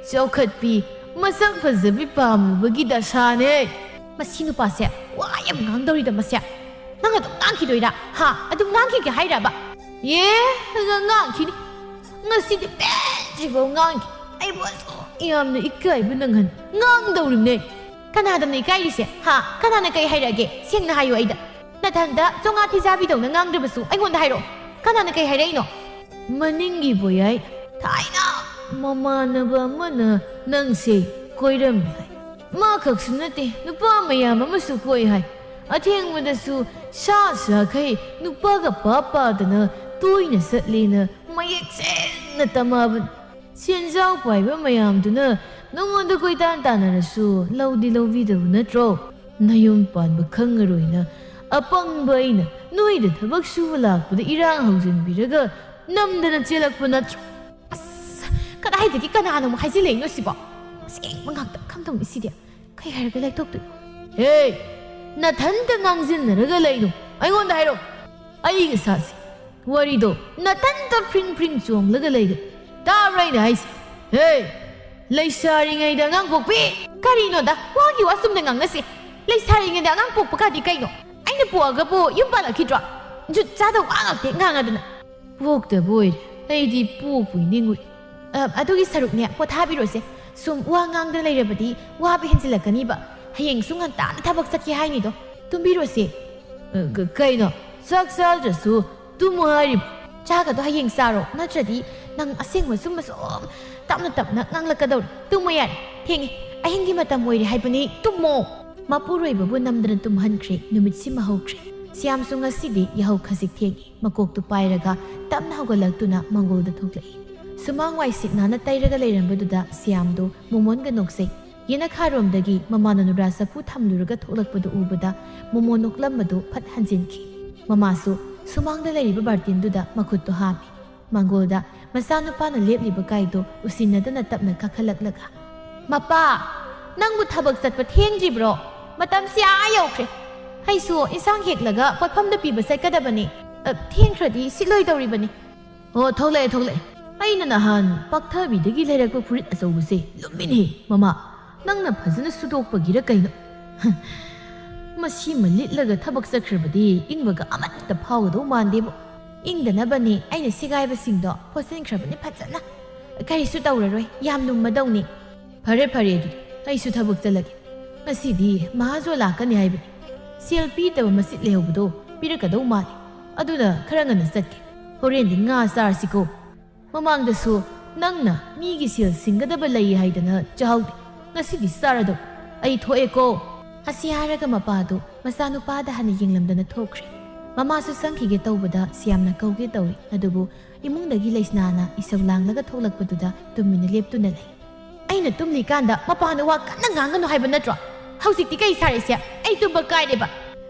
ꯆꯥꯎꯈꯠꯄꯤ ꯃꯁꯛ ꯐꯖꯕꯤ ꯄꯥꯝꯂꯨꯕꯒꯤ ꯗꯁꯥꯅꯦ꯫ ꯃꯁꯤ ꯅꯨꯄꯥꯁꯦ ꯋꯥ ꯌꯥꯝ ꯉꯥꯡꯗꯧꯔꯤꯗ ꯃꯁꯦ꯫ ꯅꯪ ꯑꯗꯨꯝ ꯉꯥꯡꯈꯤꯗꯣꯏꯔꯥ? ꯍꯥ? ꯑꯗꯨꯝ ꯉꯥꯡꯈꯤꯒꯦ ꯍꯥꯏꯔꯕ? ꯑꯦ, ꯉꯥꯡꯈꯤꯅꯤ꯫ ꯉꯁꯤꯗꯤ ꯄꯦꯟꯗ꯭ꯔꯤꯐꯥꯎ ꯉꯥꯡꯈꯤ꯫ ꯑꯩꯕꯨ ꯑꯁꯨꯛ ꯌꯥꯝꯅ ꯏꯀꯥꯏꯕ ꯅꯪꯍꯟ ꯉꯥꯡꯗꯧꯔꯤꯕꯅꯦ꯫ ꯀꯅꯥꯗꯅꯣ ꯏꯀꯥꯏꯔꯤꯁꯦ? ꯍꯥ? ꯀꯅꯥꯅ ꯀꯩ ꯍꯥꯏꯔꯛꯑꯒꯦ? ꯁꯦꯡꯅ ꯍꯥꯏꯌꯨ ꯑꯩꯗ꯫ ꯅꯊꯟꯗ ꯆꯣꯉꯥ ꯐꯤꯖꯥꯕꯤꯗꯧꯅ ꯉꯥꯡꯗ꯭ꯔꯕꯁꯨ ꯑꯩꯉꯣꯟꯗ ꯍꯥꯏꯔꯛꯑꯣ꯫ ꯀꯅꯥꯅ ꯀꯩ ꯍꯥꯏꯔꯛꯏꯅꯣ? ꯃꯅꯤꯡꯒꯤ ꯕꯣꯌꯥꯏ, ꯊꯥꯏꯅ ꯃꯃꯥꯟꯅꯕ ꯑꯃꯅ ꯅꯪꯁꯦ ꯀꯣꯏꯔꯝꯃꯤ ꯍꯥꯏ꯫ ꯃꯥ ꯈꯛꯁꯨ ꯅꯠꯇꯦ, ꯅꯨꯄꯥ ꯃꯌꯥꯝ ꯑꯃꯁꯨ ꯀꯣꯏ ꯍꯥꯏ꯫ ꯑꯊꯦꯡꯕꯗꯁꯨ ꯁꯥ ꯁꯥꯈꯩ ꯅꯨꯄꯥꯒ ꯄꯥ ꯄꯥꯗꯅ ꯇꯣꯏꯅ ꯆꯠꯂꯦꯅ ꯃꯌꯦꯛ ꯁꯦꯡꯅ ꯇꯝꯃꯛꯑꯕꯅꯤ꯫ ꯁꯦꯟꯖꯥꯎ ꯄꯥꯏꯕ ꯃꯌꯥꯝꯗꯨꯅ ꯅꯉꯣꯟꯗ ꯀꯣꯏꯇꯥꯟ ꯇꯥꯟꯅꯔꯁꯨ ꯂꯧꯗꯤ ꯂꯧꯕꯤꯗꯕ ꯅꯠꯇ꯭ꯔꯣ? ꯅꯌꯨꯝ ꯄꯥꯟꯕ ꯈꯪꯉꯔꯣꯏꯅ ꯑꯄꯪꯕ ꯑꯩꯅ ꯅꯣꯏꯗ ꯊꯕꯛ ꯁꯨꯕ ꯂꯥꯛꯄꯗ ꯏꯔꯥꯡ ꯍꯧꯖꯤꯟꯕꯤꯔꯒ ꯅꯝꯗꯅ ꯆꯦꯜꯂꯛꯄ ꯅꯠꯇ꯭ꯔꯣ? ꯑꯁ, ꯀꯗꯥꯏꯗꯒꯤ ꯀꯅꯥꯅ ꯑꯃꯨꯛ ꯍꯥꯏꯖꯤꯜꯂꯛꯏꯅꯣ ꯁꯤꯕꯣ? ꯑꯁꯦꯡꯕ ꯉꯥꯛꯇ ꯈꯪꯗꯧꯅꯤ ꯁꯤꯗꯤ꯫ ꯀꯩ ꯍꯥꯏꯔꯒ ꯂꯩꯊꯣꯛꯇꯣꯏꯅꯣ? ꯍꯦ, ꯅꯊꯟꯇ ꯉꯥꯡꯖꯤꯟꯅꯔꯒ ꯂꯩꯅꯨ꯫ ꯑꯩꯉꯣꯟꯗ ꯍꯥꯏꯔꯣ꯫ ꯑꯩꯒ ꯁꯥꯁꯤ꯫ ꯋꯥꯔꯤꯗꯣ ꯅꯊꯟꯇ ꯐ꯭ꯔꯤꯡ ꯐ꯭ꯔꯤꯡ ꯆꯣꯡꯂꯒ ꯂꯩꯒꯅꯨ꯫ ꯇꯥꯕ꯭ꯔꯥ ꯑꯩꯅ ꯍꯥꯏꯁꯦ? ꯍꯦ, ꯂꯩꯁꯥꯔꯤꯉꯩꯗ ꯑꯉꯥꯡ ꯄꯣꯛꯄꯤ! ꯀꯔꯤꯅꯣꯗ? ꯋꯥꯒꯤ ꯋꯥ ꯆꯨꯝꯅ ꯉꯥꯡꯅꯁꯤ꯫ ꯂꯩꯁꯥꯔꯤꯉꯩꯗ ꯑꯉꯥꯡ ꯄꯣꯛꯄ ꯀꯥꯗꯤ ꯀꯩꯅꯣ? ꯑꯩꯅ ꯄꯣꯛꯑꯒꯕꯨ ꯌꯨꯝ ꯄꯥꯜꯂꯛꯈꯤꯗ꯭ꯔꯣ? ꯖꯨꯠ ꯆꯥꯗ ꯋꯥ ꯉꯥꯛꯇ ꯉꯥꯡꯉꯗꯅ꯫ ꯄꯣꯛꯇꯕ ꯑꯣꯏꯔꯦ꯫ ꯑꯩꯗꯤ ꯄꯣꯛꯄꯣꯏ ꯅꯤꯡꯉꯨꯔꯦ꯫ ꯑ, ꯑꯗꯨꯒꯤ ꯁꯔꯨꯛꯅꯦ, ꯄꯣꯊꯥꯕꯤꯔꯣꯁꯦ꯫ ꯁꯨꯝ ꯋꯥ ꯉꯥꯡꯗꯅ ꯂꯩꯔꯕꯗꯤ ꯋꯥꯕ ꯍꯦꯟꯖꯤꯜꯂꯛꯀꯅꯤꯕ꯫ ꯍꯌꯦꯡꯁꯨ ꯉꯟꯇꯥꯅ ꯊꯕꯛ ꯆꯠꯀꯦ ꯍꯥꯏꯅꯤꯗꯣ꯫ ꯇꯨꯝꯕꯤꯔꯣꯁꯦ꯫ ꯑ, ꯀ-, ꯀꯩꯅꯣ? ꯆꯥꯛ ꯆꯥꯗ꯭ꯔꯁꯨ ꯇꯨꯝꯃꯣ ꯍꯥꯏꯔꯤꯕ? ꯆꯥꯒꯗꯣ ꯍꯌꯦꯡ ꯆꯥꯔꯣ, ꯅꯠꯇ꯭ꯔꯗꯤ ꯅꯪ ꯑꯁꯦꯡꯕ ꯁꯨꯝꯕ ꯁꯨꯝ ꯇꯞꯅ ꯇꯞꯅ ꯉꯥꯡꯂꯛꯀꯗꯧꯔꯦ꯫ ꯇꯨꯝꯃꯣ ꯌꯥꯔꯦ, ꯊꯦꯡꯉꯦ꯫ ꯑꯍꯤꯡꯒꯤ ꯃꯇꯝ ꯑꯣꯏꯔꯦ ꯍꯥꯏꯕꯅꯤ, ꯇꯨꯝꯃꯣ꯫ ꯃꯄꯨꯔꯣꯏꯕꯕꯨ ꯅꯝꯗꯅ ꯇꯨꯝꯍꯟꯈ꯭ꯔꯦ꯫ ꯅꯨꯃꯤꯠꯁꯤꯃ ꯍꯧꯈ꯭ꯔꯦ꯫ ꯁ꯭ꯌꯥꯝꯁꯨ ꯉꯁꯤꯗꯤ ꯌꯥꯍꯧ ꯈꯖꯤꯛ ꯊꯦꯡꯉꯤ꯫ ꯃꯀꯣꯛꯇꯨ ꯄꯥꯏꯔꯒ ꯇꯞꯅ ꯍꯧꯒꯠꯂꯛꯇꯨꯅ ꯃꯪꯒꯣꯜꯗ ꯊꯣꯛꯂꯛꯏ꯫ ꯁꯨꯃꯥꯡ ꯋꯥꯏ ꯁꯤꯠ ꯅꯥꯟꯅ ꯇꯩꯔꯒ ꯂꯩꯔꯝꯕꯗꯨꯗ ꯁ꯭ꯌꯥꯝꯗꯨ ꯃꯣꯃꯣꯟꯒ ꯅꯣꯛꯆꯩ꯫ ꯌꯦꯅꯈꯥꯔꯣꯝꯗꯒꯤ ꯃꯃꯥꯅ ꯅꯨꯔꯥ ꯆꯐꯨ ꯊꯝꯂꯨꯔꯒ ꯊꯣꯛꯂꯛꯄꯗꯨ ꯎꯕꯗ ꯃꯣꯃꯣꯟ ꯅꯣꯛꯂꯝꯕꯗꯨ ꯐꯠ ꯍꯟꯖꯤꯟꯈꯤ꯫ ꯃꯃꯥꯁꯨ ꯁꯨꯃꯥꯡꯗ ꯂꯩꯔꯤꯕ ꯕꯥꯔꯇꯤꯟꯗꯨꯗ ꯃꯈꯨꯠꯇꯨ ꯍꯥꯝꯃꯤ꯫ ꯃꯥꯡꯒꯣꯜꯗ ꯃꯆꯥꯅꯨꯄꯥꯅ ꯂꯦꯞꯂꯤꯕ ꯀꯥꯏꯗꯣ ꯎꯁꯤꯟꯅꯗꯅ ꯇꯞꯅ ꯀꯥꯈꯠꯂꯛꯂꯒ, "ꯃꯄꯥ, ꯅꯪꯕꯨ ꯊꯕꯛ ꯆꯠꯄ ꯊꯦꯡꯗ꯭ꯔꯤꯕ꯭ꯔꯣ? ꯃꯇꯝꯁꯤ ꯑꯥ ꯌꯧꯈ꯭ꯔꯦ꯫ ꯑꯩꯁꯨ ꯏꯟꯁꯥꯡ ꯍꯦꯛꯂꯒ ꯄꯣꯠꯐꯝꯗ ꯄꯤꯕ ꯆꯠꯀꯗꯕꯅꯤ꯫ ꯑ, ꯊꯦꯡꯈ꯭ꯔꯗꯤ ꯁꯤꯠꯂꯣꯏꯗꯧꯔꯤꯕꯅꯤ꯫" "ꯑꯣ, ꯊꯣꯛꯂꯛꯑꯦ, ꯊꯣꯛꯂꯛꯑꯦ꯫ ꯑꯩꯅ ꯅꯍꯥꯟ ꯄꯥꯛꯊꯕꯤꯗꯒꯤ ꯂꯩꯔꯛꯄ ꯐꯨꯔꯤꯠ ꯑꯆꯧꯕꯁꯦ ꯂꯨꯝꯃꯤꯅꯦꯍꯦ, ꯃꯃꯥ꯫ ꯅꯪꯅ ꯐꯖꯅ ꯁꯨꯗꯣꯛꯄꯒꯤꯔ ꯀꯩꯅꯣ? ꯃꯁꯤꯃ ꯂꯤꯠꯂꯒ ꯊꯕꯛ ꯆꯠꯈ꯭ꯔꯕꯗꯤ ꯏꯪꯕꯒ ꯑꯃꯠꯇ ꯐꯥꯎꯒꯗꯧ ꯃꯥꯟꯗꯦꯕꯣ꯫" "ꯏꯪꯗꯅꯕꯅꯦ ꯑꯩꯅ ꯁꯦꯒꯥꯏꯕꯁꯤꯡꯗꯣ ꯐꯣꯠꯆꯤꯟꯈ꯭ꯔꯕꯅꯤ ꯐꯖꯅ꯫ ꯀꯔꯤꯁꯨ ꯇꯧꯔꯔꯣꯏ, ꯌꯥꯝ ꯂꯨꯝꯃꯗꯧꯅꯤ꯫" "ꯐꯔꯦ, ꯐꯔꯦ, ꯑꯗꯨꯗꯤ ꯑꯩꯁꯨ ꯊꯕꯛ ꯆꯠꯂꯒꯦ꯫ ꯉꯁꯤꯗꯤ ꯃꯍꯥꯖꯣꯟ ꯂꯥꯛꯀꯅꯤ ꯍꯥꯏꯕꯅꯤ꯫ ꯁꯦꯜ ꯄꯤꯗꯕ ꯃꯆꯤꯠ ꯂꯩꯍꯧꯕꯗꯣ ꯄꯤꯔꯛꯀꯗꯧ ꯃꯥꯜꯂꯤ꯫ ꯑꯗꯨꯅ ꯈꯔ ꯉꯟꯅ ꯆꯠꯀꯦ꯫ ꯍꯣꯔꯦꯟꯗꯤ ꯉꯥ ꯆꯥꯔꯁꯤꯀꯣ꯫ ꯃꯃꯥꯡꯗꯁꯨ ꯅꯪꯅ ꯃꯤꯒꯤ ꯁꯦꯜ ꯁꯤꯡꯒꯗꯕ ꯂꯩ ꯍꯥꯏꯗꯅ ꯆꯥꯍꯧꯗꯦ꯫ ꯉꯁꯤꯗꯤ ꯆꯥꯔꯗꯧ꯫ ꯑꯩ ꯊꯣꯛꯑꯦꯀꯣ꯫" ꯑꯁꯤ ꯍꯥꯏꯔꯒ ꯃꯄꯥꯗꯨ ꯃꯆꯥꯅꯨꯄꯥꯗ ꯍꯥꯟꯅ ꯌꯦꯡꯂꯝꯗꯅ ꯊꯣꯛꯈ꯭ꯔꯦ꯫ ꯃꯃꯥꯁꯨ ꯆꯪꯈꯤꯒꯦ ꯇꯧꯕꯗ ꯁ꯭ꯌꯥꯝꯅ ꯀꯧꯒꯦ ꯇꯧꯏ, ꯑꯗꯨꯕꯨ ꯏꯃꯨꯡꯗꯒꯤ ꯂꯩꯁꯅꯥꯅ ꯏꯁꯧ ꯂꯥꯡꯂꯒ ꯊꯣꯛꯂꯛꯄꯗꯨꯗ ꯇꯨꯃꯤꯟꯅ ꯂꯦꯞꯇꯨꯅ ꯂꯩ꯫ "ꯑꯩꯅ ꯇꯨꯝꯂꯤꯀꯥꯟꯗ ꯃꯄꯥꯟꯗ ꯋꯥ ꯀꯟꯅ ꯉꯥꯡꯒꯅꯨ ꯍꯥꯏꯕ ꯅꯠꯇ꯭ꯔꯣ? ꯍꯧꯖꯤꯛꯇꯤ ꯀꯩ ꯁꯥꯔꯦꯁꯦ? ꯑꯩ ꯇꯨꯝꯕ ꯀꯥꯏꯔꯦꯕ꯫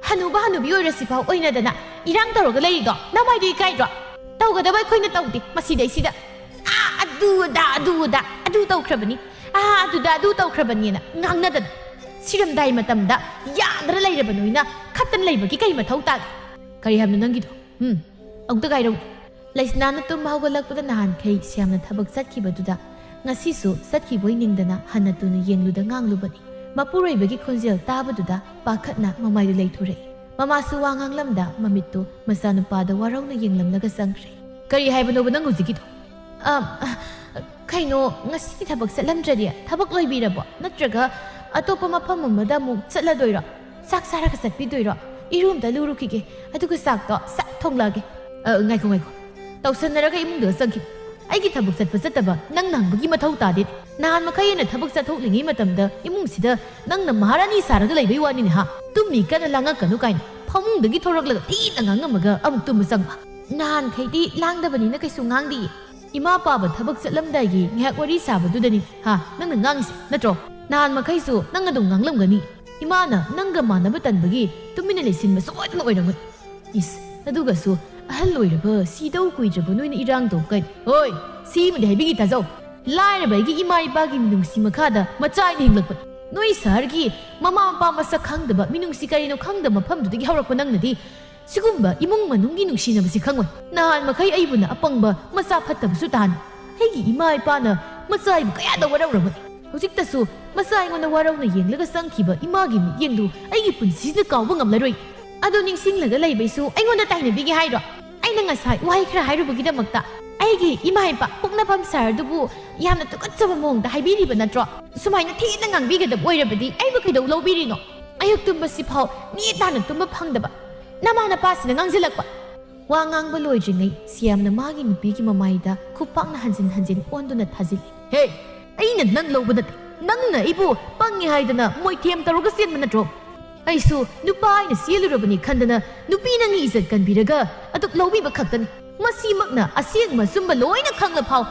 ꯍꯅꯨꯕ ꯍꯅꯨꯕꯤ ꯑꯣꯏꯔꯁꯤꯐꯥꯎ ꯑꯣꯏꯅꯗꯅ ꯏꯔꯥꯡ ꯇꯧꯔꯒ ꯂꯩꯔꯤꯗꯣ ꯅꯃꯥꯏꯗꯨ ꯏꯀꯥꯏꯗ꯭ꯔꯣ? ꯇꯧꯒꯗꯕ ꯑꯩꯈꯣꯏꯅ ꯇꯧꯗꯦ ꯃꯁꯤꯗꯩꯁꯤꯗ꯫ ꯑꯥ, ꯑꯗꯨ ꯑꯗꯥ, ꯑꯗꯨ ꯑꯗꯥ, ꯑꯗꯨ ꯇꯧꯈ꯭ꯔꯕꯅꯤ꯫ ꯑꯥ, ꯑꯗꯨꯗ ꯑꯗꯨ ꯇꯧꯈ꯭ꯔꯕꯅꯤꯅ ꯉꯥꯡꯅꯗꯅ꯫ ꯁꯤꯔꯝꯗꯥꯏ ꯃꯇꯝꯗ ꯌꯥꯗ꯭ꯔ ꯂꯩꯔꯕ ꯅꯣꯏꯅ ꯈꯠꯇꯅ ꯂꯩꯕꯒꯤ ꯀꯩ ꯃꯊꯧ ꯇꯥꯒꯦ?" "ꯀꯔꯤ ꯍꯥꯏꯕꯅꯣ ꯅꯪꯒꯤꯗꯣ? ꯎꯝ, ꯑꯃꯨꯛꯇ ꯍꯥꯏꯔꯛꯎ꯫" ꯂꯩꯁꯅꯥꯅ ꯇꯨꯝꯕ ꯍꯧꯒꯠꯂꯛꯄꯗ ꯅꯍꯥꯟꯈꯩ ꯁ꯭ꯌꯥꯝꯅ ꯊꯕꯛ ꯆꯠꯈꯤꯕꯗꯨꯗ ꯉꯁꯤꯁꯨ ꯆꯠꯈꯤꯕꯣꯏ ꯅꯤꯡꯗꯅ ꯍꯟꯅ ꯇꯨꯅ ꯌꯦꯡꯂꯨꯗ ꯉꯥꯡꯂꯨꯕꯅꯤ꯫ ꯃꯄꯨꯔꯣꯏꯕꯒꯤ ꯈꯣꯟꯖꯦꯜ ꯇꯥꯕꯗꯨꯗ ꯄꯥꯈꯠꯅ ꯃꯃꯥꯏꯗꯨ ꯂꯩꯊꯣꯔꯛꯏ꯫ ꯃꯃꯥꯁꯨ ꯋꯥ ꯉꯥꯡꯂꯝꯗ ꯃꯃꯤꯠꯇꯨ ꯃꯆꯥꯅꯨꯄꯥꯗ ꯋꯥꯔꯧꯅ ꯌꯦꯡꯂꯝꯂꯒ ꯆꯪꯈ꯭ꯔꯦ꯫ "ꯀꯔꯤ ꯍꯥꯏꯕꯅꯣꯕ ꯅꯪ ꯍꯧꯖꯤꯛꯀꯤꯗꯣ?" "ꯑ, ꯑ, ꯀꯩꯅꯣ, ꯉꯁꯤꯗꯤ ꯊꯕꯛ ꯆꯠꯂꯝꯗ꯭ꯔꯗꯤ? ꯊꯕꯛ ꯂꯣꯏꯕꯤꯔꯕꯣ? ꯅꯠꯇ꯭ꯔꯒ ꯑꯇꯣꯞꯄ ꯃꯐꯝ ꯑꯃꯗ ꯑꯃꯨꯛ ꯆꯠꯂꯗꯣꯏꯔꯣ? ꯆꯥꯛ ꯆꯥꯔꯒ ꯆꯠꯄꯤꯗꯣꯏꯔꯣ? ꯏꯔꯨ ꯑꯝꯇ ꯂꯨꯔꯨꯈꯤꯒꯦ, ꯑꯗꯨꯒ ꯆꯥꯛꯇꯣ ꯁꯠ ꯊꯣꯡꯂꯛꯑꯒꯦ꯫" "ꯑ, ꯉꯥꯏꯈꯣ, ꯉꯥꯏꯈꯣ꯫ ꯇꯧꯁꯟꯅꯔꯒ ꯏꯃꯨꯡꯗ ꯆꯪꯈꯤꯕ꯫ ꯑꯩꯒꯤ ꯊꯕꯛ ꯆꯠꯄ ꯆꯠꯇꯕ ꯅꯪ ꯅꯪꯕꯒꯤ ꯃꯊꯧ ꯇꯥꯗꯦ꯫ ꯅꯍꯥꯟ ꯃꯈꯩ ꯑꯩꯅ ꯊꯕꯛ ꯆꯠꯊꯣꯛꯂꯤꯉꯩ ꯃꯇꯝꯗ ꯏꯃꯨꯡꯁꯤꯗ ꯅꯪꯅ ꯃꯍꯥꯔꯥꯅꯤ ꯁꯥꯔꯒ ꯂꯩꯕꯩ ꯋꯥꯅꯤꯅꯦ, ꯍꯥ? ꯇꯨꯝꯃꯤ ꯀꯟꯅ ꯂꯥꯡꯉꯛꯀꯅꯨ ꯀꯥꯏꯅ ꯐꯃꯨꯡꯗꯒꯤ ꯊꯣꯔꯛꯂꯒ ꯊꯤꯅ ꯉꯥꯡꯉꯝꯃꯒ ꯑꯃꯨꯛ ꯇꯨꯝꯕ ꯆꯪꯕ꯫ ꯅꯍꯥꯟꯈꯩꯗꯤ ꯂꯥꯡꯗꯕꯅꯤꯅ ꯀꯩꯁꯨ ꯉꯥꯡꯗꯤꯌꯦ꯫ ꯏꯃꯥ ꯄꯥꯕ ꯊꯕꯛ ꯆꯠꯂꯝꯗꯥꯏꯒꯤ ꯉꯥꯏꯍꯥꯛ ꯋꯥꯔꯤ ꯁꯥꯕꯗꯨꯗꯅꯤ, ꯍꯥ, ꯅꯪꯅ ꯉꯥꯡꯉꯤꯁꯦ, ꯅꯠꯇ꯭ꯔꯣ? ꯅꯍꯥꯟ ꯃꯈꯩꯁꯨ ꯅꯪ ꯑꯗꯨꯝ ꯉꯥꯡꯂꯝꯒꯅꯤ꯫ ꯏꯃꯥꯅ ꯅꯪꯒ ꯃꯥꯟꯅꯕ ꯇꯟꯕꯒꯤ ꯇꯨꯃꯤꯟꯅ ꯂꯩꯁꯤꯟꯕ ꯁꯣꯏꯗꯅ ꯑꯣꯏꯔꯝꯒꯅꯤ꯫ ꯏꯁ, ꯑꯗꯨꯒꯁꯨ ꯑꯍꯜ ꯑꯣꯏꯔꯕ, ꯁꯤꯗꯧ ꯀꯨꯏꯗ꯭ꯔꯕ ꯅꯣꯏꯅ ꯏꯔꯥꯡꯗꯣ ꯀꯔꯤ? ꯍꯣꯏ, ꯁꯤꯃꯗꯤ ꯍꯥꯏꯕꯤꯒꯦ ꯇꯥꯖꯧ꯫ ꯂꯥꯏꯔꯕ ꯑꯩꯒꯤ ꯏꯃꯥ ꯏꯄꯥꯒꯤ ꯃꯤꯅꯨꯡꯁꯤ ꯃꯈꯥꯗ ꯃꯆꯥ ꯑꯩꯅ ꯍꯤꯡꯂꯛꯄꯅꯤ꯫ ꯅꯣꯏ ꯁꯍꯔꯒꯤ ꯃꯃꯥ ꯃꯄꯥ ꯃꯁꯛ ꯈꯪꯗꯕ, ꯃꯤꯅꯨꯡꯁꯤ ꯀꯔꯤꯅꯣ ꯈꯪꯗꯕ ꯃꯐꯝꯗꯨꯗꯒꯤ ꯍꯧꯔꯛꯄ ꯅꯪꯅꯗꯤ ꯁꯤꯒꯨꯝꯕ ꯏꯃꯨꯡ ꯃꯅꯨꯡꯒꯤ ꯅꯨꯡꯁꯤꯅꯕꯁꯤ ꯈꯪꯉꯣꯏ꯫ ꯅꯍꯥꯟ ꯃꯈꯩ ꯑꯩꯕꯨꯅ ꯑꯄꯪꯕ ꯃꯆꯥ ꯐꯠꯇꯕꯁꯨ ꯇꯥꯍꯟ꯫ ꯑꯩꯒꯤ ꯏꯃꯥ ꯏꯄꯥꯅ ꯃꯆꯥ ꯑꯩꯕꯨ ꯀꯌꯥꯗ ꯋꯥꯔꯧꯔꯕꯅꯤ꯫ ꯍꯧꯖꯤꯛꯇꯁꯨ ꯃꯆꯥ ꯑꯩꯉꯣꯟꯗ ꯋꯥꯔꯧꯅ ꯌꯦꯡꯂꯒ ꯆꯪꯈꯤꯕ ꯏꯃꯥꯒꯤ ꯃꯤꯠꯌꯦꯡꯗꯨ ꯑꯩꯒꯤ ꯄꯨꯟꯁꯤꯁꯤꯗ ꯀꯥꯎꯕ ꯉꯝꯂꯔꯣꯏ꯫ ꯑꯗꯨ ꯅꯤꯡꯁꯤꯡꯂꯒ ꯂꯩꯕꯩꯁꯨ ꯑꯩꯉꯣꯟꯗ ꯇꯥꯏꯅꯕꯤꯒꯦ ꯍꯥꯏꯔꯣ? ꯑꯩꯅ ꯉꯁꯥꯏ ꯋꯥꯍꯩ ꯈꯔ ꯍꯥꯏꯔꯨꯕꯒꯤꯗꯃꯛꯇ ꯑꯩꯒꯤ ꯏꯃꯥ ꯏꯄꯥ ꯄꯣꯛꯅꯐꯝ ꯁꯍꯔꯗꯨꯕꯨ ꯌꯥꯝꯅ ꯇꯨꯀꯠꯆꯕ ꯃꯑꯣꯡꯗ ꯍꯥꯏꯕꯤꯔꯤꯕ ꯅꯠꯇ꯭ꯔꯣ? ꯁꯨꯃꯥꯏꯅ ꯊꯤꯅ ꯉꯥꯡꯕꯤꯒꯗꯕ ꯑꯣꯏꯔꯕꯗꯤ ꯑꯩꯕꯨ ꯀꯩꯗꯧ ꯂꯧꯕꯤꯔꯤꯅꯣ? ꯑꯌꯨꯛ ꯇꯨꯝꯕꯁꯤꯐꯥꯎ ꯅꯦ ꯇꯥꯅ ꯇꯨꯝꯕ ꯐꯪꯗꯕ ꯅꯃꯥ ꯅꯄꯥꯁꯤꯅ ꯉꯥꯡꯁꯤꯜꯂꯛꯄ꯫ ꯋꯥ ꯉꯥꯡꯕ ꯂꯣꯏꯗ꯭ꯔꯤꯉꯩ ꯁꯤꯌꯥꯝꯅ ꯃꯥꯒꯤ ꯅꯨꯄꯤꯒꯤ ꯃꯃꯥꯏꯗ ꯈꯨꯄꯥꯛꯅ ꯍꯟꯖꯤꯟ ꯍꯟꯖꯤꯟ ꯑꯣꯟꯗꯨꯅ ꯊꯥꯖꯤꯜꯂꯤ꯫ ꯍꯦ, ꯑꯩꯅ ꯅꯪ ꯂꯧꯕ ꯅꯠꯇꯦ꯫ ꯅꯪꯅ ꯑꯩꯕꯨ ꯄꯪꯉꯦ ꯍꯥꯏꯗꯅ ꯃꯣꯏꯊꯦꯝ ꯇꯧꯔꯒ ꯆꯦꯟꯕ ꯅꯠꯇ꯭ꯔꯣ? ꯑꯩꯁꯨ ꯅꯨꯄꯥ ꯑꯩꯅ ꯆꯦꯜꯂꯨꯔꯕꯅꯤ ꯈꯟꯗꯅ ꯅꯨꯄꯤ ꯅꯪꯒꯤ ꯏꯖꯠ ꯀꯟꯕꯤꯔꯒ ꯑꯗꯨꯛ ꯂꯧꯕꯤꯕ ꯈꯛꯇꯅꯤ꯫ ꯃꯁꯤꯃꯛꯅ ꯑꯁꯦꯡꯕ ꯑꯆꯨꯝꯕ ꯂꯣꯏꯅ ꯈꯪꯂ ꯐꯥꯎ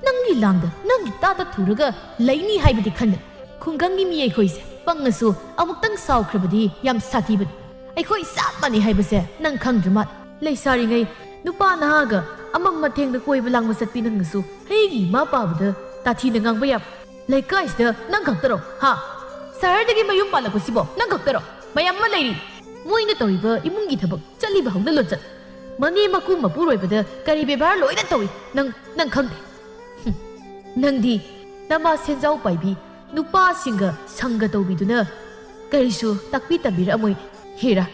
ꯅꯪꯒꯤ ꯂꯥꯡꯗ ꯅꯪꯒꯤ ꯇꯥꯇ ꯊꯨꯔꯒ ꯂꯩꯅꯤ ꯍꯥꯏꯕꯗꯤ ꯈꯟꯗꯦ꯫ ꯈꯨꯡꯒꯪꯒꯤ ꯃꯤ ꯑꯩꯈꯣꯏꯁꯦ ꯄꯪꯉꯁꯨ ꯑꯃꯨꯛꯇꯪ ꯁꯥꯎꯈ꯭ꯔꯕꯗꯤ ꯌꯥꯝ ꯁꯥꯊꯤꯕꯅꯤ꯫ ꯑꯩꯈꯣꯏ ꯆꯞ ꯃꯥꯟꯅꯩ ꯍꯥꯏꯕꯁꯦ ꯅꯪ ꯈꯪꯗ꯭ꯔ ꯃꯥꯜꯂꯦ꯫ ꯂꯩꯁꯥꯔꯤꯉꯩ ꯅꯨꯄꯥ ꯅꯍꯥꯒ ꯑꯃꯝ ꯑꯊꯦꯡꯗ ꯀꯣꯏꯕ ꯂꯥꯡꯕ ꯆꯠꯄꯤ ꯅꯪꯅꯁꯨ ꯑꯩꯒꯤ ꯏꯃꯥ ꯄꯥꯕꯗ ꯇꯥꯊꯤꯅ ꯉꯥꯡꯕ ꯌꯥꯕ? ꯂꯩꯀꯥꯏꯁꯤꯗ ꯅꯪ ꯈꯛꯇꯔꯣ? ꯍꯥ? ꯁꯍꯔꯗꯒꯤ ꯃꯌꯨꯝ ꯄꯥꯜꯂꯛꯄꯁꯤꯕꯣ ꯅꯪ ꯈꯛꯇꯔꯣ? ꯃꯌꯥꯝ ꯑꯃ ꯂꯩꯔꯤ꯫ ꯃꯣꯏꯅ ꯇꯧꯔꯤꯕ ꯏꯃꯨꯡꯒꯤ ꯊꯕꯛ, ꯆꯠꯂꯤꯕ ꯍꯧꯅ ꯂꯣꯟꯆꯠ, ꯃꯅꯦ ꯃꯀꯨ ꯃꯄꯨꯔꯣꯏꯕꯗ ꯀꯔꯤ ꯕꯦꯕꯥꯔ ꯂꯣꯏꯅ ꯇꯧꯏ꯫ ꯅꯪ, ꯅꯪ ꯈꯪꯗꯦ꯫ ꯍꯨꯝ꯫ ꯅꯪꯗꯤ ꯅꯃꯥ ꯁꯦꯟꯖꯥꯎ ꯄꯥꯏꯕꯤ ꯅꯨꯄꯥꯁꯤꯡꯒ ꯁꯪꯒ ꯇꯧꯕꯤꯗꯨꯅ ꯀꯔꯤꯁꯨ ꯇꯥꯛꯄꯤ ꯇꯝꯕꯤꯔꯛꯑꯝꯃꯣꯏꯅꯦ꯫ ꯍꯦꯔꯥ,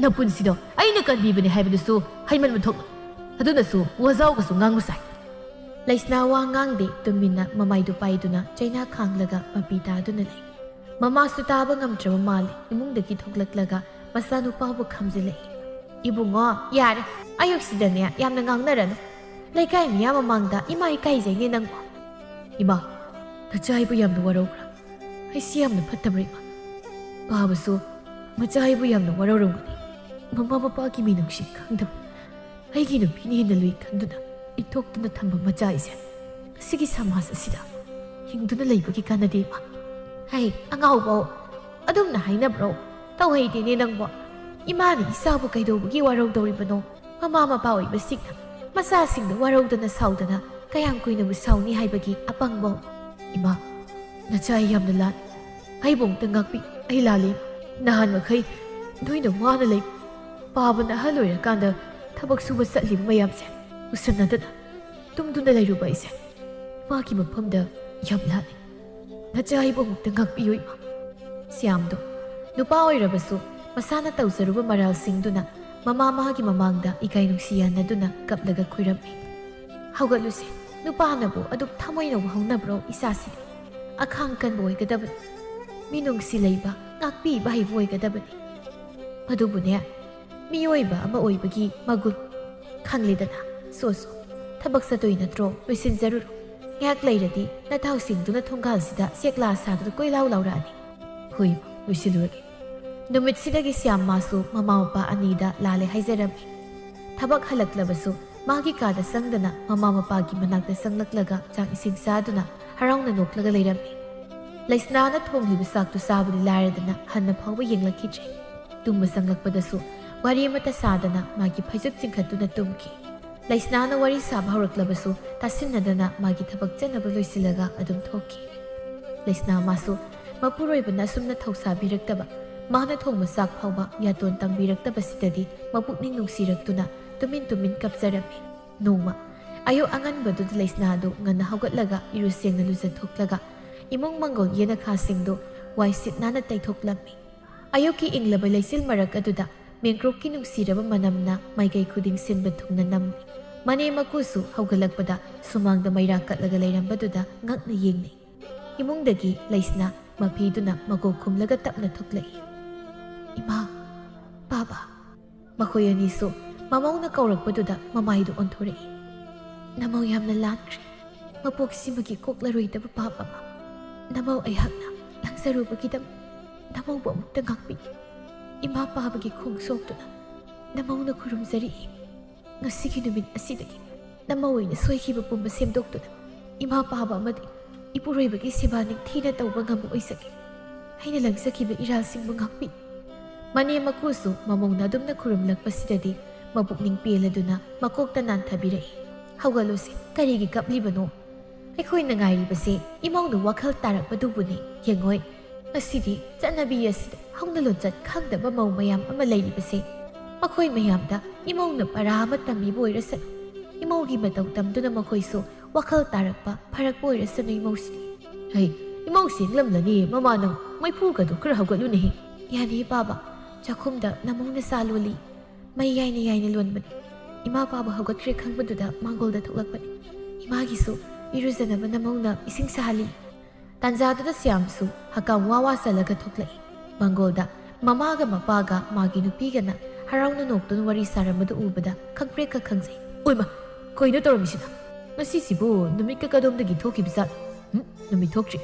ꯅꯄꯨꯟꯁꯤꯗꯣ ꯑꯩꯅ ꯀꯟꯕꯤꯕꯅꯦ ꯍꯥꯏꯕꯗꯨꯁꯨ ꯍꯥꯏꯃꯟꯕ ꯊꯣꯛꯂꯣꯏ꯫ ꯑꯗꯨꯅꯁꯨ ꯋꯥꯖꯥꯎꯒꯁꯨ ꯉꯥꯡꯕ ꯁꯥꯏ꯫ ꯂꯩꯁꯅꯥ ꯋꯥ ꯉꯥꯡꯗꯦ, ꯇꯨꯃꯤꯟꯅ ꯃꯃꯥꯏꯗꯨ ꯄꯥꯏꯗꯨꯅ ꯆꯩꯅꯥ ꯈꯥꯡꯂꯒ ꯃꯄꯤ ꯇꯥꯗꯨꯅ ꯂꯩ꯫ ꯃꯃꯥꯁꯨ ꯇꯥꯕ ꯉꯝꯗ꯭ꯔꯕ ꯃꯥꯜꯂꯦ꯫ ꯏꯃꯨꯡꯗꯒꯤ ꯊꯣꯛꯂꯛꯂꯒ ꯃꯆꯥꯅꯨꯄꯥꯕꯨ ꯈꯝꯖꯤꯜꯂꯛꯏ꯫ "ꯏꯕꯨꯡꯉꯣ, ꯌꯥꯔꯦ, ꯑꯌꯨꯛꯁꯤꯗꯅꯦ ꯌꯥꯝꯅ ꯉꯥꯡꯅꯔꯅꯨ꯫ ꯂꯩꯀꯥꯏ ꯃꯤꯌꯥꯝ ꯃꯃꯥꯡꯗ ꯏꯃꯥ ꯏꯀꯥꯏꯖꯩꯅꯦ ꯅꯪꯕꯨ꯫" "ꯏꯃꯥ, ꯅꯆꯥ ꯑꯩꯕꯨ ꯌꯥꯝꯅ ꯋꯥꯔꯧꯕ꯭ꯔꯥ? ꯑꯩꯁꯤ ꯌꯥꯝꯅ ꯐꯠꯇꯕ꯭ꯔꯥ ꯏꯃꯥ? ꯄꯥꯕꯁꯨ ꯃꯆꯥ ꯑꯩꯕꯨ ꯌꯥꯝꯅ ꯋꯥꯔꯧꯔꯝꯒꯅꯤ꯫ ꯃꯃꯥ ꯃꯄꯥꯒꯤ ꯃꯤꯅꯨꯡꯁꯤ ꯈꯪꯗꯕ ꯑꯩꯒꯤ ꯅꯨꯄꯤꯅ ꯍꯦꯟꯅ ꯂꯨꯏ ꯈꯟꯗꯨꯅ ꯏꯟꯊꯣꯛꯇꯨꯅ ꯊꯝꯕ ꯃꯆꯥ ꯑꯩꯁꯦ ꯉꯁꯤꯒꯤ ꯁꯃꯥꯖ ꯑꯁꯤꯗ ꯍꯤꯡꯗꯨꯅ ꯂꯩꯕꯒꯤ ꯀꯥꯟꯅꯗꯦ ꯏꯃꯥ꯫" "ꯍꯩ, ꯑꯉꯥꯎꯕꯧ, ꯑꯗꯨꯝꯅ ꯍꯥꯏꯅꯕ꯭ꯔꯣ? ꯇꯧꯍꯩꯗꯦꯅꯦ ꯅꯪꯕꯣ꯫ ꯏꯃꯥꯅ ꯏꯆꯥꯕꯨ ꯀꯩꯗꯧꯕꯒꯤ ꯋꯥꯔꯧꯗꯧꯔꯤꯕꯅꯣ? ꯃꯃꯥ ꯃꯄꯥ ꯑꯣꯏꯕꯁꯤꯡꯅ ꯃꯆꯥꯁꯤꯡꯗ ꯋꯥꯔꯧꯗꯅ ꯁꯥꯎꯗꯅ ꯀꯌꯥꯝ ꯀꯨꯏꯅꯕꯨ ꯁꯥꯎꯅꯤ ꯍꯥꯏꯕꯒꯤ ꯑꯄꯪꯕ꯫ "ꯏꯃꯥ, ꯅꯆꯥ ꯑꯩ ꯌꯥꯝꯅ ꯂꯥꯟ꯫ ꯑꯩꯕꯨ ꯑꯃꯨꯛꯇ ꯉꯥꯛꯄꯤ꯫ ꯑꯩ ꯂꯥꯜꯂꯦ꯫ ꯅꯍꯥꯟ ꯃꯈꯩ ꯅꯣꯏꯅ ꯋꯥꯅ ꯂꯩ꯫ ꯄꯥꯕꯅ ꯑꯍꯜ ꯑꯣꯏꯔꯀꯥꯟꯗ ꯊꯕꯛ ꯁꯨꯕ ꯆꯠꯂꯤꯕ ꯃꯌꯥꯝꯁꯦ ꯎꯁꯟꯅꯗꯅ ꯇꯨꯝꯗꯨꯅ ꯂꯩꯔꯨꯕ ꯑꯩꯁꯦ ꯃꯥꯒꯤ ꯃꯐꯝꯗ ꯌꯥꯝ ꯂꯥꯜꯂꯤ꯫ ꯅꯆꯥ ꯑꯩꯕꯨ ꯑꯃꯨꯛꯇ ꯉꯥꯛꯄꯤꯌꯨ, ꯏꯃꯥ꯫" ꯁ꯭ꯌꯥꯝꯗꯣ ꯅꯨꯄꯥ ꯑꯣꯏꯔꯕꯁꯨ ꯃꯁꯥꯅ ꯇꯧꯖꯔꯨꯕ ꯃꯔꯥꯜꯁꯤꯡꯗꯨꯅ ꯃꯃꯥ ꯃꯥꯒꯤ ꯃꯃꯥꯡꯗ ꯏꯀꯥꯏ ꯅꯨꯡꯁꯤ ꯌꯥꯅꯗꯨꯅ ꯀꯞꯂꯒ ꯈꯣꯏꯔꯝꯃꯤ꯫ "ꯍꯧꯒꯠꯂꯨꯁꯦ, ꯅꯨꯄꯥꯅꯕꯨ ꯑꯗꯨꯛ ꯊꯃꯣꯏꯅ ꯋꯥꯍꯧꯅꯕ꯭ꯔꯣ? ꯏꯆꯥꯁꯤꯗꯤ ꯑꯈꯥꯡ ꯀꯟꯕ ꯑꯣꯏꯒꯗꯕꯅꯤ, ꯃꯤꯅꯨꯡꯁꯤ ꯂꯩꯕ, ꯉꯥꯛꯄꯤꯕ ꯍꯩꯕ ꯑꯣꯏꯒꯗꯕꯅꯤ꯫ ꯑꯗꯨꯕꯨꯅꯦ, ꯃꯤꯑꯣꯏꯕ ꯑꯃ ꯑꯣꯏꯕꯒꯤ ꯃꯒꯨꯟ ꯈꯪꯂꯦꯗꯅ꯫ ꯁꯣ ꯁꯣ, ꯊꯕꯛ ꯆꯠꯇꯣꯏ ꯅꯠꯇ꯭ꯔꯣ? ꯂꯣꯏꯁꯤꯟꯖꯔꯨꯔꯣ꯫ ꯉꯥꯏꯍꯥꯛ ꯂꯩꯔꯗꯤ ꯅꯇꯥꯎꯁꯤꯡꯗꯨꯅ ꯊꯣꯡꯒꯥꯜꯁꯤꯗ ꯆꯦꯛꯂꯥ ꯁꯥꯗꯨꯅ ꯀꯣꯏꯂꯥꯎ ꯂꯥꯎꯔꯛꯑꯅꯤ꯫" "ꯍꯣꯏ, ꯂꯣꯏꯁꯤꯜꯂꯨꯔꯒꯦ꯫" ꯅꯨꯃꯤꯠꯁꯤꯗꯒꯤ ꯁ꯭ꯌꯥꯝ ꯃꯥꯁꯨ ꯃꯃꯥ ꯃꯄꯥ ꯑꯅꯤꯗ ꯂꯥꯜꯂꯦ ꯍꯥꯏꯖꯔꯝꯃꯤ꯫ ꯊꯕꯛ ꯍꯜꯂꯛꯂꯕꯁꯨ ꯃꯥꯒꯤ ꯀꯥꯗ ꯆꯪꯗꯅ ꯃꯃꯥ ꯃꯄꯥꯒꯤ ꯃꯅꯥꯛꯇ ꯆꯪꯂꯛꯂꯒ ꯆꯥꯛ ꯏꯁꯤꯡ ꯆꯥꯗꯨꯅ ꯍꯔꯥꯎꯅ ꯅꯣꯛꯂꯒ ꯂꯩꯔꯝꯃꯤ꯫ ꯂꯩꯁꯅꯥꯅ ꯊꯣꯡꯂꯤꯕ ꯆꯥꯛꯇꯨ ꯆꯥꯕꯗꯤ ꯂꯥꯏꯔꯗꯅ ꯍꯟꯅ ꯐꯥꯎꯕ ꯌꯦꯡꯂꯛꯈꯤꯗ꯭ꯔꯦ꯫ ꯇꯨꯝꯕ ꯆꯪꯂꯛꯄꯗꯁꯨ ꯋꯥꯔꯤ ꯑꯃꯠꯇ ꯁꯥꯗꯅ ꯃꯥꯒꯤ ꯐꯩꯖꯨꯞ ꯆꯤꯡꯈꯠꯇꯨꯅ ꯇꯨꯝꯈꯤ꯫ ꯂꯩꯁꯅꯥꯅ ꯋꯥꯔꯤ ꯁꯥꯕ ꯍꯧꯔꯛꯂꯕꯁꯨ ꯇꯥꯁꯤꯟꯅꯗꯅ ꯃꯥꯒꯤ ꯊꯕꯛ ꯆꯠꯅꯕ ꯂꯣꯏꯁꯤꯜꯂꯒ ꯑꯗꯨꯝ ꯊꯣꯛꯈꯤ꯫ ꯂꯩꯁꯅꯥ ꯃꯥꯁꯨ ꯃꯄꯨꯔꯣꯏꯕꯅ ꯑꯁꯨꯝꯅ ꯊꯧꯁꯥꯕꯤꯔꯛꯇꯕ, ꯃꯥꯅ ꯊꯣꯡꯕ ꯆꯥꯛ ꯐꯥꯎꯕ ꯌꯥꯇꯣꯟ ꯇꯝꯕꯤꯔꯛꯇꯕꯁꯤꯗꯗꯤ ꯃꯄꯨꯛꯅꯤꯡ ꯅꯨꯡꯁꯤꯔꯛꯇꯨꯅ ꯇꯨꯃꯤꯟ ꯇꯨꯃꯤꯟ ꯀꯞꯆꯔꯝꯃꯤ꯫ ꯅꯣꯡꯃ ꯑꯌꯨꯛ ꯑꯉꯟꯕꯗꯨꯗ ꯂꯩꯁꯅꯥꯗꯨ ꯉꯟꯅ ꯍꯧꯒꯠꯂꯒ ꯏꯔꯨ ꯁꯦꯡꯅ ꯂꯨꯖꯊꯣꯛꯂꯒ ꯏꯃꯨꯡ ꯃꯪꯒꯣꯜ ꯌꯦꯅꯈꯥꯁꯤꯡꯗꯨ ꯋꯥꯏ ꯁꯤꯠ ꯅꯥꯟꯅ ꯇꯩꯊꯣꯛꯂꯝꯃꯤ꯫ ꯑꯌꯨꯛꯀꯤ ꯏꯪꯂꯕ ꯂꯩꯆꯤꯜ ꯃꯔꯛ ꯑꯗꯨꯗ ꯃꯦꯡꯒ꯭ꯔꯣꯞꯀꯤ ꯅꯨꯡꯁꯤꯔꯕ ꯃꯅꯝꯅ ꯃꯥꯏꯀꯩ ꯈꯨꯗꯤꯡ ꯁꯤꯟꯕ ꯊꯨꯡꯅ ꯅꯝꯃꯤ꯫ ꯃꯅꯦꯝ ꯃꯀꯨꯁꯨ ꯍꯧꯒꯠꯂꯛꯄꯗ ꯁꯨꯃꯥꯡꯗ ꯃꯩꯔꯥ ꯀꯠꯂꯒ ꯂꯩꯔꯝꯕꯗꯨꯗ ꯉꯛꯅ ꯌꯦꯡꯅꯩ꯫ ꯏꯃꯨꯡꯗꯒꯤ ꯂꯩꯁꯅꯥ ꯃꯐꯤꯗꯨꯅ ꯃꯀꯣꯛ ꯈꯨꯝꯂꯒ ꯇꯞꯅ ꯊꯣꯛꯂꯛꯏ꯫ "ꯏꯃꯥ, ꯄꯥꯕ꯫" ꯃꯈꯣꯏ ꯑꯅꯤꯁꯨ ꯃꯃꯧꯅ ꯀꯧꯔꯛꯄꯗꯨꯗ ꯃꯃꯥꯏꯗꯨ ꯑꯣꯟꯊꯣꯔꯛꯏ꯫ "ꯅꯃꯧ ꯌꯥꯝꯅ ꯂꯥꯟꯈ꯭ꯔꯦ꯫ ꯃꯄꯣꯛꯁꯤꯃꯒꯤ ꯀꯣꯛꯂꯔꯣꯏꯗꯕ ꯄꯥꯞ ꯑꯃ꯫ ꯅꯃꯧ ꯑꯩꯍꯥꯛꯅ ꯂꯪꯖꯔꯨꯕꯒꯤꯗꯃꯛ ꯅꯃꯧꯕꯨ ꯑꯃꯨꯛꯇ ꯉꯥꯛꯄꯤꯌꯨ꯫ ꯏꯃꯥ ꯄꯥꯕꯒꯤ ꯈꯣꯡ ꯁꯣꯛꯇꯨꯅ ꯅꯃꯧꯅ ꯈꯨꯔꯨꯝꯖꯔꯛꯏ꯫ ꯉꯁꯤꯒꯤ ꯅꯨꯃꯤꯠ ꯑꯁꯤꯗꯒꯤ ꯅꯃꯧ ꯑꯣꯏꯅ ꯁꯣꯏꯈꯤꯕ ꯄꯨꯝꯕ ꯁꯦꯝꯗꯣꯛꯇꯨꯅ ꯏꯃꯥ ꯄꯥꯕ ꯑꯃꯗꯤ ꯏꯄꯨꯔꯣꯏꯕꯒꯤ ꯁꯦꯕꯥ ꯅꯤꯡꯊꯤꯅ ꯇꯧꯕ ꯉꯝꯕ ꯑꯣꯏꯖꯒꯦ꯫ ꯑꯩꯅ ꯂꯪꯖꯈꯤꯕ ꯏꯔꯥꯜꯁꯤꯡꯕꯨ ꯉꯥꯛꯄꯤ꯫" ꯃꯅꯦꯝ ꯃꯀꯨꯁꯨ ꯃꯃꯧꯅ ꯑꯗꯨꯝꯅ ꯈꯨꯔꯨꯝꯂꯛꯄꯁꯤꯗꯗꯤ ꯃꯄꯨꯛꯅꯤꯡ ꯄꯦꯜꯂꯗꯨꯅ ꯃꯀꯣꯛꯇ ꯅꯥꯟꯊꯕꯤꯔꯛꯏ꯫ "ꯍꯧꯒꯠꯂꯨꯁꯦ, ꯀꯔꯤꯒꯤ ꯀꯞꯂꯤꯕꯅꯣ? ꯑꯩꯈꯣꯏꯅ ꯉꯥꯏꯔꯤꯕꯁꯦ ꯏꯃꯧꯅ ꯋꯥꯈꯜ ꯇꯥꯔꯛꯄꯗꯨꯕꯨꯅꯤ꯫ ꯌꯦꯡꯉꯣꯏ, ꯉꯁꯤꯗꯤ ꯆꯠꯅꯕꯤ ꯑꯁꯤꯗ ꯍꯧꯅ ꯂꯣꯟꯆꯠ ꯈꯪꯗꯕ ꯃꯧ ꯃꯌꯥꯝ ꯑꯃ ꯂꯩꯔꯤꯕꯁꯦ꯫ ꯃꯈꯣꯏ ꯃꯌꯥꯝꯗ ꯏꯃꯧꯅ ꯄꯔꯥ ꯑꯃ ꯇꯝꯕꯤꯕ ꯑꯣꯏꯔꯁꯅꯨ꯫ ꯏꯃꯧꯒꯤ ꯃꯇꯧ ꯇꯝꯗꯨꯅ ꯃꯈꯣꯏꯁꯨ ꯋꯥꯈꯜ ꯇꯥꯔꯛꯄ ꯐꯔꯛꯄ ꯑꯣꯏꯔꯁꯅꯨ ꯏꯃꯧꯁꯤꯗꯤ꯫ ꯍꯩ, ꯏꯃꯧ ꯁꯦꯡꯂꯝꯂꯅꯤ ꯃꯃꯥ, ꯅꯪ ꯃꯩꯐꯨꯒꯗꯣ ꯈꯔ ꯍꯧꯒꯠꯂꯨꯅꯦꯍꯦ꯫ ꯌꯥꯅꯤ ꯄꯥꯕ, ꯆꯥꯛꯈꯨꯝꯗ ꯅꯃꯧꯅ ꯆꯥ ꯂꯣꯜꯂꯤ꯫ ꯃꯩ ꯌꯥꯏꯅ ꯌꯥꯏꯅ ꯂꯣꯟꯕꯅꯤ꯫ ꯏꯃꯥ ꯄꯥꯕ ꯍꯧꯒꯠꯈ꯭ꯔꯦ ꯈꯪꯕꯗꯨꯗ ꯃꯥꯡꯒꯣꯜꯗ ꯊꯣꯛꯂꯛꯄꯅꯤ꯫ ꯏꯃꯥꯒꯤꯁꯨ ꯏꯔꯨꯖꯅꯕ ꯅꯃꯧꯅ ꯏꯁꯤꯡ ꯁꯥꯍꯜꯂꯤ꯫ ꯇꯥꯟꯖꯥꯗꯨꯗ ꯁ꯭ꯌꯥꯝꯁꯨ ꯍꯀꯥꯝ ꯋꯥ ꯋꯥ ꯆꯜꯂꯒ ꯊꯣꯛꯂꯛꯏ꯫ ꯃꯥꯡꯒꯣꯜꯗ ꯃꯃꯥꯒ ꯃꯄꯥꯒ ꯃꯥꯒꯤ ꯅꯨꯄꯤꯒꯅ ꯍꯔꯥꯎꯅ ꯅꯣꯛꯇꯨꯅ ꯋꯥꯔꯤ ꯁꯥꯔꯝꯕꯗꯨ ꯎꯕꯗ ꯈꯪꯄ꯭ꯔꯦꯛꯀ ꯈꯪꯖꯩ꯫ ꯑꯣꯏꯃ, ꯀꯩꯅꯣ ꯇꯧꯔꯝꯃꯤꯁꯤꯅ? ꯉꯁꯤꯁꯤꯕꯨ ꯅꯨꯃꯤꯠꯀ ꯀꯗꯣꯝꯗꯒꯤ ꯊꯣꯛꯈꯤꯕꯖꯥꯠꯅꯣ? ꯎꯝ, ꯅꯨꯃꯤꯠ ꯊꯣꯛꯇ꯭ꯔꯤ꯫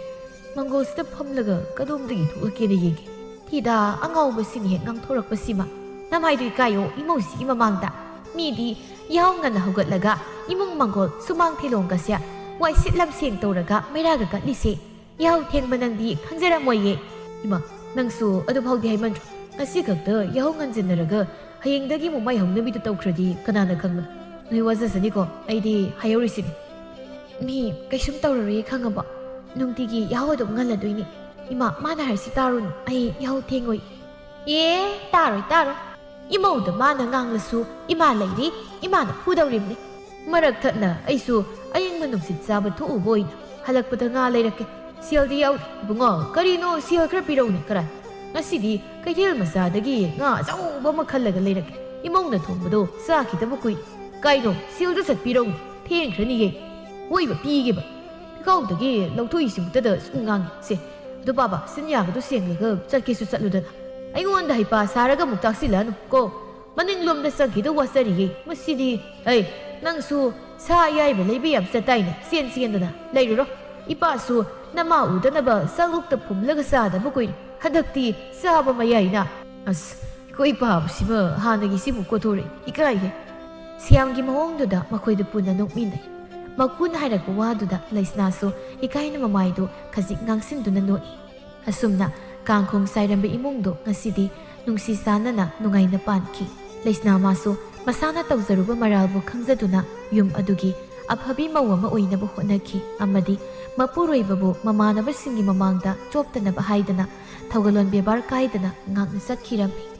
ꯃꯥꯡꯒꯣꯜꯁꯤꯗ ꯐꯝꯂꯒ ꯀꯗꯣꯝꯗꯒꯤ ꯊꯣꯛꯂꯛꯀꯦꯅ ꯌꯦꯡꯒꯦ꯫ ꯊꯤꯗꯥ, ꯑꯉꯥꯎꯕꯁꯤꯅ ꯍꯦꯛ ꯉꯥꯡꯊꯣꯔꯛꯄꯁꯤꯃ꯫ ꯅꯃꯥꯏꯗꯨ ꯏꯀꯥꯏꯌꯣ, ꯏꯃꯧꯁꯤꯒꯤ ꯃꯃꯥꯡꯗ꯫ ꯃꯤꯗꯤ ꯌꯥꯍꯧ ꯉꯟꯅ ꯍꯧꯒꯠꯂꯒ ꯏꯃꯨꯡ ꯃꯥꯡꯒꯣꯜ ꯁꯨꯃꯥꯡ ꯊꯤꯂꯣꯡꯒꯁꯦ ꯋꯥꯏ ꯁꯤꯠ ꯂꯝꯁꯦꯡ ꯇꯧꯔꯒ ꯃꯩꯔꯥꯒ ꯀꯠꯂꯤꯁꯦ꯫ ꯌꯥꯍꯧ ꯊꯦꯡꯕ ꯅꯪꯗꯤ ꯈꯪꯖꯔꯝꯃꯣꯏꯌꯦ꯫ ꯏꯃꯥ, ꯅꯪꯁꯨ ꯑꯗꯨꯐꯥꯎꯗꯤ ꯍꯥꯏꯃꯟꯗ꯭ꯔꯣ? ꯉꯁꯤ ꯈꯛꯇ ꯌꯥꯍꯧ ꯉꯟꯖꯟꯅꯔꯒ ꯍꯌꯦꯡꯗꯒꯤ ꯑꯃꯨꯛ ꯃꯥꯏ ꯍꯧꯅꯕꯤꯗꯨ ꯇꯧꯈ꯭ꯔꯗꯤ ꯀꯅꯥꯅ ꯈꯪꯕꯅꯣ? ꯅꯣꯏ ꯋꯥꯖꯁꯅꯤꯀꯣ, ꯑꯩꯗꯤ ꯍꯥꯏꯍꯧꯔꯤꯁꯤꯅꯤ꯫ ꯃꯤ ꯀꯩꯁꯨꯝ ꯇꯧꯔꯔꯣꯏꯌꯦ ꯈꯪꯉꯕꯣ? ꯅꯨꯡꯇꯤꯒꯤ ꯌꯥꯍꯧ ꯑꯗꯨꯝ ꯉꯜꯂꯗꯣꯏꯅꯤ꯫ ꯏꯃꯥ, ꯃꯥꯅ ꯍꯥꯏꯔꯤꯁꯤ ꯇꯥꯔꯨꯅꯨ, ꯑꯩ ꯌꯥꯍꯧ ꯊꯦꯡꯉꯣꯏ꯫ ꯑꯦ, ꯇꯥꯔꯣꯏ, ꯇꯥꯔꯣꯏ꯫ ꯏꯃꯧꯗ ꯃꯥꯅ ꯉꯥꯡꯂꯁꯨ ꯏꯃꯥ ꯂꯩꯔꯤ, ꯏꯃꯥꯅ ꯐꯨꯗꯧꯔꯤꯕꯅꯤ꯫ ꯃꯔꯛ ꯊꯠꯅ ꯑꯩꯁꯨ ꯑꯏꯪꯕ ꯅꯨꯡꯁꯤꯠ ꯆꯥꯕ ꯊꯣꯛꯎꯕ ꯑꯣꯏꯅ ꯍꯜꯂꯛꯄꯗ ꯉꯥ ꯂꯩꯔꯛꯀꯦ꯫ ꯁꯦꯜꯗꯤ ꯌꯥꯎꯗꯦ꯫ ꯏꯕꯨꯡꯉꯣ, ꯀꯔꯤꯅꯣ ꯁꯦꯜ ꯈꯔ ꯄꯤꯔꯧꯅꯦ, ꯀꯔꯥꯏ? ꯉꯁꯤꯗꯤ ꯀꯩꯊꯦꯜ ꯃꯆꯥꯗꯒꯤ ꯉꯥ ꯑꯆꯧꯕ ꯑꯃ ꯈꯜꯂꯒ ꯂꯩꯔꯛꯀꯦ꯫ ꯏꯃꯧꯅ ꯊꯣꯡꯕꯗꯣ ꯆꯥꯈꯤꯗꯕ ꯀꯨꯏꯔꯦ꯫ ꯀꯥꯏꯅꯣ, ꯁꯦꯜꯗꯣ ꯁꯠ ꯄꯤꯔꯧꯅꯦ, ꯊꯦꯡꯈ꯭ꯔꯅꯤꯌꯦ꯫ ꯍꯣꯏꯕ, ꯄꯤꯒꯦꯕ꯫ ꯄꯤꯈꯥꯎꯗꯒꯤ ꯂꯧꯊꯣꯛꯏꯁꯤꯃꯛꯇꯗ ꯁꯨꯝ ꯉꯥꯡꯉꯤ꯫ ꯁꯦ, ꯑꯗꯨ ꯄꯥꯕ, ꯁꯤꯟ ꯌꯥꯒꯗꯣ ꯁꯦꯡꯂꯒ ꯆꯠꯀꯦꯁꯨ ꯆꯠꯂꯨꯗꯅ꯫ ꯑꯩꯉꯣꯟꯗ ꯍꯩꯄꯥ ꯁꯥꯔꯒ ꯑꯃꯨꯛ ꯇꯥꯛꯁꯤꯜꯂꯛꯑꯅꯨ ꯀꯣ꯫ ꯃꯅꯤꯡꯂꯣꯝꯗ ꯆꯪꯈꯤꯗꯧ ꯋꯥꯠꯆꯔꯤꯌꯦ꯫ ꯃꯁꯤꯗꯤ, ꯑꯩ, ꯅꯪꯁꯨ ꯁꯥ ꯑꯌꯥꯏꯕ ꯂꯩꯕ ꯌꯥꯝ ꯆꯠꯇꯥꯏꯅꯦ, ꯆꯦꯟ ꯆꯦꯟꯗꯅ ꯂꯩꯔꯨꯔꯣ꯫ ꯏꯄꯥꯁꯨ ꯅꯃꯥ ꯎꯗꯅꯕ ꯆꯥꯛꯂꯨꯛꯇ ꯐꯨꯝꯂꯒ ꯆꯥꯗꯕ ꯀꯨꯏꯔꯦ꯫ ꯍꯟꯗꯛꯇꯤ ꯆꯥꯕ ꯃꯌꯥꯏꯅ꯫ ꯑꯁ, ꯑꯩꯈꯣꯏ ꯄꯥꯕꯁꯤꯃ ꯍꯥꯟꯅꯒꯤ ꯁꯤꯕꯨ ꯀꯣꯊꯣꯔꯛꯏ, ꯏꯀꯥꯏꯍꯦ꯫ ꯁ꯭ꯌꯥꯝꯒꯤ ꯃꯑꯣꯡꯗꯨꯗ ꯃꯈꯣꯏꯗꯨ ꯄꯨꯟꯅ ꯅꯣꯛꯃꯤꯟꯅꯩ꯫ ꯃꯈꯨꯅ ꯍꯥꯏꯔꯛꯄ ꯋꯥꯗꯨꯗ ꯂꯩꯁꯅꯥꯁꯨ ꯏꯀꯥꯏꯅ ꯃꯃꯥꯏꯗꯨ ꯈꯖꯤꯛ ꯉꯥꯡꯁꯤꯟꯗꯨꯅ ꯅꯣꯛꯏ꯫ ꯑꯁꯨꯝꯅ ꯀꯥꯡꯈꯣꯡ ꯆꯥꯏꯔꯝꯕ ꯏꯃꯨꯡꯗꯨ ꯉꯁꯤꯗꯤ ꯅꯨꯡꯁꯤ ꯆꯥꯟꯅꯅ ꯅꯨꯡꯉꯥꯏꯅ ꯄꯥꯟꯈꯤ꯫ ꯂꯩꯁꯅꯥ ꯃꯥꯁꯨ ꯃꯁꯥꯅ ꯇꯧꯖꯔꯨꯕ ꯃꯔꯥꯜꯕꯨ ꯈꯪꯖꯗꯨꯅ ꯌꯨꯝ ꯑꯗꯨꯒꯤ ꯑꯐꯕꯤ ꯃꯧ ꯑꯃ ꯑꯣꯏꯅꯕ ꯍꯣꯠꯅꯈꯤ ꯑꯃꯗꯤ ꯃꯄꯨꯔꯣꯏꯕꯕꯨ ꯃꯃꯥꯟꯅꯕꯁꯤꯡꯒꯤ ꯃꯃꯥꯡꯗ ꯆꯣꯞꯇꯅꯕ ꯍꯥꯏꯗꯅ ꯊꯧꯒꯜꯂꯣꯟ ꯕꯦꯕꯥꯔ ꯀꯥꯏꯗꯅ ꯉꯥꯛꯅ ꯆꯠꯈꯤꯔꯝꯃꯤ꯫